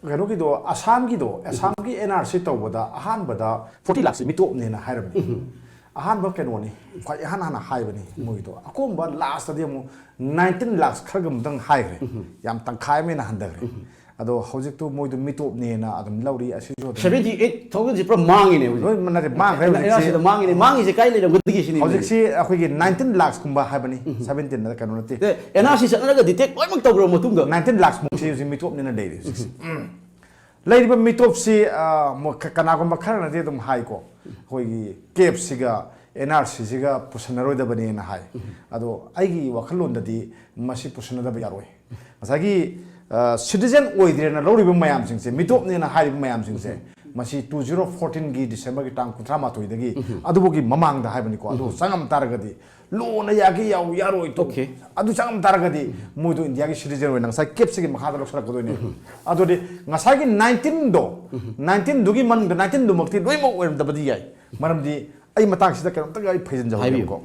ꯀꯩꯅꯣꯒꯤꯗꯣ, ꯑꯁꯥꯝꯒꯤꯗꯣ, ꯑꯁꯥꯝꯒꯤ ꯑꯦꯟ ꯑꯥꯔ ꯁꯤ ꯇꯧꯕꯗ ꯑꯍꯥꯟꯕꯗ ꯐꯣꯔꯇꯤ ꯂꯥꯛꯁꯤ ꯃꯤꯇꯣꯞꯅꯦꯅ ꯍꯥꯏꯔꯝꯃꯤ꯫ ꯑꯍꯥꯟꯕ ꯀꯩꯅꯣꯅꯤ, ꯈ꯭ꯋꯥꯏ ꯏꯍꯥꯟ ꯍꯥꯟꯅ ꯍꯥꯏꯕꯅꯤ ꯃꯣꯏꯒꯤꯗꯣ꯫ ꯑꯀꯣꯝꯕ ꯂꯥꯁꯇꯗꯤ ꯑꯃꯨꯛ ꯅꯥꯏꯟꯇꯤꯟ ꯂꯥꯛꯁ ꯈꯔꯒ ꯑꯃꯨꯛꯇꯪ ꯍꯥꯏꯈ꯭ꯔꯦ꯫ ꯌꯥꯝ ꯇꯪꯈꯥꯏ ꯑꯃ ꯍꯦꯟꯅ ꯍꯟꯊꯈ꯭ꯔꯦ꯫ ꯑꯗꯣ ꯍꯧꯖꯤꯛꯇꯨ ꯃꯣꯏꯗꯣ ꯃꯤꯇꯣꯞꯅꯦꯅ ꯑꯗꯨꯝ ꯂꯧꯔꯤ꯫ ꯑꯁꯤꯁꯨ ꯑꯗꯨꯝ ꯁꯚꯦꯟꯇꯤ ꯑꯩꯠ ꯊꯥꯎꯖꯟꯁꯤ ꯄꯨꯔꯥ ꯃꯥꯡꯉꯤꯅꯦ ꯍꯧꯖꯤꯛ꯫ ꯂꯣꯏ ꯅꯠꯇꯦ, ꯃꯥꯡꯈ꯭ꯔꯦ ꯍꯧꯖꯤꯛꯁꯤ꯫ ꯑꯦꯟ ꯑꯥꯔ ꯁꯤꯗ ꯃꯥꯡꯉꯤꯅꯦ꯫ ꯃꯥꯡꯉꯤꯁꯦ ꯀꯥꯏ ꯂꯩꯔꯝꯒꯗꯒꯦ ꯁꯤꯅꯤ꯫ ꯍꯧꯖꯤꯛꯁꯤ ꯑꯩꯈꯣꯏꯒꯤ ꯅꯥꯏꯟꯇꯤꯟ ꯂꯥꯛꯁꯀꯨꯝꯕ ꯍꯥꯏꯕꯅꯤ, ꯁꯚꯦꯟꯇꯤꯟ ꯀꯩꯅꯣ ꯅꯠꯇꯦ꯫ ꯑꯦꯟ ꯑꯥꯔ ꯁꯤ ꯆꯠꯅꯔꯒ ꯗꯤꯇꯦꯛ ꯂꯣꯏꯅꯃꯛ ꯇꯧꯈ꯭ꯔꯕ ꯃꯇꯨꯡꯗ ꯅꯥꯏꯟꯇꯤꯟ ꯂꯥꯛꯁ ꯃꯨꯛꯁꯤ ꯍꯧꯖꯤꯛ ꯃꯤꯇꯣꯞꯅꯤꯅ ꯂꯩꯔꯤ ꯍꯧꯖꯤꯛꯁꯦ꯫ ꯎꯝ꯫ ꯂꯩꯔꯤꯕ ꯃꯤꯇꯣꯞꯁꯤ, ꯑ, ꯃ-, ꯀ-, ꯀꯅꯥꯒꯨꯝꯕ ꯈꯔꯅꯗꯤ ꯑꯗꯨꯝ ꯍꯥꯏꯀꯣ, ꯑꯩꯈꯣꯏꯒꯤ ꯀꯦꯞꯁꯤꯒ ꯑꯦꯟ ꯑꯥꯔ ꯁꯤꯁꯤꯒ ꯄꯨꯁꯟꯅꯔꯣꯏꯗꯕꯅꯦꯅ ꯍꯥꯏ꯫ ꯑꯗꯣ ꯑꯩꯒꯤ ꯋꯥꯈꯜꯂꯣꯟꯗꯗꯤ ꯃꯁꯤ ꯄꯨꯁꯟꯅꯗꯕ ꯌꯥꯔꯣꯏ꯫ ꯉꯁꯥꯏꯒꯤ, ꯑ, ꯁꯤꯇꯤꯖꯦꯟ ꯑꯣꯏꯗ꯭ꯔꯦꯅ ꯂꯧꯔꯤꯕ ꯃꯌꯥꯝꯁꯤꯡꯁꯦ, ꯃꯤꯇꯣꯞꯅꯦꯅ ꯍꯥꯏꯔꯤꯕ ꯃꯌꯥꯝꯁꯤꯡꯁꯦ, ꯃꯁꯤ ꯇꯨ ꯖꯤꯔꯣ ꯐꯣꯔꯇꯤꯟꯒꯤ ꯗꯤꯁꯦꯝꯕꯔꯒꯤ ꯇꯥꯡ ꯀꯨꯟꯊ꯭ꯔꯥ ꯃꯥꯊꯣꯏꯗꯒꯤ ꯑꯗꯨꯐꯥꯎꯒꯤ ꯃꯃꯥꯡꯗ ꯍꯥꯏꯕꯅꯤꯀꯣ, ꯑꯗꯨ ꯆꯪꯉꯝ ꯇꯥꯔꯒꯗꯤ ꯂꯣꯅ ꯌꯥꯒꯦ ꯌꯥꯎ ꯌꯥꯔꯣꯏ ꯇꯣꯛ꯫ Okay. ꯑꯗꯨ ꯆꯪꯉꯝ ꯇꯥꯔꯒꯗꯤ ꯃꯣꯏꯗꯣ ꯏꯟꯗꯤꯌꯥꯒꯤ ꯁꯤꯇꯤꯖꯦꯟ ꯑꯣꯏꯅ ꯉꯁꯥꯏ ꯀꯦꯞꯁꯤꯒꯤ ꯃꯈꯥꯗ ꯂꯧꯁꯜꯂꯛꯀꯗꯣꯏꯅꯦ꯫ ꯑꯗꯨꯗꯤ ꯉꯁꯥꯏꯒꯤ ꯅꯥꯏꯟꯇꯤꯟꯗꯣ, ꯅꯥꯏꯟꯇꯤꯟꯗꯨꯒꯤ ꯃꯅꯨꯡꯗ ꯅꯥꯏꯟꯇꯤꯟꯗꯨꯃꯛꯇꯤ ꯂꯣꯏꯅꯃꯛ ꯑꯣꯏꯔꯝꯗꯕꯗꯤ ꯌꯥꯏ꯫ ꯃꯔꯝꯗꯤ ꯑꯩ ꯃꯇꯥꯡꯁꯤꯗ ꯀꯩꯅꯣꯝꯇꯒ ꯑꯩ ꯐꯩꯖꯟꯖꯍꯧꯒꯦꯕꯀꯣ꯫ ꯍꯥꯏꯕꯤꯌꯨ꯫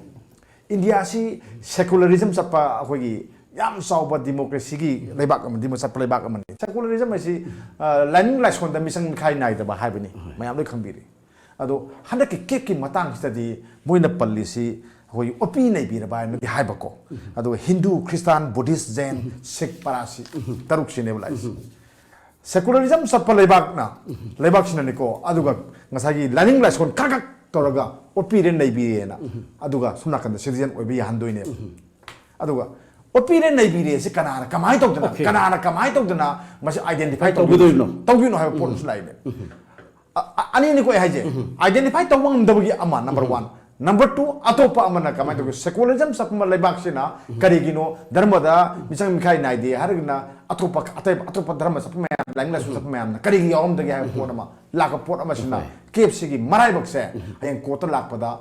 ꯏꯟꯗꯤꯌꯥꯁꯤ ꯁꯦꯀꯨꯂꯔꯤꯖꯝ ꯆꯠꯄ, ꯑꯩꯈꯣꯏꯒꯤ ꯌꯥꯝ ꯆꯥꯎꯕ ꯗꯤꯃꯣꯀ꯭ꯔꯦꯁꯤꯒꯤ ꯂꯩꯕꯥꯛ ꯑꯃꯗꯤ ꯆꯠꯄ ꯂꯩꯕꯥꯛ ꯑꯃꯅꯤ꯫ ꯁꯦꯀꯨꯂꯔꯤꯖꯝ ꯍꯥꯏꯁꯤ, ꯑ, ꯂꯥꯏꯅꯤꯡ ꯂꯥꯏꯁꯣꯟꯗ ꯃꯤꯆꯪ ꯃꯤꯈꯥꯏ ꯅꯥꯏꯗꯕ ꯍꯥꯏꯕꯅꯤ, ꯃꯌꯥꯝ ꯂꯣꯏ ꯈꯪꯕꯤꯔꯤ꯫ ꯑꯗꯣ ꯍꯟꯗꯛꯀꯤ ꯀꯦꯞꯀꯤ ꯃꯇꯥꯡꯁꯤꯗꯗꯤ ꯃꯣꯏꯅ ꯄꯜꯂꯤꯁꯤ ꯑꯩꯈꯣꯏꯒꯤ ꯑꯣꯠꯄꯤ ꯅꯩꯕꯤꯔꯕ ꯍꯥꯏꯅꯗꯤ ꯍꯥꯏꯕꯀꯣ꯫ ꯑꯗꯨꯒ ꯍꯤꯟꯗꯨ, ꯈ꯭ꯔꯤꯁꯇꯥꯟ, ꯕꯨꯙꯤꯁ, ꯖꯦꯟ, ꯁꯤꯈ, ꯄꯥꯔꯥꯁꯤ ꯇꯔꯨꯛꯁꯤꯅꯦꯕ ꯂꯥꯛꯏꯁꯤ꯫ ꯁꯦꯀꯨꯂꯔꯤꯖꯝ ꯆꯠꯄ ꯂꯩꯕꯥꯛꯅ, ꯂꯩꯕꯥꯛꯁꯤꯅꯅꯦꯀꯣ, ꯑꯗꯨꯒ ꯉꯁꯥꯏꯒꯤ ꯂꯥꯏꯅꯤꯡ ꯂꯥꯏꯁꯣꯟ ꯈꯔ ꯈꯛ ꯇꯧꯔꯒ ꯑꯣꯠꯄꯤꯔꯦ ꯅꯩꯕꯤꯔꯦꯅ, ꯑꯗꯨꯒ ꯁꯣꯝ ꯅꯥꯀꯟꯗ ꯁꯤꯇꯤꯖꯦꯟ ꯑꯣꯏꯕ ꯌꯥꯍꯟꯗꯣꯏꯅꯦꯕ꯫ ꯑꯗꯨꯒ ꯑꯣꯠꯄꯤꯔꯦ ꯅꯩꯕꯤꯔꯦ ꯁꯤ ꯀꯅꯥꯅ ꯀꯃꯥꯏꯅ ꯇꯧꯗꯅ, Okay. ꯀꯅꯥꯅ ꯀꯃꯥꯏꯅ ꯇꯧꯗꯅ ꯃꯁꯤ ꯑꯥꯏꯗꯦꯟꯇꯤꯐꯥꯏ ꯇꯧꯒꯗꯣꯏꯅꯣ? ꯇꯧꯕꯤꯅꯣ ꯍꯥꯏꯕ ꯄꯣꯠ ꯑꯃꯁꯨ ꯂꯥꯛꯏꯅꯦ꯫ ꯑ-, ꯑ-, ꯑꯅꯤꯅꯤꯀꯣ ꯑꯩ ꯍꯥꯏꯁꯦ꯫ ꯑꯥꯏꯗꯦꯟꯇꯤꯐꯥꯏ ꯇꯧꯕ ꯉꯝꯗꯕꯒꯤ ꯑꯃ, ꯅꯝꯕꯔ ꯋꯥꯟ꯫ Number two, ꯑꯇꯣꯞꯄ ꯑꯃꯅ ꯀꯃꯥꯏꯅ ꯇꯧꯒꯦ? Secularism ꯆꯠꯄ ꯂꯩꯕꯥꯛꯁꯤꯅ ꯀꯔꯤꯒꯤꯅꯣ ꯙꯔꯃꯗ ꯃꯤꯆꯪ ꯃꯤꯈꯥꯏ ꯅꯥꯏꯗꯦ ꯍꯥꯏꯔꯒꯅ ꯑꯇꯣꯞꯄ, ꯑꯇꯩ ꯑꯇꯣꯞꯄ ꯙꯔꯃ ꯆꯠꯄ ꯃꯌꯥꯝ, ꯂꯥꯏꯅꯤꯡ ꯂꯥꯏꯁꯣꯟ ꯆꯠꯄ ꯃꯌꯥꯝꯅ ꯀꯔꯤꯒꯤ ꯌꯥꯎꯔꯝꯗꯒꯦ ꯍꯥꯏꯕ ꯄꯣꯠ ꯑꯃ ꯂꯥꯛꯄ ꯄꯣꯠ ꯑꯃꯁꯤꯅ ꯍꯣꯏ꯫ ꯀꯦꯞꯁꯤꯒꯤ ꯃꯔꯥꯏꯕꯛꯁꯦ ꯍꯌꯦꯡ ꯀꯣꯔꯠꯇ ꯂꯥꯛꯄꯗ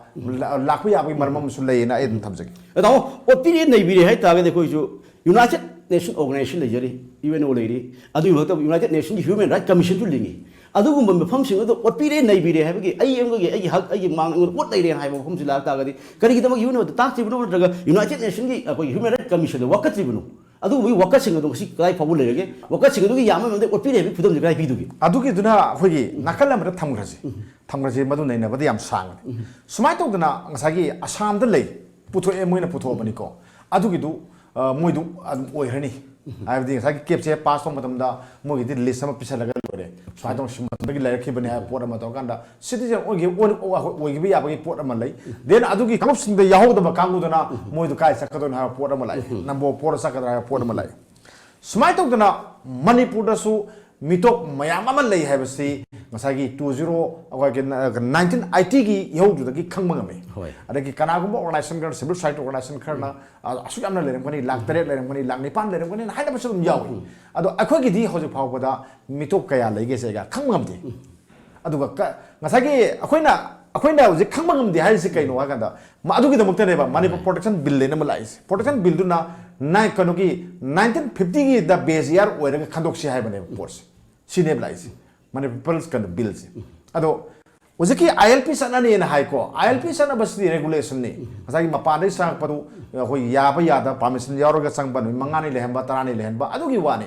ꯂꯥꯛꯄ ꯌꯥꯕꯒꯤ ꯃꯔꯝ ꯑꯃꯁꯨ ꯂꯩꯌꯦꯅ ꯑꯩ ꯑꯗꯨꯝ ꯊꯝꯖꯒꯦ꯫ ꯑꯗꯣ ꯑꯣꯠꯄꯤꯔꯦ ꯅꯩꯕꯤꯔꯦ ꯍꯥꯏꯇꯥꯔꯒꯗꯤ ꯑꯩꯈꯣꯏꯁꯨ United Nation Organization ꯂꯩꯖꯔꯤ, ꯌꯨ ꯑꯦꯟ ꯑꯣ ꯂꯩꯔꯤ, ꯑꯗꯨꯒꯤ ꯃꯊꯛꯇ United Nation ꯒꯤ Human Right Commission ꯁꯨ ꯂꯤꯡꯉꯤ꯫ ꯑꯗꯨꯒꯨꯝꯕ ꯃꯐꯝꯁꯤꯡ ꯑꯗꯨ ꯑꯣꯠꯄꯤꯔꯦ ꯅꯩꯕꯤꯔꯦ ꯍꯥꯏꯕꯒꯤ, ꯑꯩ ꯑꯃꯒꯤ ꯑꯩꯒꯤ ꯍꯛ, ꯑꯩꯒꯤ ꯃꯥꯡ ꯑꯩꯉꯣꯟꯗ ꯑꯣꯠ ꯂꯩꯔꯦꯅ ꯍꯥꯏꯕ ꯃꯐꯝꯁꯤ ꯂꯥꯛ ꯇꯥꯔꯒꯗꯤ ꯀꯔꯤꯒꯤꯗꯃꯛ ꯌꯨ ꯑꯦꯟ ꯑꯣꯗ ꯇꯥꯛꯇ꯭ꯔꯤꯕꯅꯣ, ꯅꯠꯇ꯭ꯔꯒ United Nation ꯒꯤ ꯑꯩꯈꯣꯏꯒꯤ Human Right Commission ꯗ ꯋꯥꯀꯠꯇ꯭ꯔꯤꯕꯅꯣ? ꯑꯗꯨꯒꯨꯝꯕꯒꯤ ꯋꯥꯀꯠꯁꯤꯡ ꯑꯗꯨ ꯉꯁꯤ ꯀꯗꯥꯏ ꯐꯥꯎꯕ ꯂꯩꯔꯒꯦ? ꯋꯥꯀꯠꯁꯤꯡ ꯑꯗꯨꯒꯤ ꯌꯥꯝꯕ ꯃꯔꯝꯗ ꯑꯣꯠꯄꯤꯔꯦ ꯍꯥꯏꯕꯒꯤ ꯈꯨꯗꯝꯁꯤ ꯀꯗꯥꯏ ꯄꯤꯗꯨꯒꯦ? ꯑꯗꯨꯒꯤꯗꯨꯅ ꯑꯩꯈꯣꯏꯒꯤ ꯅꯥꯀꯜ ꯑꯃꯗ ꯊꯝꯈ꯭ꯔꯁꯤ꯫ ꯊꯝꯈ꯭ꯔꯁꯤ, ꯃꯗꯨ ꯅꯩꯅꯕꯗꯤ ꯌꯥꯝ ꯁꯥꯡꯉꯅꯤ꯫ ꯁꯨꯃꯥꯏꯅ ꯇꯧꯗꯅ ꯉꯁꯥꯏꯒꯤ ꯑꯁꯥꯝꯗ ꯂꯩ, ꯄꯨꯊꯣꯛꯑꯦ, ꯃꯣꯏꯅ ꯄꯨꯊꯣꯛꯑꯕꯅꯤꯀꯣ꯫ ꯑꯗꯨꯒꯤꯗꯨ, ꯑ, ꯃꯣꯏꯗꯨ ꯑꯗꯨꯝ ꯑꯣꯏꯈ꯭ꯔꯅꯤ꯫ ꯍꯥꯏꯕꯗꯤ ꯉꯁꯥꯏꯒꯤ ꯀꯦꯞꯁꯦ ꯄꯥꯁ ꯇꯧꯕ ꯃꯇꯝꯗ ꯃꯣꯏꯒꯤꯗꯤ ꯂꯤꯁ ꯑꯃ ꯄꯤꯁꯜꯂꯒ ꯂꯣꯏꯔꯦ, ꯁꯨꯃꯥꯏꯅ ꯇꯧꯅ ꯁꯤ ꯃꯇꯝꯗꯒꯤ ꯂꯩꯔꯛꯈꯤꯕꯅꯦ ꯍꯥꯏꯕ ꯄꯣꯠ ꯑꯃ ꯇꯧꯔꯀꯥꯟꯗ ꯁꯤꯇꯤꯖꯦꯟ ꯑꯣꯏꯈꯤ-, ꯑꯣꯏ-, ꯑꯣꯏꯈꯤꯕ ꯌꯥꯕꯒꯤ ꯄꯣꯠ ꯑꯃ ꯂꯩ꯫ ꯗꯦꯟ ꯑꯗꯨꯒꯤ ꯀꯥꯡꯂꯨꯞꯁꯤꯡꯗ ꯌꯥꯎꯍꯧꯗꯕ ꯀꯥꯡꯕꯨꯗꯨꯅ ꯃꯣꯏꯗꯨ ꯀꯥꯏ ꯆꯠꯀꯗꯣꯏꯅꯣ ꯍꯥꯏꯕ ꯄꯣꯠ ꯑꯃ ꯂꯥꯛꯑꯦ, ꯅꯝꯕꯣꯜ ꯄꯣꯔ ꯆꯠꯀꯗ꯭ꯔꯥ ꯍꯥꯏꯕ ꯄꯣꯠ ꯑꯃ ꯂꯥꯛꯑꯦ꯫ ꯁꯨꯃꯥꯏꯅ ꯇꯧꯗꯅ ꯃꯅꯤꯄꯨꯔꯗꯁꯨ ꯃꯤꯇꯣꯞ ꯃꯌꯥꯝ ꯑꯃ ꯂꯩ ꯍꯥꯏꯕꯁꯤ ꯉꯁꯥꯏꯒꯤ ꯇꯨ ꯖꯤꯔꯣ, ꯑꯩꯈꯣꯏꯒꯤ nineteen eighty ꯒꯤ ꯏꯍꯧꯗꯨꯗꯒꯤ ꯈꯪꯕ ꯉꯝꯃꯤ꯫ ꯍꯣꯏ꯫ ꯑꯗꯒꯤ ꯀꯅꯥꯒꯨꯝꯕ organization ꯈꯔ, civil society organization ꯈꯔꯅ, ꯑ, ꯑꯁꯨꯛ ꯌꯥꯝꯅ ꯂꯩꯔꯝꯒꯅꯤ, ꯂꯥꯛ ꯇꯔꯦꯠ ꯂꯩꯔꯝꯒꯅꯤ, ꯂꯥꯛ ꯅꯤꯄꯥꯟ ꯂꯩꯔꯝꯒꯅꯤ ꯍꯥꯏꯅꯕꯁꯨ ꯑꯗꯨꯝ ꯌꯥꯎꯏ꯫ ꯑꯗꯣ ꯑꯩꯈꯣꯏꯒꯤꯗꯤ ꯍꯧꯖꯤꯛ ꯐꯥꯎꯕꯗ ꯃꯤꯇꯣꯞ ꯀꯌꯥ ꯂꯩꯒꯦꯁꯦ ꯈꯪꯕ ꯉꯝꯗꯦ꯫ ꯑꯗꯨꯒ ꯀ-, ꯉꯁꯥꯏꯒꯤ ꯑꯩꯈꯣꯏꯅ, ꯑꯩꯈꯣꯏꯅ ꯍꯧꯖꯤꯛ ꯈꯪꯕ ꯉꯝꯗꯦ ꯍꯥꯏꯔꯤꯁꯤ ꯀꯩꯅꯣ ꯍꯥꯏ ꯀꯥꯟꯗ, ꯃ-, ꯑꯗꯨꯒꯤꯗꯃꯛꯇꯅꯦꯕ ꯃꯅꯤꯄꯨꯔ Protection Bill ꯍꯥꯏꯅ ꯑꯃ ꯂꯥꯛꯏꯁꯦ꯫ Protection Bill ꯗꯨꯅ nine, ꯀꯩꯅꯣꯒꯤ nineteen fifty ꯒꯤꯗ base year ꯑꯣꯏꯔꯒ ꯈꯟꯗꯣꯛꯁꯤ ꯍꯥꯏꯕꯅꯦꯕ ꯄꯣꯠꯁꯦ꯫ ꯁꯤꯅꯦꯕ ꯂꯥꯛꯏꯁꯦ꯫ ꯃꯅꯤꯄꯨꯔ ꯄꯤꯄꯜꯁ ꯀꯩꯅꯣ ꯕꯤꯜꯁꯦ꯫ ꯑꯗꯣ ꯍꯧꯖꯤꯛꯀꯤ I L P ꯆꯠꯅꯅꯦꯅ ꯍꯥꯏꯀꯣ꯫ I L P ꯆꯠꯅꯕꯁꯤꯗꯤ regulation ꯅꯤ꯫ ꯉꯁꯥꯏꯒꯤ ꯃꯄꯥꯟꯗꯒꯤ ꯆꯪꯉꯛꯄꯗꯨ ꯑꯩꯈꯣꯏ ꯌꯥꯕ ꯌꯥꯗꯕ permission ꯌꯥꯎꯔꯒ ꯆꯪꯕ ꯅꯨꯃꯤꯠ ꯃꯉꯥꯅꯤ ꯂꯩꯍꯟꯕ, ꯇꯔꯥꯅꯤ ꯂꯩꯍꯟꯕ, ꯑꯗꯨꯒꯤ ꯋꯥꯅꯤ꯫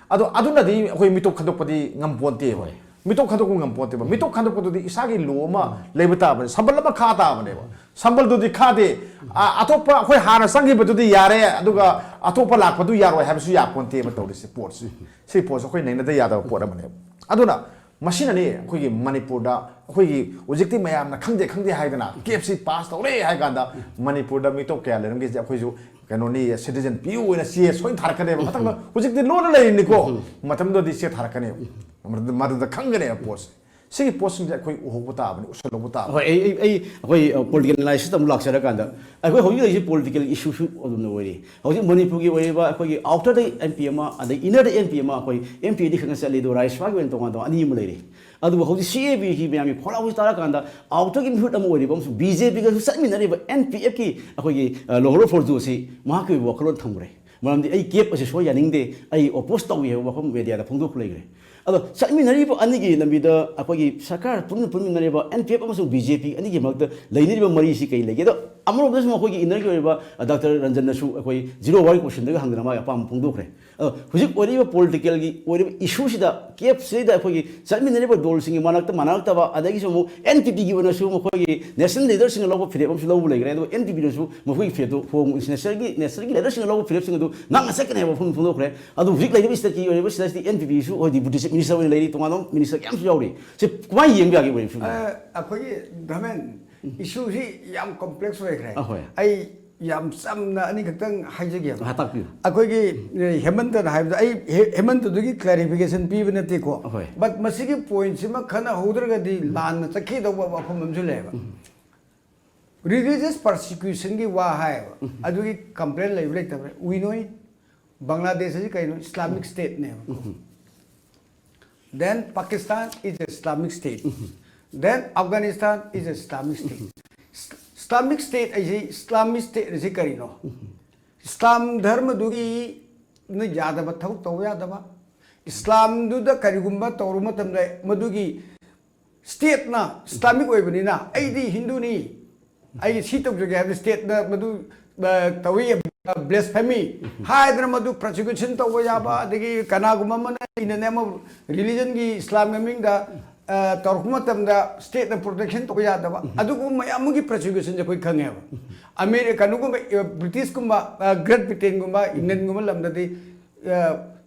ꯑꯗꯣ ꯑꯗꯨꯅꯗꯤ ꯑꯩꯈꯣꯏ ꯃꯤꯇꯣꯞ ꯈꯟꯗꯣꯛꯄꯗꯤ ꯉꯝꯄꯣꯟꯇꯦꯕ꯫ ꯍꯣꯏ꯫ ꯃꯤꯇꯣꯞ ꯈꯟꯗꯣꯛꯄ ꯉꯝꯄꯣꯟꯇꯦꯕ꯫ ꯃꯤꯇꯣꯞ ꯈꯟꯗꯣꯛꯄꯗꯨꯗꯤ ꯏꯁꯥꯒꯤ ꯂꯣ ꯑꯃ ꯂꯩꯕ ꯇꯥꯕꯅꯤ, ꯁꯝꯕꯜ ꯑꯃ ꯈꯥ ꯇꯥꯕꯅꯦꯕ꯫ ꯁꯝꯕꯜꯗꯨꯗꯤ ꯈꯥꯗꯦ꯫ ꯑ-, ꯑꯇꯣꯞꯄ ꯑꯩꯈꯣꯏ ꯍꯥꯟꯅ ꯆꯪꯈꯤꯕꯗꯨꯗꯤ ꯌꯥꯔꯦ, ꯑꯗꯨꯒ ꯑꯇꯣꯞꯄ ꯂꯥꯛꯄꯗꯨ ꯌꯥꯔꯣꯏ ꯍꯥꯏꯕꯁꯨ ꯌꯥꯄꯣꯟꯇꯦꯕ ꯇꯧꯔꯤꯁꯦ ꯄꯣꯠꯁꯦ꯫ ꯁꯤ ꯄꯣꯠꯁꯦ ꯑꯩꯈꯣꯏ ꯅꯩꯅꯗ ꯌꯥꯗꯕ ꯄꯣꯠ ꯑꯃꯅꯦꯕ꯫ ꯑꯗꯨꯅ ꯃꯁꯤꯅꯅꯤ ꯑꯩꯈꯣꯏꯒꯤ ꯃꯅꯤꯄꯨꯔꯗ ꯑꯩꯈꯣꯏꯒꯤ ꯍꯧꯖꯤꯛꯇꯤ ꯃꯌꯥꯝꯅ ꯈꯪꯗꯦ ꯈꯪꯗꯦ ꯍꯥꯏꯗꯅ ꯀꯦꯞꯁꯤ ꯄꯥꯁ ꯇꯧꯔꯦ ꯍꯥꯏ ꯀꯥꯟꯗ ꯃꯅꯤꯄꯨꯔꯗ ꯃꯤꯇꯣꯞ ꯀꯌꯥ ꯂꯩꯔꯝꯒꯦꯁꯦ ꯑꯩꯈꯣꯏꯁꯨ ꯀꯩꯅꯣꯅꯤ, citizen ꯄꯤꯌꯨ ꯑꯣꯏꯅ ꯆꯦ ꯁꯣꯏꯅ ꯊꯥꯔꯛꯀꯅꯦꯕ꯫ ꯃꯊꯪꯗ ꯍꯧꯖꯤꯛꯇꯤ ꯂꯣꯟꯅ ꯂꯩꯔꯤꯅꯤꯀꯣ, ꯃꯇꯝꯗꯨꯗꯗꯤ ꯆꯦ ꯊꯥꯔꯛꯀꯅꯦꯕ꯫ ꯃꯗꯨꯗ, ꯃꯗꯨꯗ ꯈꯪꯒꯅꯦꯕ ꯄꯣꯠꯁꯦ꯫ ꯁꯤꯒꯤ ꯄꯣꯠꯁꯤꯡꯁꯦ ꯑꯩꯈꯣꯏ ꯎꯍꯧꯕ ꯇꯥꯕꯅꯤ, ꯎꯁꯜꯍꯧꯕ ꯇꯥꯕꯅꯤ꯫ ꯍꯣꯏ, ꯑꯩ ꯑꯩ ꯑꯩ ꯑꯩꯈꯣꯏ ꯄꯣꯂꯤꯇꯤꯀꯦꯜ ꯑꯦꯅꯥꯂꯥꯏꯁꯤꯁꯇ ꯑꯃꯨꯛ ꯂꯥꯛꯆꯔꯀꯥꯟꯗ, ꯑꯩꯈꯣꯏ ꯍꯧꯖꯤꯛ ꯂꯩꯔꯤꯁꯤ ꯄꯣꯂꯤꯇꯤꯀꯦꯜ ꯏꯁꯨꯁꯨ ꯑꯗꯨꯝꯅ ꯑꯣꯏꯔꯤ꯫ ꯍꯧꯖꯤꯛ ꯃꯅꯤꯄꯨꯔꯒꯤ ꯑꯣꯏꯔꯤꯕ ꯑꯩꯈꯣꯏꯒꯤ ꯑꯥꯎꯇꯔꯗ ꯑꯦꯝ ꯄꯤ ꯑꯃ, ꯑꯗꯩ ꯏꯅꯔꯗ ꯑꯦꯝ ꯄꯤ ꯑꯃ, ꯑꯩꯈꯣꯏ ꯑꯦꯝ ꯄꯤ ꯑꯗꯤ ꯈꯪꯅ ꯆꯠꯂꯤ, ꯑꯗꯨꯒ ꯔꯥꯖ꯭ꯌ ꯁꯚꯥꯒꯤ ꯑꯣꯏꯅ ꯇꯣꯉꯥꯟ ꯇꯣꯉꯥꯟ ꯑꯅꯤ ꯑꯃ ꯂꯩꯔꯤ꯫ ꯑꯗꯨꯕꯨ ꯍꯧꯖꯤꯛ ꯁꯤ ꯑꯦ ꯕꯤꯒꯤ ꯃꯌꯥꯝꯒꯤ ꯈꯣꯜꯂꯥꯎꯁꯤ ꯇꯥꯔꯀꯥꯟꯗ ꯑꯥꯎꯇꯔꯒꯤ ꯃꯤꯍꯨꯠ ꯑꯃ ꯑꯣꯏꯔꯤꯕ ꯑꯃꯁꯨꯡ ꯕꯤ ꯖꯦ ꯄꯤꯒꯁꯨ ꯆꯠꯃꯤꯟꯅꯔꯤꯕ ꯑꯦꯟ ꯄꯤ ꯑꯦꯐꯀꯤ ꯑꯩꯈꯣꯏꯒꯤ ꯂꯣꯍꯣꯔꯣ ꯐꯣꯔꯖꯨ ꯑꯁꯤ ꯃꯍꯥꯛꯀꯤ ꯑꯣꯏꯕ ꯋꯥꯈꯜꯂꯣꯟ ꯊꯝꯈ꯭ꯔꯦ꯫ ꯃꯔꯝꯗꯤ ꯑꯩ ꯀꯦꯞ ꯑꯁꯤ ꯁꯣꯏ ꯌꯥꯅꯤꯡꯗꯦ, ꯑꯩ ꯑꯣꯄꯣꯖ ꯇꯧꯏ ꯍꯥꯏꯕ ꯋꯥꯐꯝ ꯃꯦꯗꯤꯌꯥꯗ ꯐꯣꯡꯗꯣꯛꯄ ꯂꯩꯈ꯭ꯔꯦ꯫ ꯑꯗꯣ ꯆꯠꯃꯤꯟꯅꯔꯤꯕ ꯑꯅꯤꯒꯤ ꯂꯝꯕꯤꯗ ꯑꯩꯈꯣꯏꯒꯤ ꯁꯔꯀꯥꯔ ꯄꯨꯟꯅ ꯄꯨꯟꯃꯤꯟꯅꯔꯤꯕ ꯑꯦꯟ ꯄꯤ ꯑꯦꯐ ꯑꯃꯁꯨꯡ ꯕꯤ ꯖꯦ ꯄꯤ ꯑꯅꯤꯒꯤ ꯃꯔꯛꯇ ꯂꯩꯅꯔꯤꯕ ꯃꯔꯤꯁꯤ ꯀꯩ ꯂꯩꯒꯦ? ꯑꯗꯣ ꯑꯃꯔꯣꯝꯗꯁꯨ ꯃꯈꯣꯏꯒꯤ ꯏꯅꯔꯒꯤ ꯑꯣꯏꯕ ꯗꯥꯛꯇꯔ ꯔꯟꯖꯟꯅꯁꯨ ꯑꯩꯈꯣꯏ ꯖꯤꯔꯣ ꯋꯥꯔꯤ ꯀꯣꯏꯁꯟꯗꯒ ꯍꯪꯗꯅ ꯃꯥꯒꯤ ꯑꯄꯥꯝꯕ ꯐꯣꯡꯗꯣꯛꯈ꯭ꯔꯦ꯫ ꯑꯗꯣ ꯍꯧꯖꯤꯛ ꯑꯣꯏꯔꯤꯕ ꯄꯣꯂꯤꯇꯤꯀꯦꯜꯒꯤ ꯑꯣꯏꯔꯤꯕ ꯏꯁꯨꯁꯤꯗ ꯀꯦꯞꯁꯤꯗ ꯑꯩꯈꯣꯏꯒꯤ ꯆꯠꯃꯤꯟꯅꯔꯤꯕ ꯗꯣꯜꯁꯤꯡꯒꯤ ꯃꯔꯛꯇ ꯃꯥꯟꯅꯔꯛꯇꯕ, ꯑꯗꯒꯤꯁꯨ ꯑꯃꯨꯛ ꯑꯦꯟ ꯄꯤ ꯄꯤꯒꯤ ꯑꯣꯏꯅꯁꯨ ꯃꯈꯣꯏꯒꯤ ꯅꯦꯁꯅꯦꯜ ꯂꯤꯗꯔꯁꯤꯡꯅ ꯂꯧꯕ ꯐꯤꯔꯦꯞ ꯑꯃꯁꯨ ꯂꯧꯕ ꯂꯩꯈ꯭ꯔꯦ꯫ ꯑꯗꯨꯒ ꯑꯦꯟ ꯄꯤ ꯄꯤꯅꯁꯨ ꯃꯈꯣꯏꯒꯤ ꯐꯤꯔꯦꯞꯇꯨ ꯍꯣꯡ ꯅꯦꯁꯅꯦꯜꯒꯤ ꯅꯦꯁꯅꯦꯜꯒꯤ ꯂꯤꯗꯔꯁꯤꯡꯅ ꯂꯧꯕ ꯐꯤꯔꯦꯞꯁꯤꯡ ꯑꯗꯨ ꯉꯥꯛꯅ ꯆꯠꯀꯅꯤ ꯍꯥꯏꯕ ꯋꯥꯐꯝ ꯐꯣꯡꯗꯣꯛꯈ꯭ꯔꯦ꯫ ꯑꯗꯨ ꯍꯧꯖꯤꯛ ꯂꯩꯔꯤꯕ ꯁꯤꯗꯀꯤ ꯑꯣꯏꯔꯤꯕ ꯁꯤꯗꯁꯤꯗꯤ ꯑꯦꯟ ꯄꯤ ꯄꯤꯁꯨ ꯍꯣꯏ ꯗꯤꯄꯨꯇꯤ ꯆꯤꯐ ꯃꯤꯅꯤꯁꯇꯔ ꯑꯣꯏꯅ ꯂꯩꯔꯤ, ꯇꯣꯉꯥꯟꯕ ꯃꯤꯅꯤꯁꯇꯔ ꯀꯌꯥꯝꯁꯨ ꯌꯥꯎꯔꯤ꯫ ꯁꯤ ꯀꯃꯥꯏꯅ ꯌꯦꯡꯕ ꯌꯥꯒꯦ ꯑꯣꯏꯔꯤꯕ ꯐꯤꯕꯝ? ꯑ, ꯑꯩꯈꯣꯏꯒꯤ ꯙꯔꯃꯦꯟ, ꯏꯁꯨꯁꯤ ꯌꯥꯝ ꯀꯣꯝꯄ꯭ꯂꯦꯛꯁ ꯑꯣꯏꯈ꯭ꯔꯦ꯫ ꯑꯍꯣꯏ꯫ ꯑꯩ ꯌꯥꯝ ꯆꯝꯅ ꯑꯅꯤꯈꯛꯇꯪ ꯍꯥꯏꯖꯒꯦꯕ꯫ ꯉꯥꯏꯍꯥꯛ ꯇꯥꯛꯄꯤꯌꯨ꯫ ꯑꯩꯈꯣꯏꯒꯤ ꯑ, ꯍꯦꯃꯟꯇꯅ ꯍꯥꯏꯕꯗ ꯑꯩ ꯍꯦ- ꯍꯦꯃꯟꯇꯗꯨꯒꯤ ꯀ꯭ꯂꯦꯔꯤꯐꯤꯀꯦꯁꯟ ꯄꯤꯕ ꯅꯠꯇꯦꯀꯣ꯫ ꯑꯍꯣꯏ꯫ But ꯃꯁꯤꯒꯤ ꯄꯣꯏꯟꯠꯁꯤꯃ ꯈꯟꯅꯍꯧꯗ꯭ꯔꯒꯗꯤ ꯂꯥꯟꯅ ꯆꯠꯈꯤꯗꯧꯕ ꯋꯥꯐꯝ ꯑꯃꯁꯨ ꯂꯩꯌꯦꯕ꯫ ꯔꯤꯂꯤꯖꯤꯌꯁ ꯄꯔꯁꯤꯀ꯭ꯌꯨꯁꯟꯒꯤ ꯋꯥ ꯍꯥꯏꯌꯦꯕ꯫ ꯑꯗꯨꯒꯤ ꯀꯝꯄ꯭ꯂꯦꯟ ꯂꯩꯕ ꯂꯩꯇꯕ꯭ꯔꯥ? We know it. ꯕꯪꯒ꯭ꯂꯥꯗꯦꯁ ꯑꯁꯤ ꯀꯩꯅꯣ? Islamic ꯁ꯭ꯇꯦꯠꯅꯦꯕ꯫ Then Pakistan is a Islamic state. Then Afghanistan is a Islamic state. Islamic state ꯑꯁꯤ, ꯏꯁꯂꯥꯃꯤꯛ ꯁ꯭ꯇꯦꯠ ꯑꯁꯤ ꯀꯔꯤꯅꯣ? ꯏꯁꯂꯥꯝ ꯙꯔꯃꯗꯨꯒꯤ ꯅ ꯌꯥꯗꯕ ꯊꯕꯛ ꯇꯧꯕ ꯌꯥꯗꯕ, ꯏꯁꯂꯥꯝꯗꯨꯗ ꯀꯔꯤꯒꯨꯝꯕ ꯇꯧꯔꯨꯕ ꯃꯇꯝꯗ ꯃꯗꯨꯒꯤ ꯁ꯭ꯇꯦꯠꯅ ꯏꯁꯂꯥꯃꯤꯛ ꯑꯣꯏꯕꯅꯤꯅ ꯑꯩꯗꯤ ꯍꯤꯟꯗꯨꯅꯤ, ꯑꯩ ꯁꯤ ꯇꯧꯖꯒꯦ ꯍꯥꯏꯕꯗ ꯁ꯭ꯇꯦꯠꯅ ꯃꯗꯨ ꯑ, ꯇꯧꯏ, ꯕ꯭ꯂꯦꯁꯐꯦꯃꯤ ꯍꯥꯏꯗꯅ ꯃꯗꯨ ꯄ꯭ꯔꯣꯁꯤꯀ꯭ꯌꯨꯁꯟ ꯇꯧꯕ ꯌꯥꯕ, ꯑꯗꯒꯤ ꯀꯅꯥꯒꯨꯝꯕ ꯑꯃꯅ ꯏꯟ ꯗ ꯅꯦꯝ ꯑꯣꯐ ꯔꯤꯂꯤꯖꯟꯒꯤ ꯏꯁꯂꯥꯝꯒꯤ ꯃꯃꯤꯡꯗ ꯑ, ꯇꯧꯔꯛꯄ ꯃꯇꯝꯗ ꯁ꯭ꯇꯦꯠꯅ ꯄ꯭ꯔꯣꯇꯦꯛꯁꯟ ꯇꯧꯕ ꯌꯥꯗꯕ, ꯑꯗꯨꯒꯨꯝꯕ ꯃꯌꯥꯝ ꯑꯃꯒꯤ ꯄ꯭ꯔꯣꯁꯤꯀ꯭ꯌꯨꯁꯟꯁꯦ ꯑꯩꯈꯣꯏ ꯈꯪꯉꯦꯕ꯫ ꯑꯃꯦꯔꯤ ꯀꯩꯅꯣꯒꯨꯝꯕ ꯑ, ꯕ꯭ꯔꯤꯇꯤꯁꯀꯨꯝꯕ, ꯑ, ꯒ꯭ꯔꯦꯠ ꯕ꯭ꯔꯤꯇꯦꯟꯒꯨꯝꯕ, ꯏꯪꯂꯦꯟꯒꯨꯝꯕ ꯂꯝꯗꯗꯤ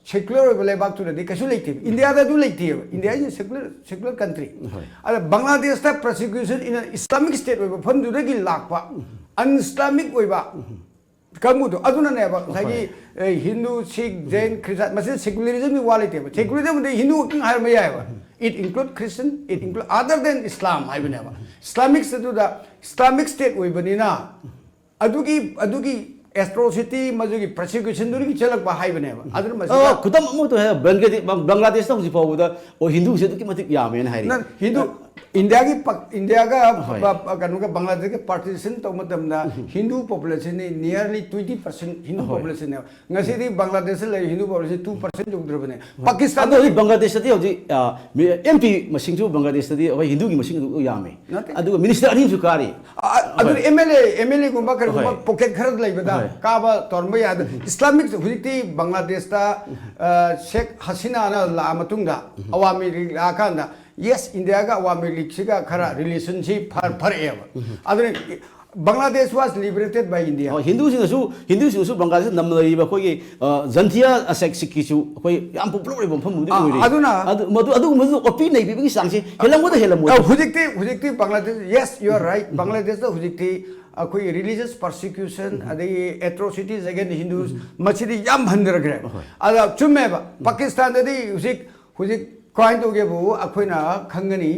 ꯁꯦꯀ꯭ꯌꯨꯂꯔ ꯑꯣꯏꯕ ꯂꯩꯕꯥꯛꯇꯨꯗꯗꯤ ꯀꯩꯁꯨ ꯂꯩꯇꯦꯕ꯫ ꯏꯟꯗꯤꯌꯥꯗ ꯑꯗꯨ ꯂꯩꯇꯦꯕ꯫ ꯏꯟꯗꯤꯌꯥ ꯏꯁ ꯁꯦꯀ꯭ꯌꯨꯂꯔ ꯁꯦꯀ꯭ꯌꯨꯂꯔ ꯀꯟꯇ꯭ꯔꯤ꯫ ꯍꯣꯏ꯫ ꯑꯗ ꯕꯪꯒ꯭ꯂꯥꯗꯦꯁꯇ ꯄ꯭ꯔꯣꯁꯤꯀ꯭ꯌꯨꯁꯟ ꯏꯟ ꯏꯁꯂꯥꯃꯤꯛ ꯁ꯭ꯇꯦꯠ ꯑꯣꯏꯕ ꯃꯐꯝꯗꯨꯗꯒꯤ ꯂꯥꯛꯄ ꯑꯟ ꯏꯁꯂꯥꯃꯤꯛ ꯑꯣꯏꯕ ꯀꯥꯡꯕꯨꯗꯣ ꯑꯗꯨꯅꯅꯦꯕ ꯉꯁꯥꯏꯒꯤ ꯑꯦ, ꯍꯤꯟꯗꯨ, ꯁꯤꯈ, ꯖꯩꯟ, ꯈ꯭ꯔꯤꯁꯇꯥꯟ, ꯃꯁꯤꯗ ꯁꯦꯀ꯭ꯌꯨꯂꯔꯤꯖꯝꯒꯤ ꯋꯥ ꯂꯩꯇꯦꯕ꯫ ꯁꯦꯀ꯭ꯌꯨꯂꯔꯤꯖꯝꯗꯤ ꯍꯤꯟꯗꯨ ꯈꯛꯇꯪ ꯍꯥꯏꯔꯝꯕ ꯌꯥꯏꯑꯕ꯫ It include Christian, it include other than Islam ꯍꯥꯏꯕꯅꯦꯕ꯫ Islamic State ꯑꯗꯨꯗ Islamic State ꯑꯣꯏꯕꯅꯤꯅ ꯑꯗꯨꯒꯤ ꯑꯗꯨꯒꯤ atrocity, ꯃꯗꯨꯒꯤ persecution ꯗꯨꯗꯒꯤ ꯆꯦꯜꯂꯛꯄ ꯍꯥꯏꯕꯅꯦꯕ꯫ ꯑꯗꯨꯅ ꯃꯁꯤꯗ ꯑ, ꯈꯨꯗꯝ ꯑꯃ ꯇꯧ ꯍꯥꯏ, ꯕꯪꯒ꯭ꯂꯥꯗꯦ-, ꯕꯪ-, ꯕꯪꯒ꯭ꯂꯥꯗꯦꯁꯇ ꯍꯧꯖꯤꯛ ꯐꯥꯎꯕꯗ ꯑꯣ ꯍꯤꯟꯗꯨꯁꯦ ꯑꯗꯨꯛꯀꯤ ꯃꯇꯤꯛ ꯌꯥꯝꯃꯦꯅ ꯍꯥꯏꯔꯤ꯫ ꯅꯪ ꯍꯤꯟꯗꯨ ꯏꯟꯗꯤꯌꯥꯒꯤ ꯄꯥꯛ- ꯏꯟꯗꯤꯌꯥꯒ ꯍꯣꯏ꯫ ꯕ- ꯕ- ꯀꯩꯅꯣꯒ ꯕꯪꯒ꯭ꯂꯥꯗꯦꯁꯀ partition ꯇꯧꯕ ꯃꯇꯝꯗ ꯍꯤꯟꯗꯨ population ꯅꯤ nearly twenty percent ꯍꯤꯟꯗꯨ ꯍꯣꯏ꯫ Population ꯅꯦꯕ꯫ ꯉꯁꯤꯗꯤ ꯕꯪꯒ꯭ꯂꯥꯗꯦꯁꯇ ꯂꯩ ꯍꯤꯟꯗꯨ population two percent ꯌꯧꯗ꯭ꯔꯕꯅꯦ꯫ ꯑꯗꯣ ꯄꯥꯀꯤꯁꯇꯥꯟꯗ ꯍꯧꯖꯤꯛ ꯕꯪꯒ꯭ꯂꯥꯗꯦꯁꯇꯗꯤ ꯍꯧꯖꯤꯛ ꯑꯦꯝ ꯄꯤ ꯃꯁꯤꯡꯁꯨ ꯕꯪꯒ꯭ꯂꯥꯗꯦꯁꯇꯗꯤ ꯑꯩꯈꯣꯏ ꯍꯤꯟꯗꯨꯒꯤ ꯃꯁꯤꯡ ꯑꯗꯨ ꯌꯥꯝꯃꯤ꯫ ꯅꯠꯇꯦ꯫ ꯑꯗꯨꯒ ꯃꯤꯅꯤꯁꯇꯔ ꯑꯅꯤꯁꯨ ꯀꯥꯔꯤ꯫ ꯑ- ꯑꯗꯨ ꯍꯣꯏ꯫ M L A M L ꯑꯦꯒꯨꯝꯕ ꯀꯔꯤꯒꯨꯝꯕ ꯍꯣꯏ꯫ ꯄꯣꯀꯦꯠ ꯈꯔ ꯂꯩꯕꯗ ꯍꯣꯏ꯫ ꯀꯥꯕ ꯇꯧꯔꯝꯕ ꯌꯥꯗ꯫ ꯏꯁꯂꯥꯃꯤꯛ ꯍꯧꯖꯤꯛꯇꯤ ꯕꯪꯒ꯭ꯂꯥꯗꯦꯁꯇ ꯑ, ꯁꯦꯈ ꯍꯁꯤꯅꯥꯅ ꯂꯥꯛꯑ ꯃꯇꯨꯡꯗ ꯑꯋꯥꯃꯤ ꯂꯤꯒ ꯂꯥꯛꯑꯀꯥꯟꯗ ꯌꯦꯁ ꯏꯟꯗꯤꯌꯥꯒ ꯑꯋꯥꯃꯤ ꯂꯤꯒꯁꯤꯒ ꯈꯔ ꯔꯤꯂꯦꯁꯟꯁꯤ ꯐꯔꯛꯑꯦꯕ꯫ ꯑꯗꯨꯅ Bangladesh was liberated by India꯫ ꯍꯣꯏ, ꯍꯤꯟꯗꯨꯁꯤꯡꯅꯁꯨ ꯍꯤꯟꯗꯨꯁꯤꯡꯅꯁꯨ ꯕꯪꯒ꯭ꯂꯥꯗꯦꯁꯇ ꯅꯝꯅ ꯂꯩꯔꯤꯕ ꯑꯩꯈꯣꯏꯒꯤ ꯑ, ꯖꯟꯊꯤꯌꯥ ꯑꯁꯦꯛ ꯁꯤꯛꯀꯤꯁꯨ ꯑꯩꯈꯣꯏ ꯌꯥꯝ ꯄꯣꯄꯨꯂꯔ ꯑꯣꯏꯕ ꯃꯐꯝ ꯑꯃꯗꯤ ꯑꯥ, ꯑꯣꯏꯔꯤ꯫ ꯑꯗꯨꯅ ꯑꯗꯨ ꯃꯗꯨ ꯑꯗꯨꯒꯨꯝꯕꯗꯨ ꯑꯣꯠꯄꯤ ꯅꯩꯕꯤꯕꯒꯤ ꯆꯥꯡꯁꯦ ꯍꯦꯜꯂꯝꯒꯗ ꯍꯦꯜꯂꯝꯃꯣꯏ꯫ ꯑ, ꯍꯧꯖꯤꯛꯇꯤ ꯍꯧꯖꯤꯛꯇꯤ Bangladesh, yes, you are right, ꯕꯪꯒ꯭ꯂꯥꯗꯦꯁꯇ ꯍꯧꯖꯤꯛꯇꯤ ꯑꯩꯈꯣꯏꯒꯤ religious persecution ꯑꯗꯒꯤ atrocities against Hindus ꯃꯁꯤꯗꯤ ꯌꯥꯝ ꯍꯟꯊꯔꯛꯈ꯭ꯔꯦ꯫ ꯑꯗ ꯆꯨꯝꯃꯦꯕ, ꯄꯥꯀꯤꯁꯇꯥꯟꯗꯗꯤ ꯍꯧꯖꯤꯛ ꯍꯧꯖꯤꯛ ꯀꯃꯥꯏꯅ ꯇꯧꯒꯦꯕꯨ ꯑꯩꯈꯣꯏꯅ ꯈꯪꯒꯅꯤ꯫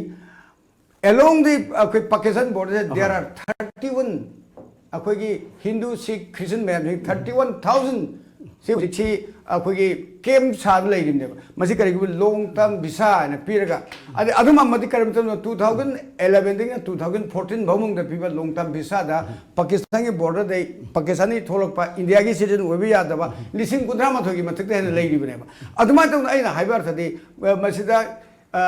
Along the ꯑꯩꯈꯣꯏ Pakistan border there are thirty one ꯑꯩꯈꯣꯏꯒꯤ ꯍꯤꯟꯗꯨ ꯁꯤꯈ ꯈ꯭ꯔꯤꯁꯇꯤꯌꯟ ꯃꯌꯥꯝꯁꯤ thirty one thousand ꯁꯤ ꯍꯧꯖꯤꯛꯁꯤ ꯑꯩꯈꯣꯏꯒꯤ ꯀꯦꯝ ꯁꯥꯗ ꯂꯩꯔꯤꯕꯅꯦꯕ꯫ ꯃꯁꯤ ꯀꯔꯤꯒꯨꯝꯕ long term visa ꯍꯥꯏꯅ ꯄꯤꯔꯒ ꯑꯗꯩ ꯑꯗꯨꯝ ꯑꯃꯗꯤ ꯀꯔꯤꯝꯇ two thousand eleven ꯗꯒꯤꯅ two thousand fourteen ꯐꯥꯎ ꯃꯅꯨꯡꯗ ꯄꯤꯕ long term visa ꯗ ꯄꯥꯀꯤꯁꯇꯥꯟꯒꯤ border ꯗꯩ ꯄꯥꯀꯤꯁꯇꯥꯟꯒꯤ ꯊꯣꯛꯂꯛꯄ ꯏꯟꯗꯤꯌꯥꯒꯤ citizen ꯑꯣꯏꯕ ꯌꯥꯗꯕ ꯂꯤꯁꯤꯡ ꯀꯨꯟꯊ꯭ꯔꯥ ꯃꯥꯊꯣꯏꯒꯤ ꯃꯊꯛꯇ ꯍꯦꯟꯅ ꯂꯩꯔꯤꯕꯅꯦꯕ꯫ ꯑꯗꯨꯃꯥꯏꯅ ꯇꯧꯅ ꯑꯩꯅ ꯍꯥꯏꯕ ꯑꯔꯊꯗꯤ ꯑ, ꯃꯁꯤꯗ ꯑ,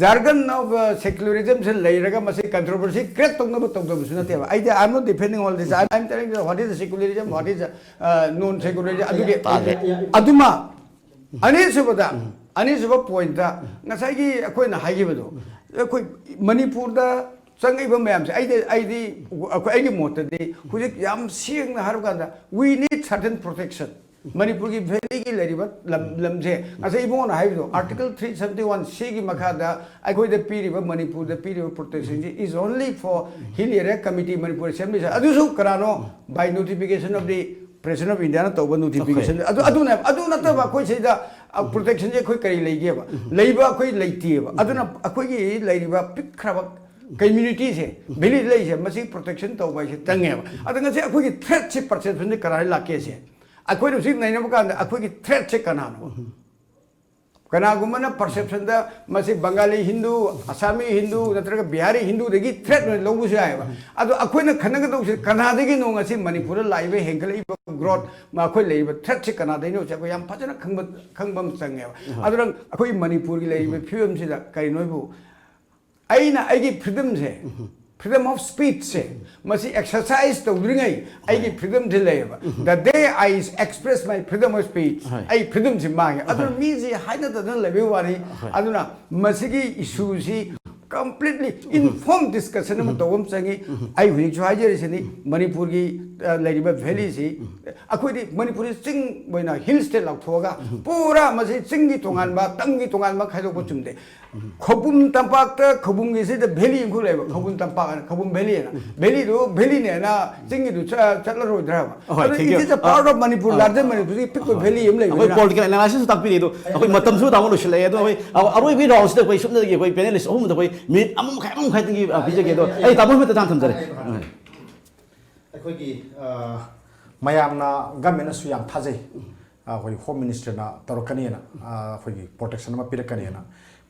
jargon of secularism ꯁꯦ ꯂꯩꯔꯒ ꯃꯁꯤ controversy create ꯇꯧꯅꯕ ꯇꯧꯗꯕꯁꯨ ꯅꯠꯇꯦꯕ꯫ ꯑꯩꯗꯤ I am not defending all this, I am telling you what is secularism, what is uh, non secularism ꯑꯗꯨꯒꯤ ꯑꯗꯨꯃ ꯑꯅꯤꯁꯨꯕꯗ ꯑꯅꯤꯁꯨꯕ point ꯇ ꯉꯁꯥꯏꯒꯤ ꯑꯩꯈꯣꯏꯅ ꯍꯥꯏꯈꯤꯕꯗꯣ ꯑꯩꯈꯣꯏ ꯃꯅꯤꯄꯨꯔꯗ ꯆꯪꯉꯛꯏꯕ ꯃꯌꯥꯝꯁꯦ ꯑꯩꯗꯤ ꯑꯩꯗꯤ ꯑꯩꯈꯣꯏ ꯑꯩꯒꯤ ꯃꯣꯠꯇꯗꯤ ꯍꯧꯖꯤꯛ ꯌꯥꯝ ꯁꯦꯡꯅ ꯍꯥꯏꯔꯀꯥꯟꯗ we need certain protection꯫ ꯃꯅꯤꯄꯨꯔꯒꯤ valley ꯒꯤ ꯂꯩꯔꯤꯕ ꯂꯝ ꯂꯝꯁꯦ ꯉꯁꯥꯏ ꯏꯕꯨꯡꯉꯣꯅ ꯍꯥꯏꯕꯗꯣ article three seventy one C ꯒꯤ ꯃꯈꯥꯗ ꯑꯩꯈꯣꯏꯗ ꯄꯤꯔꯤꯕ ꯃꯅꯤꯄꯨꯔꯗ ꯄꯤꯔꯤꯕ protection ꯁꯤ is only for hill area committee Manipur Assembly ꯑꯗꯨꯁꯨ ꯀꯅꯥꯅꯣ by notification of the President of India ꯅ ꯇꯧꯕ notification ꯑꯗꯨ ꯑꯗꯨꯅ ꯑꯗꯨ ꯅꯠꯇꯕ ꯑꯩꯈꯣꯏ ꯁꯤꯗ ꯄ꯭ꯔꯣꯇꯦꯛꯁꯟꯁꯦ ꯑꯩꯈꯣꯏ ꯀꯔꯤ ꯂꯩꯒꯦꯕ? ꯂꯩꯕ ꯑꯩꯈꯣꯏ ꯂꯩꯇꯦꯕ꯫ ꯑꯗꯨꯅ ꯑꯩꯈꯣꯏꯒꯤ ꯂꯩꯔꯤꯕ ꯄꯤꯛꯈ꯭ꯔꯕ ꯀꯝꯃ꯭ꯌꯨꯅꯤꯇꯤꯁꯦ, ꯚꯦꯂꯤ ꯂꯩꯁꯦ, ꯃꯁꯤ ꯄ꯭ꯔꯣꯇꯦꯛꯁꯟ ꯇꯧꯕ ꯍꯥꯏꯁꯦ ꯆꯪꯉꯦꯕ꯫ ꯑꯗꯣ ꯉꯁꯤ ꯑꯩꯈꯣꯏꯒꯤ ꯊ꯭ꯔꯦꯠꯁꯦ, ꯄꯔꯁꯦꯞꯁꯟꯁꯦ ꯀꯗꯥꯏ ꯂꯥꯛꯀꯦꯁꯦ, ꯑꯩꯈꯣꯏꯅ ꯍꯧꯖꯤꯛ ꯅꯩꯅꯕ ꯀꯥꯟꯗ ꯑꯩꯈꯣꯏꯒꯤ ꯊ꯭ꯔꯦꯠꯁꯦ ꯀꯅꯥꯅꯣ? ꯀꯅꯥꯒꯨꯝꯕꯅ ꯄꯔꯁꯦꯞꯁꯟꯗ ꯃꯁꯤ ꯕꯪꯒꯥꯂꯤ ꯍꯤꯟꯗꯨ, ꯑꯁꯥꯃꯤ ꯍꯤꯟꯗꯨ ꯅꯠꯇ꯭ꯔꯒ ꯕꯤꯍꯥꯔꯤ ꯍꯤꯟꯗꯨꯗꯒꯤ ꯊ꯭ꯔꯦꯠ ꯑꯣꯏꯅ ꯂꯧꯕꯁꯨ ꯌꯥꯏꯑꯕ꯫ ꯑꯗꯣ ꯑꯩꯈꯣꯏꯅ ꯈꯟꯅꯒꯗꯧꯕꯁꯦ ꯀꯅꯥꯗꯒꯤꯅꯣ ꯉꯁꯤ ꯃꯅꯤꯄꯨꯔꯗ ꯂꯥꯛꯏꯕ, ꯍꯦꯟꯒꯠꯂꯛꯏꯕ ꯒ꯭ꯔꯣꯠ, ꯑꯩꯈꯣꯏ ꯂꯩꯔꯤꯕ ꯊ꯭ꯔꯦꯠꯁꯦ ꯀꯅꯥꯗꯒꯤꯅꯣꯁꯦ ꯑꯩꯈꯣꯏ ꯌꯥꯝ ꯐꯖꯅ ꯈꯪꯕ, ꯈꯪꯕ ꯑꯃ ꯆꯪꯉꯦꯕ꯫ ꯑꯗꯨꯅ ꯑꯩꯈꯣꯏ ꯃꯅꯤꯄꯨꯔꯒꯤ ꯂꯩꯔꯤꯕ ꯐꯤꯕꯝꯁꯤꯗ ꯀꯔꯤꯅꯣ ꯍꯥꯏꯕꯨ, ꯑꯩꯅ ꯑꯩꯒꯤ ꯐ꯭ꯔꯤꯗꯝꯁꯦ, freedom of speechꯁꯦ, ꯃꯁꯤ ꯑꯦꯛꯁꯔꯁꯥꯏꯁ ꯇꯧꯗ꯭ꯔꯤꯉꯩ ꯑꯩꯒꯤ ꯐ꯭ꯔꯤꯗꯝꯁꯦ ꯂꯩꯌꯦꯕ꯫ The day I express my freedom of speech, ꯑꯩ ꯐ꯭ꯔꯤꯗꯝꯁꯤ ꯃꯥꯡꯉꯦ꯫ ꯑꯗꯨꯅ ꯃꯤꯁꯤ ꯍꯥꯏꯅꯗꯗꯅ ꯂꯩꯕꯒꯤ ꯋꯥꯅꯤ꯫ ꯑꯗꯨꯅ ꯃꯁꯤꯒꯤ ꯏꯁꯨꯁꯤ ꯀꯝꯄ꯭ꯂꯤꯠꯂꯤ ꯏꯟꯐꯣꯔꯝ ꯗꯤꯁꯀꯁꯟ ꯑꯃ ꯇꯧꯕ ꯑꯃ ꯆꯪꯉꯤ꯫ ꯑꯩ ꯍꯧꯖꯤꯛꯁꯨ ꯍꯥꯏꯖꯔꯤꯁꯤꯅꯤ, ꯃꯅꯤꯄꯨꯔꯒꯤ, ꯑ, ꯂꯩꯔꯤꯕ ꯚꯦꯂꯤꯁꯤ, ꯑꯩꯈꯣꯏꯗꯤ ꯃꯅꯤꯄꯨꯔꯁꯤ ꯆꯤꯡ ꯑꯣꯏꯅ, ꯍꯤꯜ ꯁ꯭ꯇꯦꯠ ꯂꯥꯎꯊꯣꯛꯑꯒ ꯄꯨꯔꯥ ꯃꯁꯤ ꯆꯤꯡꯒꯤ ꯇꯣꯉꯥꯟꯕ, ꯇꯝꯒꯤ ꯇꯣꯉꯥꯟꯕ ꯈꯥꯏꯗꯣꯛꯄ ꯆꯨꯝꯗꯦ꯫ ꯈꯧꯄꯨꯝ ꯇꯝꯄꯥꯛꯇ ꯈꯧꯄꯨꯝꯒꯤꯁꯤꯗ ꯚꯦꯂꯤ ꯑꯃꯈꯛ ꯂꯩꯕ, ꯈꯧꯄꯨꯝ ꯇꯝꯄꯥꯛ ꯍꯥꯏꯅ, ꯈꯧꯄꯨꯝ ꯚꯦꯂꯤ ꯍꯥꯏꯅ꯫ ꯚꯦꯂꯤꯗꯨ ꯚꯦꯂꯤꯅꯦꯅ ꯆꯤꯡꯒꯤꯗꯨ ꯆ-, ꯆꯠꯂꯔꯣꯏꯗ꯭ꯔꯕ? ꯑꯍꯣꯏ, ꯑꯗꯨ thank you. It is a part of Manipur, ꯑ, larger Manipur, ꯄꯤꯛꯄ ꯑꯍꯣꯏ꯫ ꯚꯦꯂꯤ ꯑꯃ ꯂꯩꯕꯅꯤꯅ꯫ ꯑꯩꯈꯣꯏ ꯄꯣꯂꯤꯇꯤꯀꯦꯜ ꯑꯦꯅꯥꯂꯥꯏꯁꯤꯁ ꯇꯥꯛꯄꯤꯔꯤ ꯑꯗꯣ, ꯑꯩꯈꯣꯏ ꯃꯇꯝꯁꯨ ꯇꯥꯃꯣ ꯂꯣꯏꯁꯤꯜꯂꯛꯑꯦ꯫ ꯑꯗꯣ ꯑꯩꯈꯣꯏ ꯑ-, ꯑꯔꯣꯏꯕꯒꯤ ꯔꯥꯎꯟꯁꯤꯗ ꯑꯩꯈꯣꯏ ꯁꯨꯞꯅꯗꯒꯤ ꯑꯩꯈꯣꯏ ꯄꯦꯅꯦꯂꯤꯁ ꯑꯍꯨꯝꯗ ꯑꯩꯈꯣꯏ ꯃꯤꯅꯤꯠ ꯑꯃ ꯃꯈꯥꯏ, ꯑꯃ ꯃꯈꯥꯏꯗꯪꯒꯤ, ꯑ, ꯄꯤꯖꯒꯦ꯫ ꯑꯗꯣ ꯑꯩ ꯇꯥꯃꯣ ꯍꯦꯛꯇ ꯇꯥꯟ ꯊꯝꯖꯔꯦ꯫ ꯑꯩꯈꯣꯏꯒꯤ, ꯑ, ꯃꯌꯥꯝꯅ, ꯒꯃꯦꯟꯅꯁꯨ ꯌꯥꯝ ꯊꯥꯖꯩ꯫ ꯑꯩꯈꯣꯏ ꯍꯣꯝ ꯃꯤꯅꯤꯁꯇꯔꯅ ꯇꯧꯔꯛꯀꯅꯤꯅ, ꯑꯩꯈꯣꯏꯒꯤ ꯄ꯭ꯔꯣꯇꯦꯛꯁꯟ ꯑꯃ ꯄꯤꯔꯛꯀꯅꯤꯅ꯫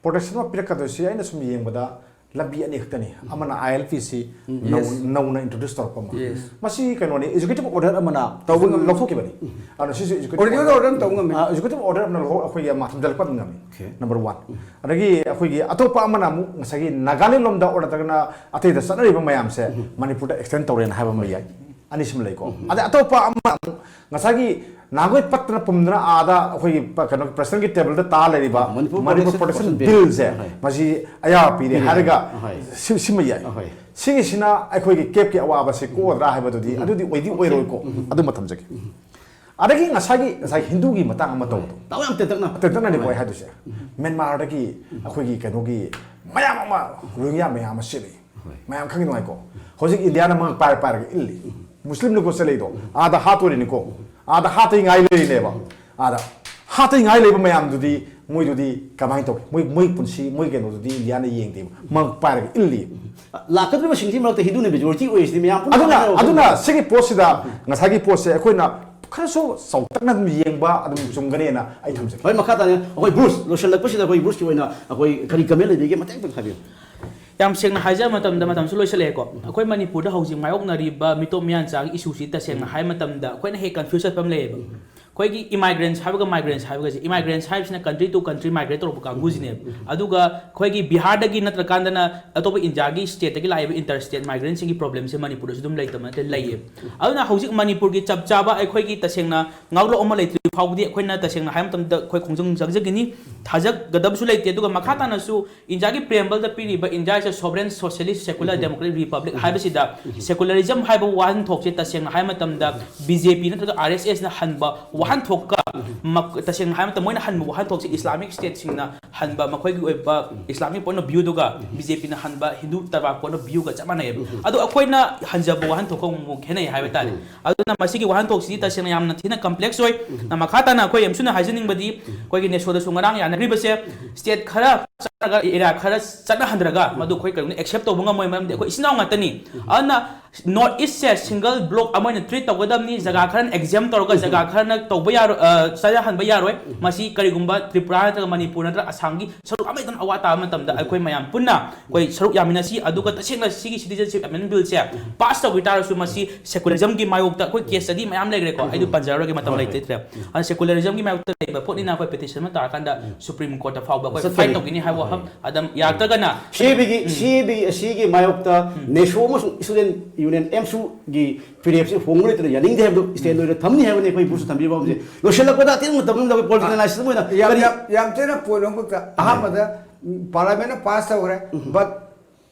ꯄ꯭ꯔꯣꯇꯦꯛꯁꯟ ꯑꯃ ꯄꯤꯔꯛꯀꯗꯣꯏꯁꯤ ꯑꯩꯅ ꯁꯨꯝ ꯌꯦꯡꯕꯗ ꯂꯝꯕꯤ ꯑꯅꯤ ꯈꯛꯇꯅꯤ꯫ ꯑꯃꯅ ILPꯁꯤ ꯅꯧ-, Yes. ꯅꯧꯅ ꯏꯟꯇ꯭ꯔꯣꯗ꯭ꯌꯨꯁ ꯇꯧꯔꯛꯄ ꯑꯃ꯫ Yes. ꯃꯁꯤ ꯀꯩꯅꯣꯅꯤ, ꯑꯦꯛꯖꯤꯀ꯭ꯌꯨꯇꯤꯚ ꯑꯣꯔꯗꯔ ꯑꯃꯅ ꯇꯧꯕ ꯉꯝ-, ꯂꯧꯊꯣꯛꯈꯤꯕꯅꯤ꯫ ꯑꯗꯣ ꯁꯤꯁꯨ ꯑꯦꯛꯖꯤꯀ꯭ꯌꯨꯇꯤꯚ ꯑꯣꯔꯗꯔ ꯑꯣꯔꯗꯔ ꯑꯃ ꯇꯧꯕ ꯉꯝꯃꯤ꯫ ꯑ, ꯑꯦꯛꯖꯤꯀ꯭ꯌꯨꯇꯤꯚ ꯑꯣꯔꯗꯔ ꯑꯃꯅ ꯂꯧ-, ꯑꯩꯈꯣꯏꯒꯤ ꯑꯃ ꯊꯝꯖꯤꯜꯂꯛꯄ ꯑꯗꯨꯝ ꯉꯝꯃꯤ꯫ Okay. Number one. ꯑꯗꯒꯤ ꯑꯩꯈꯣꯏꯒꯤ ꯑꯇꯣꯞꯄ ꯑꯃꯅ ꯑꯃꯨꯛ ꯉꯁꯥꯏꯒꯤ ꯅꯥꯒꯥꯂꯦꯟ ꯂꯣꯝꯗ ꯑꯣꯔ ꯅꯠꯇ꯭ꯔꯒꯅ ꯑꯇꯩꯗ ꯆꯠꯅꯔꯤꯕ ꯃꯌꯥꯝꯁꯦ ꯃꯅꯤꯄꯨꯔꯗ ꯑꯦꯛꯁꯇꯦꯟ ꯇꯧꯔꯦꯅ ꯍꯥꯏꯕ ꯑꯃ ꯌꯥꯏ꯫ ꯑꯅꯤꯁꯤꯃ ꯂꯩꯀꯣ꯫ ꯑꯗꯩ ꯑꯇꯣꯞꯄ ꯑꯃ ꯑꯃꯨꯛ ꯉꯁꯥꯏꯒꯤ ꯅꯍꯥꯟꯈꯣꯏ ꯄꯠꯇꯅ ꯄꯨꯝꯗꯅ ꯑꯥꯗ ꯑꯩꯈꯣꯏꯒꯤ ꯄ-, ꯀꯩꯅꯣ, ꯄ꯭ꯔꯦꯁꯤꯗꯦꯟꯠꯀꯤ ꯇꯦꯕꯜꯗ ꯇꯥ ꯂꯩꯔꯤꯕ Manipur Manipur protection protection bill. ꯕꯤꯜꯁꯦ, ꯑꯍꯣꯏ꯫ ꯃꯁꯤ ꯑꯌꯥꯕ ꯄꯤꯔꯦ ꯄꯤꯔꯦ꯫ ꯍꯥꯏꯔꯒ ꯑꯍꯣꯏ꯫ ꯁꯤ-, ꯁꯤꯃ ꯌꯥꯏ꯫ ꯑꯍꯣꯏ꯫ ꯁꯤꯒꯤꯁꯤꯅ ꯑꯩꯈꯣꯏꯒꯤ ꯀꯦꯞꯀꯤ ꯑꯋꯥꯕꯁꯦ ꯀꯣꯛꯑꯗ꯭ꯔꯥ ꯍꯥꯏꯕꯗꯨꯗꯤ ꯑꯗꯨꯗꯤ ꯑꯣꯏꯗꯤ ꯑꯣꯏꯔꯣꯏꯀꯣ꯫ ꯑꯗꯨ ꯃꯇꯝꯖꯒꯦ꯫ ꯑꯗꯒꯤ ꯉꯁꯥꯏꯒꯤ, ꯉꯁꯥꯏ ꯍꯤꯟꯗꯨꯒꯤ ꯃꯇꯥꯡ ꯑꯃ ꯇꯧꯕꯗꯣ꯫ ꯇꯥꯎ ꯌꯥꯝ ꯇꯦꯟꯇꯛꯅ꯫ ꯇꯦꯟꯇꯛꯅꯅꯤꯀꯣ ꯑꯩ ꯍꯥꯏꯗꯣꯏꯁꯦ꯫ ꯃ꯭ꯌꯥꯟꯃꯥꯔꯗꯒꯤ ꯑꯩꯈꯣꯏꯒꯤ ꯀꯩꯅꯣꯒꯤ ꯃꯌꯥꯝ ꯑꯃ, ꯔꯣꯍꯤꯡꯒ꯭ꯌꯥ ꯃꯌꯥꯝ ꯑꯃ ꯆꯦꯜꯂꯛꯏ꯫ ꯃꯌꯥꯝ ꯈꯪꯉꯤ ꯅꯨꯡꯉꯥꯏꯀꯣ꯫ ꯍꯧꯖꯤꯛ ꯏꯟꯗꯤꯌꯥꯅ ꯃꯉꯛ ꯄꯥꯏꯔ ꯄꯥꯏꯔꯒ ꯏꯜꯂꯤ꯫ ꯃꯨꯁꯂꯤꯝꯅꯤꯀꯣ ꯆꯦꯜꯂꯛꯏꯗꯣ꯫ ꯑꯥꯗ ꯍꯥꯠꯇꯣꯔꯤꯅꯤꯀꯣ꯫ ꯑꯥꯗ ꯍꯥꯠꯇꯣꯏ ꯉꯥꯏ ꯂꯩꯔꯤꯅꯦꯕ꯫ ꯑꯥꯗ ꯍꯥꯠꯇꯅꯤꯡꯉꯥꯏ ꯂꯩꯕ ꯃꯌꯥꯝꯗꯨꯗꯤ ꯃꯣꯏꯗꯨꯗꯤ ꯀꯃꯥꯏꯅ ꯇꯧꯒꯦ? ꯃꯣꯏ ꯃꯣꯏ ꯄꯨꯟꯁꯤ, ꯃꯣꯏ ꯀꯩꯅꯣꯗꯨꯗꯤ ꯏꯟꯗꯤꯌꯥꯅ ꯌꯦꯡꯗꯦꯕ, ꯃꯉꯛ ꯄꯥꯏꯔꯒ ꯏꯜꯂꯤ꯫ ꯂꯥꯛꯀꯗꯧꯔꯤꯕꯁꯤꯡꯁꯤ ꯃꯔꯛꯇ ꯍꯤꯟꯗꯨꯅ ꯃꯦꯖꯣꯔꯤꯇꯤ ꯑꯣꯏꯔꯤꯁꯤꯗꯤ ꯃꯌꯥꯝ ꯄꯨꯝꯅꯃꯛ ꯑꯗꯨꯅ ꯈꯪꯅꯔꯕ ꯑꯗꯨꯅ ꯉꯥꯛꯇꯅꯤ꯫ ꯁꯤꯒꯤ ꯄꯣꯠꯁꯤꯗ ꯉꯁꯥꯏꯒꯤ ꯄꯣꯠꯁꯦ ꯑꯩꯈꯣꯏꯅ ꯈꯔꯁꯨ ꯆꯥꯎꯇꯛꯅ ꯑꯗꯨꯝ ꯌꯦꯡꯕ ꯑꯗꯨꯝ ꯆꯨꯝꯒꯅꯦꯅ ꯑꯩ ꯊꯝꯖꯒꯦ꯫ ꯍꯣꯏ, ꯃꯈꯥ ꯇꯥꯅ ꯑꯩꯈꯣꯏ ꯕ꯭ꯔꯨꯁ, ꯂꯣꯏꯁꯤꯜꯂꯛꯄꯁꯤꯗ ꯑꯩꯈꯣꯏ ꯕ꯭ꯔꯨꯁꯀꯤ ꯑꯣꯏꯅ ꯑꯩꯈꯣꯏ ꯀꯔꯤ ꯀꯃꯦꯟ ꯂꯩꯕꯤꯒꯦ, ꯃꯇꯦꯛ ꯑꯃꯇꯪ ꯍꯥꯏꯕꯤꯌꯨ꯫ ꯌꯥꯝ ꯁꯦꯡꯅ ꯍꯥꯏꯖꯔꯕ ꯃꯇꯝꯗ, ꯃꯇꯝꯁꯨ ꯂꯣꯏꯁꯤꯜꯂꯛꯑꯦꯀꯣ, ꯑꯩꯈꯣꯏ ꯃꯅꯤꯄꯨꯔꯗ ꯍꯧꯖꯤꯛ ꯃꯥꯌꯣꯛꯅꯔꯤꯕ ꯃꯤꯇꯣꯞ ꯃꯤꯌꯥꯟꯆꯥꯒꯤ ꯏꯁꯨꯁꯤ ꯇꯁꯦꯡꯅ ꯍꯥꯏꯕ ꯃꯇꯝꯗ ꯑꯩꯈꯣꯏꯅ ꯍꯦꯛ ꯀꯟꯐ꯭ꯌꯨꯁ ꯆꯠꯄ ꯑꯃ ꯂꯩꯌꯦꯕ꯫ ꯑꯩꯈꯣꯏꯒꯤ ꯏꯃꯥꯏꯒ꯭ꯔꯦꯟꯁ ꯍꯥꯏꯕꯒ ꯃꯥꯏꯒ꯭ꯔꯦꯟꯁ ꯍꯥꯏꯕꯒꯁꯦ, ꯏꯃꯥꯏꯒ꯭ꯔꯦꯟꯁ ꯍꯥꯏꯕꯁꯤꯅ ꯀꯟꯇ꯭ꯔꯤ ꯇꯨ ꯀꯟꯇ꯭ꯔꯤ ꯃꯥꯏꯒ꯭ꯔꯦꯠ ꯇꯧꯔꯛꯄ ꯀꯥꯡꯕꯨꯁꯤꯅꯦꯕ꯫ ꯑꯗꯨꯒ ꯑꯩꯈꯣꯏꯒꯤ ꯕꯤꯍꯥꯔꯗꯒꯤ ꯅꯠꯇ꯭ꯔꯀꯥꯟꯗꯅ ꯑꯇꯣꯞꯄ ꯏꯟꯗꯤꯌꯥꯒꯤ ꯁ꯭ꯇꯦꯠꯇꯒꯤ ꯂꯥꯛꯏꯕ ꯏꯟꯇꯔ ꯁ꯭ꯇꯦꯠ ꯃꯥꯏꯒ꯭ꯔꯦꯟꯁꯤꯡꯒꯤ ꯄ꯭ꯔꯣꯕ꯭ꯂꯦꯝꯁꯦ ꯃꯅꯤꯄꯨꯔꯗꯁꯨ ꯑꯗꯨꯝ ꯂꯩꯇꯕ ꯅꯠꯇꯦ, ꯂꯩꯌꯦꯕ꯫ ꯑꯗꯨꯅ ꯍꯧꯖꯤꯛ ꯃꯅꯤꯄꯨꯔꯒꯤ ꯆꯞ ꯆꯥꯕ ꯑꯩꯈꯣꯏꯒꯤ ꯇꯁꯦꯡꯅ ꯉꯥꯛꯂꯣꯛ ꯑꯃ ꯂꯩꯇ꯭ꯔꯤ ꯐꯥꯎꯕꯗꯤ ꯑꯩꯈꯣꯏꯅ ꯇꯁꯦꯡꯅ ꯍꯥꯏꯕ ꯃꯇꯝꯗ ꯑꯩꯈꯣꯏ ꯈꯣꯡꯖꯪ ꯆꯪꯖꯒꯅꯤ, ꯊꯥꯖꯒꯗꯕꯁꯨ ꯂꯩꯇꯦ꯫ ꯑꯗꯨꯒ ꯃꯈꯥ ꯇꯥꯅꯁꯨ ꯏꯟꯗꯤꯌꯥꯒꯤ ꯄ꯭ꯔꯦꯝꯕꯜꯗ ꯄꯤꯔꯤꯕ India is a sovereign socialist secular democratic republic ꯍꯥꯏꯕꯁꯤꯗ ꯁꯦꯀꯨꯂꯔꯤꯖꯝ ꯍꯥꯏꯕ ꯋꯥꯍꯟꯊꯣꯛꯁꯦ ꯇꯁꯦꯡꯅ ꯍꯥꯏꯕ ꯃꯇꯝꯗ ꯕꯤ ꯖꯦ ꯄꯤ ꯅꯠꯇ꯭ꯔꯒ ꯑꯥꯔ ꯑꯦꯁ ꯑꯦꯁꯅ ꯍꯟꯕ ꯋꯥꯍꯟꯊꯣꯛꯀ ꯃ-, ꯇꯁꯦꯡꯅ ꯍꯥꯏꯕ ꯃꯇꯝꯗ ꯃꯣꯏꯅ ꯍꯟꯕ ꯋꯥꯍꯟꯊꯣꯛꯁꯦ ꯏꯁꯂꯥꯃꯤꯛ ꯁ꯭ꯇꯦꯠꯁꯤꯡꯅ ꯍꯟꯕ ꯃꯈꯣꯏꯒꯤ ꯑꯣꯏꯕ ꯏꯁꯂꯥꯃꯤꯛ ꯄꯣꯏꯟ ꯑꯣꯐ ꯚ꯭ꯌꯨꯗꯨꯒ ꯕꯤ ꯖꯦ ꯄꯤꯅ ꯍꯟꯕ ꯍꯤꯟꯗꯨ ꯇꯔꯕꯥ ꯄꯣꯏꯟ ꯑꯣꯐ ꯚ꯭ꯌꯨꯒ ꯆꯞ ꯃꯥꯟꯅꯩꯌꯦꯕ꯫ ꯑꯗꯣ ꯑꯩꯈꯣꯏꯅ ꯍꯟꯖꯕ ꯋꯥꯍꯟꯊꯣꯛꯀ ꯑꯃꯨꯛ ꯑꯃꯨꯛ ꯈꯦꯠꯅꯩ ꯍꯥꯏꯕ ꯇꯥꯔꯦ꯫ ꯑꯗꯨꯅ ꯃꯁꯤꯒꯤ ꯋꯥꯍꯟꯊꯣꯛꯁꯤꯗꯤ ꯇꯁꯦꯡꯅ ꯌꯥꯝꯅ ꯊꯤꯅ ꯀꯝꯄ꯭ꯂꯦꯛꯁ ꯑꯣꯏ꯫ ꯃꯈꯥ ꯇꯥꯅ ꯑꯩꯈꯣꯏ ꯌꯥꯝ ꯊꯨꯅ ꯍꯥꯏꯖꯅꯤꯡꯕꯗꯤ ꯑꯩꯈꯣꯏꯒꯤ ꯅꯦꯁꯣꯗꯁꯨ ꯉꯔꯥꯡ ꯌꯥꯅꯈ꯭ꯔꯤꯕꯁꯦ ꯁ꯭ꯇꯦꯠ ꯈꯔ ꯆꯠꯅꯔꯒ ꯑꯦꯔꯤꯌꯥ ꯈꯔ ꯆꯠꯅꯍꯟꯗ꯭ꯔꯒ ꯃꯗꯨ ꯑꯩꯈꯣꯏ ꯀꯩꯗꯧꯅ ꯑꯦꯛꯁꯦꯞ ꯇꯧꯕ ꯉꯝꯃꯣꯏ, ꯃꯔꯝꯗꯤ ꯑꯩꯈꯣꯏ ꯏꯆꯤꯟ ꯏꯅꯥꯎ ꯉꯥꯛꯇꯅꯤ꯫ ꯑꯗꯨꯅ ꯅꯣꯔꯠ ꯏꯁꯁꯦ ꯁꯤꯡꯒꯜ ꯕ꯭ꯂꯣꯛ ꯑꯃ ꯑꯣꯏꯅ ꯇ꯭ꯔꯤꯠ ꯇꯧꯒꯗꯕꯅꯤ꯫ ꯖꯒꯥ ꯈꯔꯅ ꯑꯦꯛꯖꯦꯝ ꯇꯧꯔꯒ ꯖꯒꯥ ꯈꯔꯅ ꯇꯧꯕ ꯌꯥꯔꯣꯏ, ꯑ, ꯆꯠꯅꯍꯟꯕ ꯌꯥꯔꯣꯏ꯫ ꯃꯁꯤ ꯀꯔꯤꯒꯨꯝꯕ ꯇ꯭ꯔꯤꯄꯨꯔꯥ ꯅꯠꯇ꯭ꯔꯒ ꯃꯅꯤꯄꯨꯔ ꯅꯠꯇ꯭ꯔꯒ ꯑꯁꯥꯝꯒꯤ ꯁꯔꯨꯛ ꯑꯃꯍꯦꯛꯇ ꯑꯋꯥꯠ ꯑꯇꯥ ꯃꯇꯝꯗ ꯑꯩꯈꯣꯏ ꯃꯌꯥꯝ ꯄꯨꯟꯅ ꯑꯩꯈꯣꯏ ꯁꯔꯨꯛ ꯌꯥꯃꯤꯟꯅꯁꯤ꯫ ꯑꯗꯨꯒ ꯇꯁꯦꯡꯅ ꯁꯤꯒꯤ Citizenship Amendment Billꯁꯦ ꯄꯥꯁ ꯇꯧꯈꯤ ꯇꯥꯔꯁꯨ ꯃꯁꯤ ꯁꯦꯀꯨꯂꯔꯤꯖꯝꯒꯤ ꯃꯥꯌꯣꯛꯇ ꯑꯩꯈꯣꯏ ꯀꯦꯁ ꯁ꯭ꯇꯗꯤ ꯃꯌꯥꯝ ꯂꯩꯈ꯭ꯔꯦꯀꯣ, ꯑꯩꯗꯨ ꯄꯟꯖꯔꯔꯣꯏꯒꯦ, ꯃꯇꯝ ꯂꯩꯇ꯭ꯔꯦ꯫ ꯑꯗꯨꯅ ꯁꯦꯀꯨꯂꯔꯤꯖꯝꯒꯤ ꯃꯥꯌꯣꯛꯇ ꯂꯩꯕ ꯄꯣꯠꯅꯤꯅ ꯑꯩꯈꯣꯏ ꯄꯦꯇꯤꯁꯟ ꯑꯃ ꯇꯥꯔꯀꯥꯟꯗ ꯁꯨꯄ꯭ꯔꯤꯝ ꯀꯣꯔꯠꯇ ꯐꯥꯎꯕ ꯑꯩꯈꯣꯏ ꯐꯥꯏꯠ ꯇꯧꯒꯅꯤ ꯍꯥꯏꯕ ꯋꯥꯐꯝ ꯑꯗꯨꯝ ꯌꯥꯔꯛꯇ꯭ꯔꯒꯅ ꯁꯤ ꯑꯦ ꯕꯤꯒꯤ, ꯁꯤ ꯑꯦ ꯕꯤꯒꯤ ꯑꯁꯤꯒꯤ ꯃꯥꯌꯣꯛꯇ ꯅꯦꯁꯣ ꯑꯃꯁꯨꯡ ꯁ꯭ꯇꯨꯗꯦꯟ ꯌꯨꯅꯤꯌꯟ ꯑꯦꯝꯁꯨꯒꯤ ꯐꯤꯔꯦꯞꯁꯤ ꯍꯣꯡꯕ ꯂꯩꯇꯅ ꯌꯥꯅꯤꯡꯗꯦ ꯍꯥꯏꯕꯗꯨ ꯁ꯭ꯇꯦꯟ ꯑꯣꯏꯅ ꯊꯝꯅꯤ ꯍꯥꯏꯕꯅꯤ ꯑꯩꯈꯣꯏ ꯕ꯭ꯔꯨꯁꯅ ꯊꯝꯕꯤꯕ ꯋꯥꯐꯝꯁꯦ꯫ ꯂꯣꯏꯁꯤꯜꯂꯛꯄꯗ ꯑꯇꯦꯟꯕ ꯃꯇꯝ ꯑꯃꯗ ꯑꯩꯈꯣꯏ ꯄꯣꯂꯤꯇꯤꯀꯦꯜ ꯑꯦꯅꯥꯂꯥꯏꯁꯤꯁ ꯑꯃ ꯑꯣꯏꯅ ꯌꯥꯝ ꯀꯔꯤ ꯌꯥꯝ ꯌꯥꯝ ꯊꯤꯅ ꯄꯣꯏꯟ ꯑꯃꯈꯛꯇ, ꯑꯍꯥꯟꯕꯗ ꯄꯥꯔꯂꯥꯃꯦꯟꯅ ꯄꯥꯁ ꯇꯧꯈ꯭ꯔꯦ, ꯕꯠ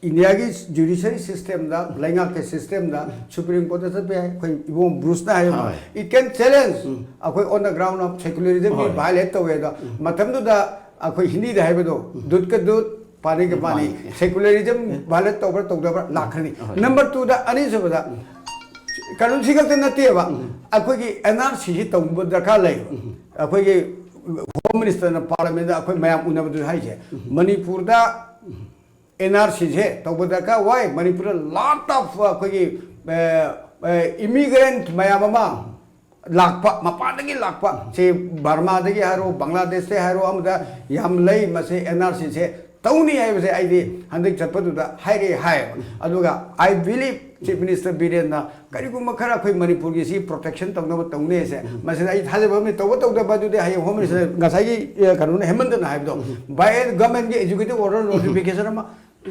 ꯏꯟꯗꯤꯌꯥꯒꯤ ꯖꯨꯗꯤꯁꯔꯤ ꯁꯤꯁꯇꯦꯝꯗ, ꯂꯩꯉꯥꯛꯀꯤ ꯁꯤꯁꯇꯦꯝꯗ ꯁꯨꯄ꯭ꯔꯤꯝ ꯀꯣꯔꯠꯇ ꯆꯠꯄ ꯌꯥꯏ꯫ ꯑꯩꯈꯣꯏ ꯏꯕꯣꯝ ꯕ꯭ꯔꯨꯁꯅ ꯍꯥꯏꯕ, ꯍꯣꯏ꯫ It can challenge, ꯑꯩꯈꯣꯏ on the ground of secularism ꯒꯤ ꯍꯣꯏ꯫ ꯚꯥꯏꯑꯣꯂꯦꯠ ꯇꯧꯋꯦ꯫ ꯑꯗꯣ ꯃꯇꯝꯗꯨꯗ ꯑꯩꯈꯣꯏ ꯍꯤꯟꯗꯤꯗ ꯍꯥꯏꯕꯗꯣ, ꯗꯨꯠ ꯀ ꯗꯨꯠ, ꯄꯥꯅꯤ ꯀ ꯄꯥꯅꯤ, ꯄꯥꯅꯤ꯫ ꯁꯦꯀꯨꯂꯔꯤꯖꯝ ꯚꯥꯏꯑꯣꯂꯦꯠ ꯇꯧꯕ꯭ꯔꯥ ꯇꯧꯗꯕ꯭ꯔꯥ ꯂꯥꯛꯈ꯭ꯔꯅꯤ꯫ ꯍꯣꯏ꯫ ꯅꯝꯕꯔ ꯇꯨꯗ, ꯑꯅꯤꯁꯨꯕꯗ, ꯀꯩꯅꯣ ꯁꯤ ꯈꯛꯇ ꯅꯠꯇꯦꯕ, ꯑꯩꯈꯣꯏꯒꯤ ꯑꯦꯟ ꯑꯥꯔ ꯁꯤ ꯁꯤ ꯇꯧꯕ ꯗꯔꯀꯥꯔ ꯂꯩꯌꯦꯕ꯫ ꯑꯩꯈꯣꯏꯒꯤ ꯍꯣꯝ ꯃꯤꯅꯤꯁꯇꯔꯅ ꯄꯥꯔꯂꯤꯌꯥꯃꯦꯟꯗ ꯑꯩꯈꯣꯏ ꯃꯌꯥꯝ ꯎꯅꯕꯗꯨ ꯍꯥꯏꯁꯦ, ꯃꯅꯤꯄꯨꯔꯗ ꯑꯦꯟ ꯑꯥꯔ ꯁꯤꯁꯦ ꯇꯧꯕ ꯗꯔꯀꯥꯔ ꯑꯣꯏ꯫ ꯃꯅꯤꯄꯨꯔꯗ ꯂꯥꯠ ꯑꯣꯐ ꯑꯩꯈꯣꯏꯒꯤ ꯏꯃꯤꯒ꯭ꯔꯦꯟꯠ ꯃꯌꯥꯝ ꯑꯃ ꯂꯥꯛꯄ, ꯃꯄꯥꯟꯗꯒꯤ ꯂꯥꯛꯄ, ꯁꯤ ꯕꯔꯃꯥꯗꯒꯤ ꯍꯥꯏꯔꯣ, ꯕꯪꯒ꯭ꯂꯥꯗꯦꯁꯇꯒꯤ ꯍꯥꯏꯔꯣ, ꯑꯃꯗ ꯌꯥꯝ ꯂꯩ꯫ ꯃꯁꯤ ꯑꯦꯟ ꯑꯥꯔ ꯁꯤꯁꯦ ꯇꯧꯅꯤ ꯍꯥꯏꯕꯁꯦ ꯑꯩꯗꯤ ꯍꯟꯗꯛ ꯆꯠꯄꯗꯨꯗ ꯍꯥꯏꯔꯛꯑꯦ ꯍꯥꯏꯌꯦꯕ꯫ ꯑꯗꯨꯒ I believe Chief Minister ꯕꯤꯔꯦꯟꯅ ꯀꯔꯤꯒꯨꯝꯕ ꯈꯔ ꯑꯩꯈꯣꯏ ꯃꯅꯤꯄꯨꯔꯒꯤ ꯁꯤ ꯄ꯭ꯔꯣꯇꯦꯛꯁꯟ ꯇꯧꯅꯕ ꯇꯧꯅꯦꯁꯦ, ꯃꯁꯤꯗ ꯑꯩ ꯊꯥꯖꯕ ꯑꯃ ꯂꯩ꯫ ꯇꯧꯕ ꯇꯧꯗꯕ ꯑꯗꯨꯗꯤ ꯍꯌꯦꯡ ꯍꯣꯝ ꯃꯤꯅꯤꯁꯇꯔ, ꯉꯁꯥꯏꯒꯤ ꯑ, ꯀꯩꯅꯣꯅ, ꯍꯦꯃꯟꯇꯅ ꯍꯥꯏꯕꯗꯣ, ꯚꯥꯏ, ꯒꯚꯔꯟꯃꯦꯟꯒꯤ ꯑꯦꯛꯖꯤꯀ꯭ꯌꯨꯇꯤꯚ ꯑꯣꯔꯗꯔ ꯅꯣꯇꯤꯐꯤꯀꯦꯁꯟ ꯑꯃ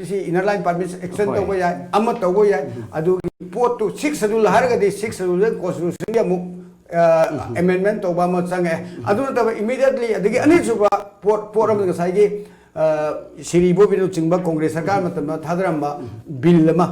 ꯁꯤ ꯏꯅꯔ ꯂꯥꯏꯟ ꯄꯥꯔꯃꯤꯠ ꯑꯦꯛꯁꯇꯦꯟ ꯍꯣꯏ꯫ ꯇꯧꯕ ꯌꯥꯏ, ꯑꯃ ꯇꯧꯕ ꯌꯥꯏ꯫ ꯑꯗꯨꯒꯤ ꯄꯣꯠꯇꯨ ꯁꯤꯛꯁ ꯁꯦꯗꯨꯜ ꯍꯥꯏꯔꯒꯗꯤ ꯁꯤꯛꯁ ꯁꯦꯗꯨꯜꯗ ꯀꯣꯟꯁꯇꯤꯇ꯭ꯌꯨꯁꯟꯒꯤ ꯑꯃꯨꯛ ꯑꯦꯃꯦꯟꯃꯦꯟ ꯇꯧꯕ ꯑꯃ ꯆꯪꯉꯛꯑꯦ꯫ ꯑꯗꯨ ꯅꯠꯇꯕ ꯏꯃꯤꯗꯤꯌꯦꯠꯂꯤ, ꯑꯗꯒꯤ ꯑꯅꯤꯁꯨꯕ ꯄꯣꯠ, ꯄꯣꯠ ꯑꯃ ꯉꯁꯥꯏꯒꯤ ꯑ, ꯁꯤꯔꯤ ꯕꯣꯕꯤꯅꯆꯤꯡꯕ ꯀꯣꯡꯒ꯭ꯔꯦꯁ ꯁꯔꯀꯥꯔ ꯃꯇꯝꯗ ꯊꯥꯗꯔꯝꯕ ꯕꯤꯜ ꯑꯃ,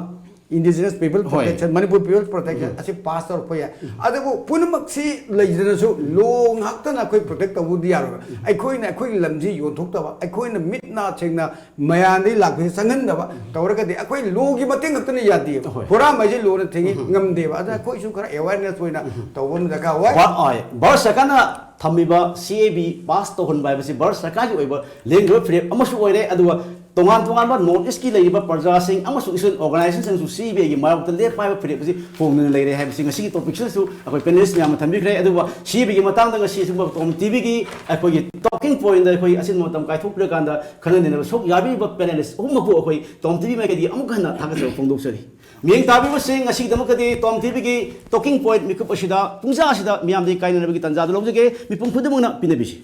Indigenous People ꯍꯣꯏ꯫ Protection, Manipur People Protection ꯑꯁꯤ ꯄꯥꯁ ꯇꯧꯔꯛꯄ ꯌꯥꯏ꯫ ꯑꯗꯨꯕꯨ ꯄꯨꯝꯅꯃꯛꯁꯤ ꯂꯩꯗꯅꯁꯨ ꯂꯣ ꯉꯥꯛꯇꯅ ꯑꯩꯈꯣꯏ ꯄ꯭ꯔꯣꯇꯦꯛ ꯇꯧꯕꯗꯤ ꯌꯥꯔꯣꯏ꯫ ꯑꯩꯈꯣꯏꯅ ꯑꯩꯈꯣꯏꯒꯤ ꯂꯝꯁꯤ ꯌꯣꯟꯊꯣꯛꯇꯕ, ꯑꯩꯈꯣꯏꯅ ꯃꯤꯠ ꯅꯥ ꯁꯦꯡꯅ ꯃꯌꯥꯝꯗꯒꯤ ꯂꯥꯛꯄꯁꯤ ꯆꯪꯍꯟꯗꯕ ꯇꯧꯔꯒꯗꯤ ꯑꯩꯈꯣꯏ ꯂꯣꯒꯤ ꯃꯇꯦꯡ ꯈꯛꯇꯅ ꯌꯥꯗꯦꯕ꯫ ꯍꯣꯏ꯫ ꯍꯨꯔꯥꯟꯕ ꯍꯥꯏꯁꯦ ꯂꯣꯅ ꯊꯤꯡꯉꯤ ꯉꯝꯗꯦꯕ꯫ ꯑꯗꯨꯅ ꯑꯩꯈꯣꯏꯁꯨ ꯈꯔ ꯑꯦꯋꯥꯔꯅꯦꯁ ꯑꯣꯏꯅ ꯇꯧꯕ ꯑꯃ ꯗꯔꯀꯥꯔ ꯑꯣꯏ꯫ ꯚꯥꯔꯠ, ꯍꯣꯏ, ꯚꯥꯔꯠ ꯁꯔꯀꯥꯔꯅ ꯊꯝꯃꯤꯕ ꯁꯤ ꯑꯦ ꯕꯤ ꯄꯥꯁ ꯇꯧꯍꯟꯕ ꯍꯥꯏꯕꯁꯤ ꯚꯥꯔꯠ ꯁꯔꯀꯥꯔꯒꯤ ꯑꯣꯏꯕ ꯂꯦꯡꯗꯕ ꯐꯤꯔꯦꯞ ꯑꯃꯁꯨ ꯑꯣꯏꯔꯦ꯫ ꯑꯗꯨꯒ ꯇꯣꯉꯥꯟ ꯇꯣꯉꯥꯟꯕ ꯅꯣꯔꯠ ꯏꯁꯀꯤ ꯂꯩꯔꯤꯕ ꯄ꯭ꯔꯖꯥꯁꯤꯡ ꯑꯃꯁꯨꯡ ꯏꯁꯇꯨꯗꯦꯟ ꯑꯣꯔꯒꯅꯥꯏꯖꯦꯁꯟꯁꯤꯡꯁꯨ ꯁꯤ ꯕꯤ ꯑꯥꯏꯒꯤ ꯃꯥꯌꯣꯛꯇ ꯂꯦꯞꯄ ꯍꯥꯏꯕ ꯐꯤꯔꯦꯞ ꯑꯁꯤ ꯐꯣꯡꯗꯨꯅ ꯂꯩꯔꯦ ꯍꯥꯏꯕꯁꯤ ꯉꯁꯤꯒꯤ ꯇꯣꯄꯤꯛꯁꯤꯗꯁꯨ ꯑꯩꯈꯣꯏ ꯄꯦꯅꯦꯂꯤꯁ ꯃꯌꯥꯝꯅ ꯊꯝꯕꯤꯈ꯭ꯔꯦ꯫ ꯑꯗꯨꯒ ꯁꯤ ꯕꯤ ꯑꯥꯏꯒꯤ ꯃꯇꯥꯡꯗ ꯉꯁꯤ ꯑꯁꯤꯒꯨꯝꯕ ꯇꯣꯝ ꯇꯤꯚꯤꯒꯤ ꯑꯩꯈꯣꯏꯒꯤ ꯇꯣꯀꯤꯡ ꯄꯣꯏꯟꯗ ꯑꯩꯈꯣꯏ ꯑꯁꯤꯒꯨꯝꯕ ꯃꯇꯝ ꯀꯥꯏꯊꯣꯛꯄꯤꯔꯀꯥꯟꯗ ꯈꯟꯅ ꯅꯩꯅꯕ ꯁꯔꯨꯛ ꯌꯥꯕꯤꯔꯤꯕ ꯄꯦꯅꯦꯂꯤꯁ ꯑꯍꯨꯝꯃꯛꯄꯨ ꯑꯩꯈꯣꯏ ꯇꯣꯝ ꯇꯤꯚꯤ ꯃꯥꯏꯀꯩꯗꯒꯤ ꯑꯃꯨꯛ ꯍꯟꯅ ꯊꯥꯒꯠꯆꯕ ꯐꯣꯡꯗꯣꯛꯆꯔꯤ꯫ ꯃꯤꯠꯌꯦꯡ ꯇꯥꯕꯤꯕꯁꯤꯡ, ꯉꯁꯤꯒꯤꯗꯃꯛꯇꯗꯤ ꯇꯣꯝ ꯇꯤꯚꯤꯒꯤ ꯇꯣꯀꯤꯡ ꯄꯣꯏꯟ ꯃꯤꯀꯨꯞ ꯑꯁꯤꯗ ꯄꯨꯡꯖꯥ ꯑꯁꯤꯗ ꯃꯤꯌꯥꯝꯗꯒꯤ ꯀꯥꯏꯅꯅꯕꯒꯤ ꯇꯥꯟꯖꯥꯗꯨ ꯂꯧꯖꯒꯦ꯫ ꯃꯤꯄꯨꯝ ꯈꯨꯗꯤꯡꯃꯛꯅ ꯄꯤꯅꯕꯤꯁꯤ꯫